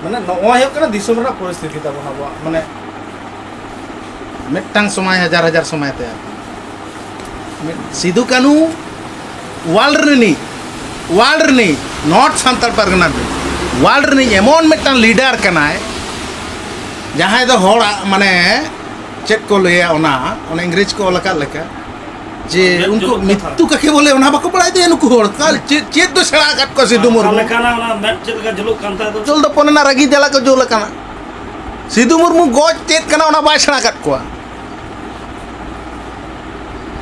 ᱢᱟᱱᱮ, ᱱᱚᱜᱼᱚᱭ ᱦᱩᱭᱩᱜ ᱠᱟᱱᱟ ᱫᱤᱥᱚᱢ ᱨᱮᱱᱟᱜ ᱯᱚᱨᱤᱥᱛᱷᱤᱛᱤ ᱛᱟᱵᱚᱱ ᱟᱵᱚᱣᱟᱜ, ᱢᱟᱱᱮ, ᱢᱤᱫᱴᱟᱝ ᱥᱚᱢᱟᱭ ᱦᱟᱡᱟᱨ ᱦᱟᱡᱟᱨ ᱥᱚᱢᱟᱭ ᱛᱮ᱾ ᱢᱤᱫ ᱥᱤᱫᱩ ᱠᱟᱹᱱᱦᱩ ᱣᱟᱨᱞᱰ ᱨᱤᱱᱤᱡ, ᱣᱟᱨᱞᱰ ᱨᱤᱱᱤᱡ, not ᱥᱟᱱᱛᱟᱲ ᱯᱟᱨᱜᱟᱱᱟ ᱨᱤᱱᱤᱡ, ᱣᱟᱨᱞᱰ ᱨᱤᱱᱤᱡ ᱮᱢᱚᱱ ᱢᱤᱫᱴᱟᱝ ᱞᱤᱰᱟᱨ ᱠᱟᱱᱟᱭ, ᱡᱟᱦᱟᱸᱭ ᱫᱚ ᱦᱚᱲᱟᱜ, ᱢᱟᱱᱮ, ᱪᱮᱫ ᱠᱚ ᱞᱟᱹᱭᱟ, ᱚᱱᱟ, ᱚᱱᱟ ᱤᱝᱨᱮᱡᱽ ᱠᱚ ᱚᱞ ᱟᱠᱟᱫ ᱞᱮᱠᱟ, ᱡᱮ ᱢᱮᱫ ᱩᱱᱠᱩ ᱡᱩᱞᱩᱜ ᱠᱟᱛᱷᱟ᱾ ᱢᱤᱛᱛᱩ ᱠᱟᱠᱮ ᱵᱚᱞᱮ, ᱚᱱᱟ ᱵᱟᱠᱚ ᱵᱟᱲᱟᱭ ᱛᱮ ᱱᱩᱠᱩ ᱦᱚᱲ ᱠᱟ-, ᱪᱮᱫ, ᱪᱮᱫ ᱫᱚ ᱥᱮᱬᱟ ᱟᱠᱟᱫ ᱠᱚᱣᱟ ᱥᱤᱫᱩ ᱚᱠᱟ ᱢᱩᱨᱢᱩ? ᱞᱮᱠᱟᱱᱟ ᱚᱱᱟ ᱢᱮᱫ ᱪᱮᱫ ᱞᱮᱠᱟ ᱡᱩᱞᱩᱜ ᱠᱟᱱ ᱛᱟᱭ ᱫᱚ? ᱡᱩᱞ ᱫᱚ ᱯᱚᱱᱮᱱᱟ ᱨᱟᱹᱜᱤ ᱡᱟᱞᱟ ᱠᱚ ᱡᱩᱞ ᱟᱠᱟᱱᱟ᱾ ᱥᱤᱫᱩ ᱢᱩᱨᱢᱩ ᱜᱚᱡ ᱪᱮᱫ ᱠᱟᱱᱟ, ᱚᱱᱟ ᱵᱟᱭ ᱥᱮᱬᱟ ᱟᱠᱟᱫ ᱠᱚᱣᱟ᱾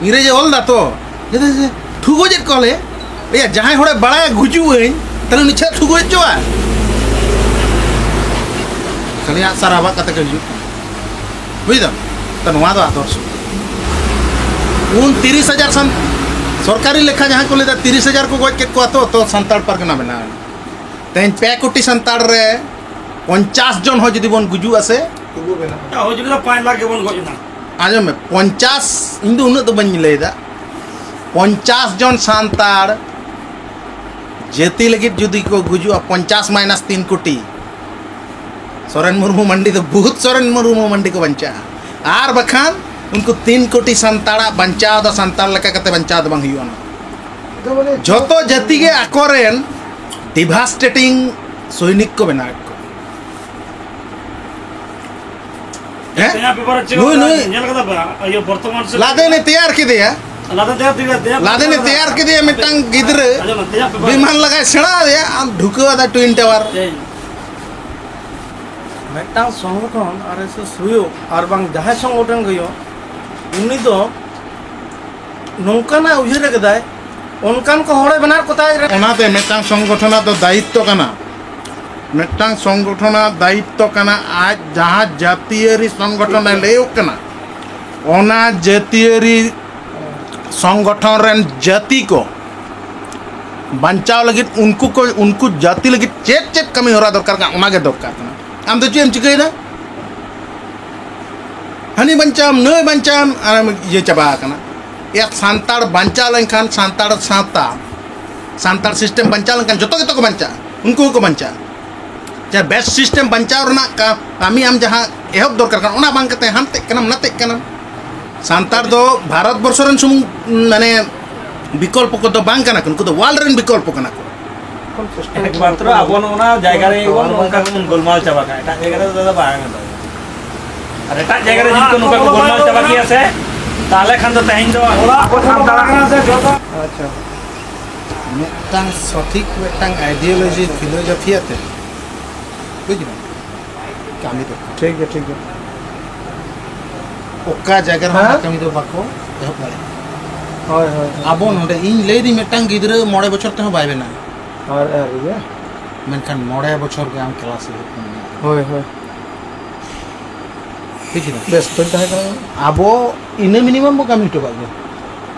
ᱤᱝᱨᱮᱡᱽ ᱮ ᱚᱞ ᱫᱟ ᱛᱚ, ᱡᱮ, ᱡᱮ, ᱴᱷᱩ ᱜᱚᱡᱮᱫ ᱠᱚᱣᱟ ᱞᱮ᱾ ᱮᱭᱟ, ᱡᱟᱦᱟᱸᱭ ᱦᱚᱲᱮ ᱵᱟᱲᱟᱭᱟ ᱜᱩᱡᱩᱜ ᱟᱹᱧ, ᱛᱟᱦᱞᱮ ᱩᱱᱤ ᱪᱮᱫ ᱴᱷᱩ ᱜᱚᱡ ᱦᱚᱪᱚᱣᱟ? ᱠᱷᱟᱹᱞᱤ ᱟᱜ ᱥᱟᱨ ᱟᱵᱟᱜ ᱠᱟᱛᱮ ᱠᱚ ᱦᱤᱡᱩᱜ ᱠᱟᱱᱟ᱾ ᱵᱩᱡ ᱫᱟᱢ? ᱛᱚ, ᱱᱚᱣᱟ ᱫᱚ ᱟᱫᱚᱨᱥᱚ᱾ ᱩᱱ ᱛᱤᱨᱤᱥ ᱦᱟᱡᱟᱨ ᱥᱟᱱ-, ᱥᱚᱨᱠᱟᱨᱤ ᱞᱮᱠᱷᱟ ᱡᱟᱦᱟᱸ ᱠᱚ ᱞᱟᱹᱭᱫᱟ, ᱛᱤᱨᱤᱥ ᱦᱟᱡᱟᱨ ᱠᱚ ᱜᱚᱡ ᱠᱮᱫ ᱠᱚᱣᱟ ᱛᱚ, ᱛᱚ ᱥᱟᱱᱛᱟᱲ ᱯᱟᱨᱜᱟᱱᱟ ᱵᱮᱱᱟᱣ ᱮᱱᱟ᱾ ᱛᱮᱦᱮᱧ ᱯᱮ ᱠᱳᱴᱤ ᱥᱟᱱᱛᱟᱲ ᱨᱮ ᱯᱚᱧᱪᱟᱥ ᱡᱚᱱ ᱦᱚᱸ ᱡᱩᱫᱤ ᱵᱚᱱ ᱜᱩᱡᱩᱜᱼᱟ ᱥᱮ, ᱛᱚᱵᱩ ᱵᱮᱱᱟᱜᱼᱟ᱾ ᱦᱩᱭ ᱡᱩᱫᱤ ᱫᱚ ᱯᱟᱸᱪ ᱞᱟᱠᱷ ᱜᱮᱵᱚᱱ ᱜᱚᱡ ᱮᱱᱟ᱾ ᱟᱸᱡᱚᱢ ᱢᱮ, ᱯᱚᱧᱪᱟᱥ, ᱤᱧ ᱫᱚ ᱩᱱᱟᱹᱜ ᱫᱚ ᱵᱟᱹᱧ ᱞᱟᱹᱭᱫᱟ, ᱯᱚᱧᱪᱟᱥ ᱡᱚᱱ ᱥᱟᱱᱛᱟᱲ ᱡᱟᱹᱛᱤ ᱞᱟᱹᱜᱤᱫ ᱡᱩᱫᱤ ᱠᱚ ᱜᱩᱡᱩᱜᱼᱟ, ᱯᱚᱧᱪᱟᱥ ᱢᱟᱭᱱᱟᱥ ᱛᱤᱱ ᱠᱳᱴᱤ, ᱥᱚᱨᱮᱱ ᱢᱩᱨᱢᱩ ᱢᱟᱱᱰᱤ ᱫᱚ ᱵᱩᱦᱩᱛ ᱥᱚᱨᱮᱱ ᱢᱩᱨᱢᱩ ᱢᱟᱱᱰᱤ ᱠᱚ ᱵᱟᱧᱪᱟᱜᱼᱟ᱾ ᱟᱨ ᱵᱟᱠᱷᱟᱱ ᱩᱱᱠᱩ ᱛᱤᱱ ᱠᱳᱴᱤ ᱥᱟᱱᱛᱟᱲᱟᱜ ᱵᱟᱧᱪᱟᱣ ᱫᱚ ᱥᱟᱱᱛᱟᱲ ᱞᱮᱠᱟ ᱠᱟᱛᱮ ᱵᱟᱧᱪᱟᱣ ᱫᱚ ᱵᱟᱝ ᱦᱩᱭᱩᱜᱼᱟ᱾ ᱚᱱᱟ ᱡᱷᱚᱛᱚ ᱡᱟᱹᱛᱤ ᱜᱮ ᱟᱠᱚᱨᱮᱱ ᱰᱤᱵᱷᱟᱥᱴᱮᱴᱤᱝ ᱥᱚᱭᱱᱤᱠ ᱠᱚ ᱵᱮᱱᱟᱣᱮᱫ ᱠᱚᱣᱟ᱾ ᱦᱮᱸ? ᱛᱮᱦᱮᱧᱟᱜ ᱯᱮᱯᱟᱨ ᱨᱮ ᱪᱮᱫ ᱱᱩᱭ, ᱚᱞ ᱱᱩᱭ᱾ ᱧᱮᱞ ᱠᱟᱫᱟ ᱯᱮ? ᱤᱭᱟᱹ, ᱵᱚᱨᱛᱚᱢᱟᱱ ᱥᱮ ᱞᱟᱫᱮᱱᱮ ᱛᱮᱭᱟᱨ ᱠᱮᱫᱮᱭᱟ᱾ ᱞᱟᱫᱮᱱ ᱛᱮᱭᱟᱨ ᱠᱮᱫᱮᱭᱟ᱾ ᱞᱟᱫᱮᱱᱮ ᱛᱮᱭᱟᱨ ᱠᱮᱫᱮᱭᱟ ᱢᱤᱫᱴᱟᱝ ᱜᱤᱫᱽᱨᱟᱹ᱾ ᱟᱸᱡᱚᱢ ᱢᱮ, ᱛᱮᱦᱮᱧᱟᱜ ᱯᱮᱯᱟᱨ᱾ ᱵᱤᱢᱟᱱ ᱞᱟᱜᱟᱭ ᱥᱮᱬᱟ ᱟᱫᱮᱭᱟ, ᱟᱢ ᱰᱷᱩᱠᱟᱹᱣ ᱟᱫᱟ ᱴᱩᱭᱤᱱ ᱴᱟᱣᱟᱨ᱾ ᱛᱮᱦᱮᱧ᱾ ᱢᱤᱫᱴᱟᱝ ᱥᱚᱝᱜᱚᱴᱷᱚᱱ ᱟᱨ ᱮᱥ ᱮᱥ ᱦᱩᱭᱩᱜ ᱟᱨ ᱵᱟᱝ ᱡᱟᱦᱟᱸᱭ ᱥᱚᱝᱜᱚᱴᱷᱚᱱ ᱜᱮ ᱦᱩᱭᱩᱜ, ᱩᱱᱤ ᱫᱚ ᱱᱚᱝᱠᱟᱱᱟᱜ ᱩᱭᱦᱟᱹᱨ ᱟᱠᱟᱫᱟᱭ, ᱚᱱᱠᱟᱱ ᱠᱚ ᱦᱚᱲᱮ ᱵᱮᱱᱟᱣ ᱠᱚᱛᱟᱭ ᱨᱮ᱾ ᱚᱱᱟᱛᱮ ᱢᱤᱫᱴᱟᱝ ᱥᱚᱝᱜᱚᱴᱷᱚᱱᱟᱜ ᱫᱚ ᱫᱟᱭᱤᱛᱛᱚ ᱠᱟᱱᱟ, ᱢᱤᱫᱴᱟᱝ ᱥᱚᱝᱜᱚᱴᱷᱚᱱᱟᱜ ᱫᱟᱭᱤᱛᱛᱚ ᱠᱟᱱᱟ, ᱟᱡ ᱡᱟᱦᱟᱸ ᱡᱟᱹᱛᱤᱭᱟᱹᱨᱤ ᱥᱚᱝᱜᱚᱴᱷᱚᱱᱮ ᱞᱟᱹᱭᱚᱜ ᱠᱟᱱᱟ, ᱚᱱᱟ ᱡᱟᱹᱛᱤᱭᱟᱹᱨᱤ ᱥᱚᱝᱜᱚᱴᱷᱚᱱ ᱨᱮᱱ ᱡᱟᱹᱛᱤ ᱠᱚ ᱵᱟᱧᱪᱟᱣ ᱞᱟᱹᱜᱤᱫ ᱩᱱᱠᱩ ᱠᱚ, ᱩᱱᱠᱩ ᱡᱟᱹᱛᱤ ᱞᱟᱹᱜᱤᱫ ᱪᱮᱫ ᱪᱮᱫ ᱠᱟᱹᱢᱤ ᱦᱚᱨᱟ ᱫᱚᱨᱠᱟᱨ ᱠᱟᱱᱟ, ᱚᱱᱟᱜᱮ ᱫᱚᱨᱠᱟᱨ ᱠᱟᱱᱟ᱾ ᱟᱢ ᱫᱚ ᱪᱮᱫ ᱮᱢ ᱪᱤᱠᱟᱹᱭᱮᱫᱟ? ᱦᱟᱹᱱᱤ ᱵᱟᱧᱪᱟᱣᱟᱢ, ᱱᱟᱹᱭ ᱵᱟᱧᱪᱟᱣᱟᱢ, ᱟᱨᱮᱢ ᱤᱭᱟᱹ ᱪᱟᱵᱟ ᱟᱠᱟᱱᱟ᱾ ᱭᱟ, ᱥᱟᱱᱛᱟᱲ ᱵᱟᱧᱪᱟᱣ ᱞᱮᱱᱠᱷᱟᱱ ᱥᱟᱱᱛᱟᱲ ᱥᱟᱶᱛᱟ, ᱥᱟᱱᱛᱟᱲ ᱥᱤᱥᱴᱮᱢ ᱵᱟᱧᱪᱟᱣ ᱞᱮᱱᱠᱷᱟᱱ ᱡᱚᱛᱚ ᱜᱮᱛᱚ ᱠᱚ ᱵᱟᱧᱪᱟᱜᱼᱟ, ᱩᱱᱠᱩ ᱦᱚᱸᱠᱚ ᱵᱟᱧᱪᱟᱜᱼᱟ᱾ ᱡᱟᱦᱟᱸ ᱵᱮᱥ ᱥᱤᱥᱴᱮᱢ ᱵᱟᱧᱪᱟᱣ ᱨᱮᱱᱟᱜ ᱠᱟ-, ᱠᱟᱹᱢᱤ ᱟᱢ ᱡᱟᱦᱟᱸ ᱮᱦᱚᱵ ᱫᱚᱨᱠᱟᱨ ᱠᱟᱱᱟ, ᱚᱱᱟ ᱵᱟᱝ ᱠᱟᱛᱮ ᱦᱟᱱᱛᱮᱜ ᱠᱟᱱᱟᱢ ᱱᱟᱛᱮᱜ ᱠᱟᱱᱟᱢ᱾ ᱥᱟᱱᱛᱟᱲ ᱫᱚ ᱵᱷᱟᱨᱚᱛ ᱵᱚᱨᱥᱚ ᱨᱮᱱ ᱥᱩᱢᱩᱝ, ᱢᱟᱱᱮ, ᱵᱤᱠᱚᱞᱯᱚ ᱠᱚᱫᱚ ᱵᱟᱝ ᱠᱟᱱᱟ ᱠᱚ, ᱩᱱᱠᱩ ᱫᱚ ᱣᱟᱨᱞᱰ ᱨᱮᱱ ᱵᱤᱠᱚᱞᱯᱚ ᱠᱟᱱᱟ ᱠᱚ᱾ ᱮᱠᱢᱟᱛᱨᱚ ᱟᱵᱚ ᱱᱚᱜᱼᱚ ᱱᱟ ᱡᱟᱭᱜᱟ ᱨᱮ ᱵᱚᱱ ᱱᱚᱝᱠᱟ ᱵᱚᱱ ᱜᱳᱞᱢᱟᱞ ᱪᱟᱵᱟ ᱠᱟᱜᱼᱟ, ᱮᱴᱟᱜ ᱡᱟᱭᱜᱟ ᱨᱮ ᱫᱚ ᱵᱟᱝ᱾ ᱟᱨ ᱮᱴᱟᱜ ᱡᱟᱭᱜᱟ ᱨᱮ ᱡᱩᱫᱤ ᱠᱚ ᱱᱚᱝᱠᱟ ᱠᱚ ᱜᱳᱞᱢᱟᱞ ᱪᱟᱵᱟ ᱠᱮᱭᱟ ᱥᱮ, ᱛᱟᱦᱚᱞᱮ ᱠᱷᱟᱱ ᱫᱚ ᱛᱮᱦᱮᱧ ᱫᱚ ᱟᱵᱚ ᱥᱟᱱᱛᱟᱲᱟᱜ᱾ ᱟᱪᱪᱷᱟ᱾ ᱢᱤᱫᱴᱟᱝ ᱥᱚᱴᱷᱤᱠ ᱢᱤᱫᱴᱟᱝ ᱟᱭᱰᱤᱭᱳᱞᱚᱡᱤ, ᱯᱷᱤᱞᱳᱡᱚᱯᱷᱤ ᱟᱛᱮ, ᱵᱩᱡᱽ ᱢᱮ, ᱠᱟᱹᱢᱤ ᱫᱚᱨᱠᱟᱨ᱾ ᱴᱷᱤᱠ ᱜᱮᱭᱟ, ᱴᱷᱤᱠ ᱜᱮᱭᱟ᱾ ᱚᱠᱟ ᱡᱟᱭᱜᱟ ᱨᱮᱦᱚᱸ ᱦᱮᱸ? ᱚᱱᱟ ᱠᱟᱹᱢᱤ ᱫᱚ ᱵᱟᱠᱚ ᱮᱦᱚᱵ ᱫᱟᱲᱮᱭᱟᱜᱼᱟ᱾ ᱦᱳᱭ, ᱦᱳᱭ, ᱦᱳᱭ᱾ ᱟᱵᱚ ᱱᱚᱰᱮ, ᱤᱧ ᱞᱟᱹᱭᱫᱟᱹᱧ, ᱢᱤᱫᱴᱟᱝ ᱜᱤᱫᱽᱨᱟᱹ ᱢᱚᱬᱮ ᱵᱚᱪᱷᱚᱨ ᱛᱮᱦᱚᱸ ᱵᱟᱭ ᱵᱮᱱᱟᱜᱼᱟ᱾ ᱟᱨ, ᱟᱨ ᱤᱭᱟᱹ? ᱢᱮᱱᱠᱷᱟᱱ ᱢᱚᱬᱮ ᱵᱚᱪᱷᱚᱨ ᱜᱮ ᱟᱢ ᱠᱞᱟᱥ ᱦᱩᱭᱩᱜ ᱠᱟᱱᱟ᱾ ᱦᱳᱭ, ᱦᱳᱭ᱾ ᱴᱷᱤᱠ ᱜᱮᱭᱟ᱾ ᱵᱮᱥᱛᱚᱧ ᱛᱟᱦᱮᱸ ᱠᱟᱱᱟ᱾ ᱟᱵᱚ ᱤᱱᱟᱹ ᱢᱤᱱᱤᱢᱟᱢ ᱵᱚ ᱠᱟᱹᱢᱤ ᱦᱚᱴᱚ ᱠᱟᱜ ᱜᱮᱭᱟ᱾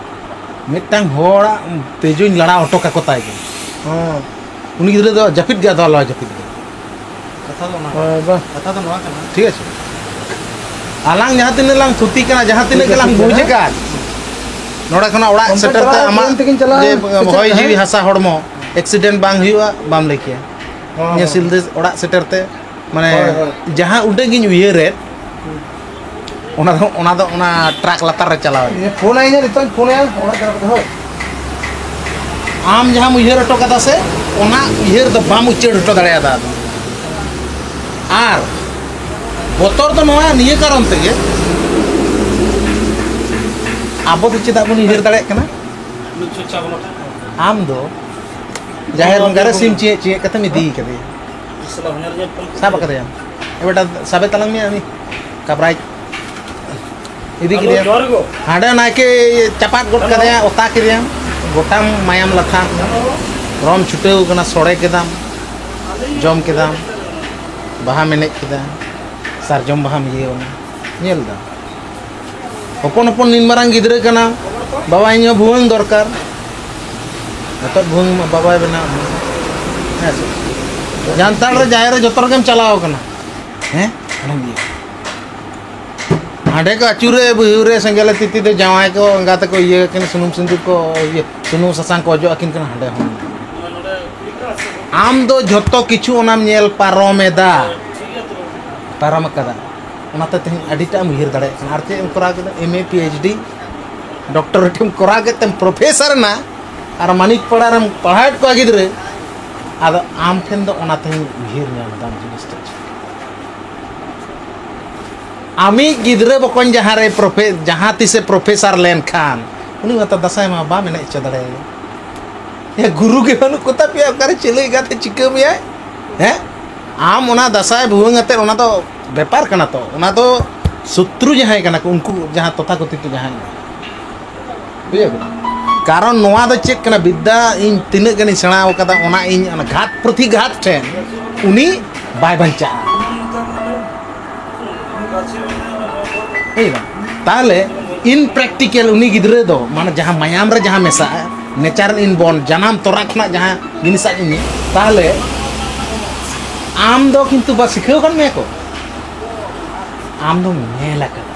ᱢᱤᱫᱴᱟᱝ ᱦᱚᱲᱟᱜ ᱛᱮᱡᱩᱧ ᱞᱟᱲᱟ ᱦᱚᱴᱚ ᱠᱟᱠᱚ ᱛᱟᱭ ᱜᱮ᱾ ᱦᱮᱸ᱾ ᱩᱱᱤ ᱜᱤᱫᱽᱨᱟᱹ ᱫᱚ ᱡᱟᱹᱯᱤᱫ ᱜᱮ ᱟᱫᱚ ᱟᱞᱚᱭ ᱡᱟᱹᱯᱤᱫ ᱜᱮ᱾ ᱠᱟᱛᱷᱟ ᱫᱚ ᱚᱱᱟ ᱦᱳᱭ, ᱵᱟ᱾ ᱠᱟᱛᱷᱟ ᱫᱚ ᱱᱚᱣᱟ ᱠᱟᱱᱟ᱾ ᱴᱷᱤᱠ ᱟᱪᱷᱮ? ᱟᱞᱟᱝ ᱡᱟᱦᱟᱸ ᱛᱤᱱᱟᱹᱜ ᱞᱟᱝ ᱛᱷᱩᱛᱤ ᱠᱟᱱᱟ, ᱡᱟᱦᱟᱸ ᱛᱤᱱᱟᱹᱜ ᱴᱷᱤᱠ ᱜᱮᱞᱟᱝ ᱟᱪᱷᱮ, ᱵᱩᱡᱽ ᱴᱷᱤᱠ ᱟᱪᱷᱮ᱾ ᱟᱠᱟᱫ, ᱱᱚᱰᱮ ᱠᱷᱚᱱᱟᱜ ᱚᱲᱟᱜ ᱚᱱᱛᱮ ᱥᱮᱴᱮᱨ ᱛᱮ ᱪᱟᱞᱟᱣ ᱟᱢᱟᱜ ᱴᱨᱮᱱ ᱛᱮᱠᱤᱱ ᱪᱟᱞᱟᱜᱼᱟ, ᱡᱮ ᱥᱮ ᱪᱮᱫ? ᱦᱚᱭ ᱦᱮᱸ? ᱡᱤᱣᱤ ᱦᱟᱥᱟ ᱦᱚᱲᱢᱚ ᱮᱠᱥᱤᱰᱮᱱᱴ ᱵᱟᱝ ᱦᱩᱭᱩᱜᱼᱟ, ᱵᱟᱢ ᱞᱟᱹᱭ ᱠᱮᱭᱟ᱾ ᱦᱚᱸ, ᱱᱤᱭᱟᱹ ᱦᱚᱸ᱾ ᱥᱤᱞᱫᱟᱹ ᱚᱲᱟᱜ ᱥᱮᱴᱮᱨ ᱛᱮ, ᱢᱟᱱᱮ, ᱦᱳᱭ, ᱦᱳᱭ᱾ ᱡᱟᱦᱟᱸ ᱩᱰᱟᱹᱝ ᱜᱤᱧ ᱩᱭᱦᱟᱹᱨᱮᱫ, ᱦᱩᱸ᱾ ᱚᱱᱟ ᱫᱚ, ᱚᱱᱟ ᱫᱚ ᱚᱱᱟ ᱴᱨᱟᱠ ᱞᱟᱛᱟᱨ ᱨᱮ ᱪᱟᱞᱟᱣ ᱮᱱᱟ᱾ ᱤᱧ ᱯᱷᱳᱱ ᱟᱭ ᱱᱟ, ᱱᱤᱛᱚᱜ ᱤᱧ ᱯᱷᱳᱱ ᱟᱭᱟ, ᱚᱲᱟᱜ ᱪᱟᱞᱟᱣ ᱠᱟᱛᱮ, ᱦᱳᱭ᱾ ᱟᱢ ᱡᱟᱦᱟᱸᱢ ᱩᱭᱦᱟᱹᱨ ᱦᱚᱴᱚ ᱠᱟᱫᱟ ᱥᱮ, ᱚᱱᱟ ᱩᱭᱦᱟᱹᱨ ᱫᱚ ᱵᱟᱢ ᱩᱪᱟᱹᱲ ᱦᱚᱴᱚ ᱫᱟᱲᱮᱭᱟᱫᱟ᱾ ᱟᱨ ᱵᱚᱛᱚᱨ ᱫᱚ ᱱᱚᱣᱟ, ᱱᱤᱭᱟᱹ ᱠᱟᱨᱚᱱ ᱛᱮᱜᱮ, ᱟᱵᱚ ᱫᱚ ᱪᱮᱫᱟᱜ ᱵᱚᱱ ᱩᱭᱦᱟᱹᱨ ᱫᱟᱲᱮᱭᱟᱜ ᱠᱟᱱᱟ? ᱟᱢ ᱫᱚ ᱡᱟᱦᱮᱨ ᱵᱚᱸᱜᱟ ᱨᱮ ᱥᱤᱢ ᱪᱤᱭᱟᱹᱜ ᱪᱤᱭᱟᱹᱜ ᱠᱟᱛᱮᱢ ᱤᱫᱤ ᱠᱟᱫᱮᱭᱟ᱾ ᱥᱟᱵ ᱠᱟᱫᱮᱭᱟᱢ᱾ ᱮ ᱵᱮᱴᱟ, ᱥᱟᱵᱮ ᱛᱟᱞᱟᱝ ᱢᱮ ᱩᱱᱤ ᱠᱟᱵᱨᱟᱡᱽ᱾ ᱤᱫᱤ ᱠᱮᱫᱮᱭᱟᱢ᱾ ᱦᱟᱸᱰᱮ ᱱᱟᱭᱠᱮ ᱪᱟᱯᱟᱫ ᱜᱚᱫ ᱠᱟᱫᱮᱭᱟ, ᱚᱛᱟ ᱠᱮᱫᱮᱭᱟᱢ᱾ ᱜᱚᱴᱟᱢ ᱢᱟᱭᱟᱢ ᱞᱟᱴᱷᱟ᱾ ᱨᱚᱢ ᱪᱷᱩᱴᱟᱹᱣ ᱠᱟᱱᱟ, ᱥᱚᱲᱮ ᱠᱮᱫᱟᱢ, ᱡᱚᱢ ᱠᱮᱫᱟᱢ, ᱵᱟᱦᱟᱢ ᱮᱱᱮᱡ ᱠᱮᱫᱟ, ᱥᱟᱨᱡᱚᱢ ᱵᱟᱦᱟᱢ ᱤᱭᱟᱹᱣ ᱱᱟ᱾ ᱧᱮᱞ ᱫᱟᱢ᱾ ᱦᱚᱯᱚᱱ ᱦᱚᱯᱚᱱ ᱱᱤᱱ ᱢᱟᱨᱟᱝ ᱜᱤᱫᱽᱨᱟᱹ ᱠᱟᱱᱟ, ᱵᱟᱵᱟ ᱤᱧ ᱦᱚᱸ ᱵᱷᱩᱣᱟᱹᱝ ᱫᱚᱨᱠᱟᱨ᱾ ᱱᱤᱛᱚᱜ ᱵᱷᱩᱣᱟᱹᱝ ᱵᱟᱵᱟᱭ ᱵᱮᱱᱟᱣ᱾ ᱦᱮᱸ ᱥᱮ? ᱡᱟᱱᱛᱟᱲ ᱨᱮ ᱡᱟᱦᱮᱨ ᱨᱮ ᱡᱚᱛᱚ ᱨᱮᱜᱮᱢ ᱪᱟᱞᱟᱣ ᱠᱟᱱᱟ᱾ ᱦᱮᱸ? ᱚᱱᱟᱢ ᱤᱭᱟᱹ᱾ ᱦᱟᱸᱰᱮ ᱠᱚ ᱟᱹᱪᱩᱨᱮ ᱵᱟᱹᱦᱩ ᱨᱮ ᱥᱮᱸᱜᱮᱞ ᱛᱤᱛᱤ ᱫᱚ ᱡᱟᱶᱟᱭ ᱠᱚ ᱮᱸᱜᱟ ᱛᱮᱠᱚ ᱤᱭᱟᱹ ᱟᱹᱠᱤᱱ, ᱥᱩᱱᱩᱢ ᱥᱤᱸᱫᱩᱨ ᱠᱚ ᱤᱭᱟᱹ, ᱥᱩᱱᱩᱢ ᱥᱟᱥᱟᱝ ᱠᱚ ᱚᱡᱚᱜ ᱟᱹᱠᱤᱱ ᱠᱟᱱᱟ ᱦᱟᱸᱰᱮ ᱦᱚᱸ᱾ ᱟᱢ ᱫᱚ ᱡᱷᱚᱛᱚ ᱠᱤᱪᱷᱩ ᱚᱱᱟᱢ ᱧᱮᱞ ᱯᱟᱨᱚᱢ ᱮᱫᱟ, ᱯᱟᱨᱚᱢ ᱟᱠᱟᱫᱟ᱾ ᱚᱱᱟᱛᱮ ᱛᱮᱦᱮᱧ ᱟᱹᱰᱤᱴᱟᱜ ᱮᱢ ᱩᱭᱦᱟᱹᱨ ᱫᱟᱲᱮᱭᱟᱜ ᱠᱟᱱᱟ᱾ ᱟᱨ ᱪᱮᱫ ᱮᱢ ᱠᱚᱨᱟᱣ ᱠᱮᱫᱟ? ᱮᱢ ᱮ, ᱯᱤ ᱮᱭᱤᱪ ᱰᱤ, ᱰᱚᱠᱴᱚᱨᱮᱴ ᱮᱢ ᱠᱚᱨᱟᱣ ᱠᱮᱫ ᱛᱮᱢ ᱯᱨᱚᱯᱷᱮᱥᱟᱨ ᱮᱱᱟ, ᱟᱨ ᱢᱟᱱᱤᱠ ᱯᱟᱲᱟ ᱨᱮᱢ ᱯᱟᱲᱦᱟᱣᱮᱫ ᱠᱚᱣᱟ ᱜᱤᱫᱽᱨᱟᱹ᱾ ᱟᱫᱚ ᱟᱢ ᱴᱷᱮᱱ ᱫᱚ ᱚᱱᱟ ᱛᱮᱦᱮᱧ ᱩᱭᱦᱟᱹᱨ ᱧᱟᱢ ᱫᱟᱢ ᱡᱤᱱᱤᱥᱴᱟ᱾ ᱟᱢᱤᱡ ᱜᱤᱫᱽᱨᱟᱹ ᱵᱚᱠᱚᱧ ᱡᱟᱦᱟᱸ ᱨᱮ ᱯᱨᱚᱯᱷᱮ-, ᱡᱟᱦᱟᱸ ᱛᱤᱥᱮ ᱯᱨᱚᱯᱷᱮᱥᱟᱨ ᱞᱮᱱᱠᱷᱟᱱ, ᱩᱱᱤ ᱢᱟᱛᱚ ᱫᱟᱸᱥᱟᱭ ᱢᱟ ᱵᱟᱢ ᱮᱱᱮᱡ ᱦᱚᱪᱚ ᱫᱟᱲᱮᱭᱟᱭᱟ᱾ ᱮ, ᱜᱩᱨᱩ ᱜᱮ ᱵᱟᱹᱱᱩᱜ ᱠᱚᱛᱟ ᱯᱮᱭᱟ, ᱚᱠᱟᱨᱮ ᱪᱮᱞᱮ ᱮᱸᱜᱟᱛᱮ ᱪᱤᱠᱟᱹ ᱢᱮᱭᱟᱭ? ᱦᱮᱸ? ᱟᱢ ᱚᱱᱟ ᱫᱟᱸᱥᱟᱭ ᱵᱷᱩᱣᱟᱹᱝ ᱟᱛᱮᱫ, ᱚᱱᱟ ᱫᱚ ᱵᱮᱯᱟᱨ ᱠᱟᱱᱟ ᱛᱚ, ᱚᱱᱟ ᱫᱚ ᱥᱚᱛᱨᱩ ᱡᱟᱦᱟᱸᱭ ᱠᱟᱱᱟ ᱠᱚ, ᱩᱱᱠᱩ ᱡᱟᱦᱟᱸ ᱛᱚᱛᱷᱟᱠᱚᱛᱷᱤᱛ ᱡᱟᱦᱟᱸᱭ, ᱵᱩᱡᱷᱟᱹᱣ ᱠᱮᱫᱟ? ᱠᱟᱨᱚᱱ ᱱᱚᱣᱟ ᱫᱚ ᱪᱮᱫ ᱠᱟᱱᱟ, ᱵᱤᱫᱽᱫᱟ ᱤᱧ ᱛᱤᱱᱟᱹᱜ ᱜᱟᱱᱤᱧ ᱥᱮᱬᱟ ᱟᱠᱟᱫᱟ, ᱚᱱᱟ ᱤᱧ ᱚᱱᱟ ᱜᱷᱟᱛ ᱯᱨᱚᱛᱤᱜᱷᱟᱛ ᱴᱷᱮᱱ ᱩᱱᱤ ᱵᱟᱭ ᱵᱟᱧᱪᱟᱜᱼᱟ᱾ ᱵᱩᱡᱷᱟᱹᱣ ᱠᱮᱫᱟ? ᱛᱟᱦᱚᱞᱮ in practical ᱩᱱᱤ ᱜᱤᱫᱽᱨᱟᱹ ᱫᱚ, ᱢᱟᱱᱮ, ᱡᱟᱦᱟᱸ ᱢᱟᱭᱟᱢ ᱨᱮ ᱡᱟᱦᱟᱸ ᱢᱮᱥᱟᱜᱼᱟ, natural inborn, ᱡᱟᱱᱟᱢ ᱛᱚᱨᱟ ᱠᱷᱚᱱᱟᱜ ᱡᱟᱦᱟᱸ ᱡᱤᱱᱤᱥᱟᱜ ᱤᱧ, ᱛᱟᱦᱚᱞᱮ ᱟᱢ ᱫᱚ ᱠᱤᱱᱛᱩ ᱵᱟ ᱥᱤᱠᱷᱟᱹᱣ ᱟᱠᱟᱫ ᱢᱮᱭᱟ ᱠᱚ, ᱟᱢ ᱫᱚᱢ ᱧᱮᱞ ᱟᱠᱟᱫᱟ᱾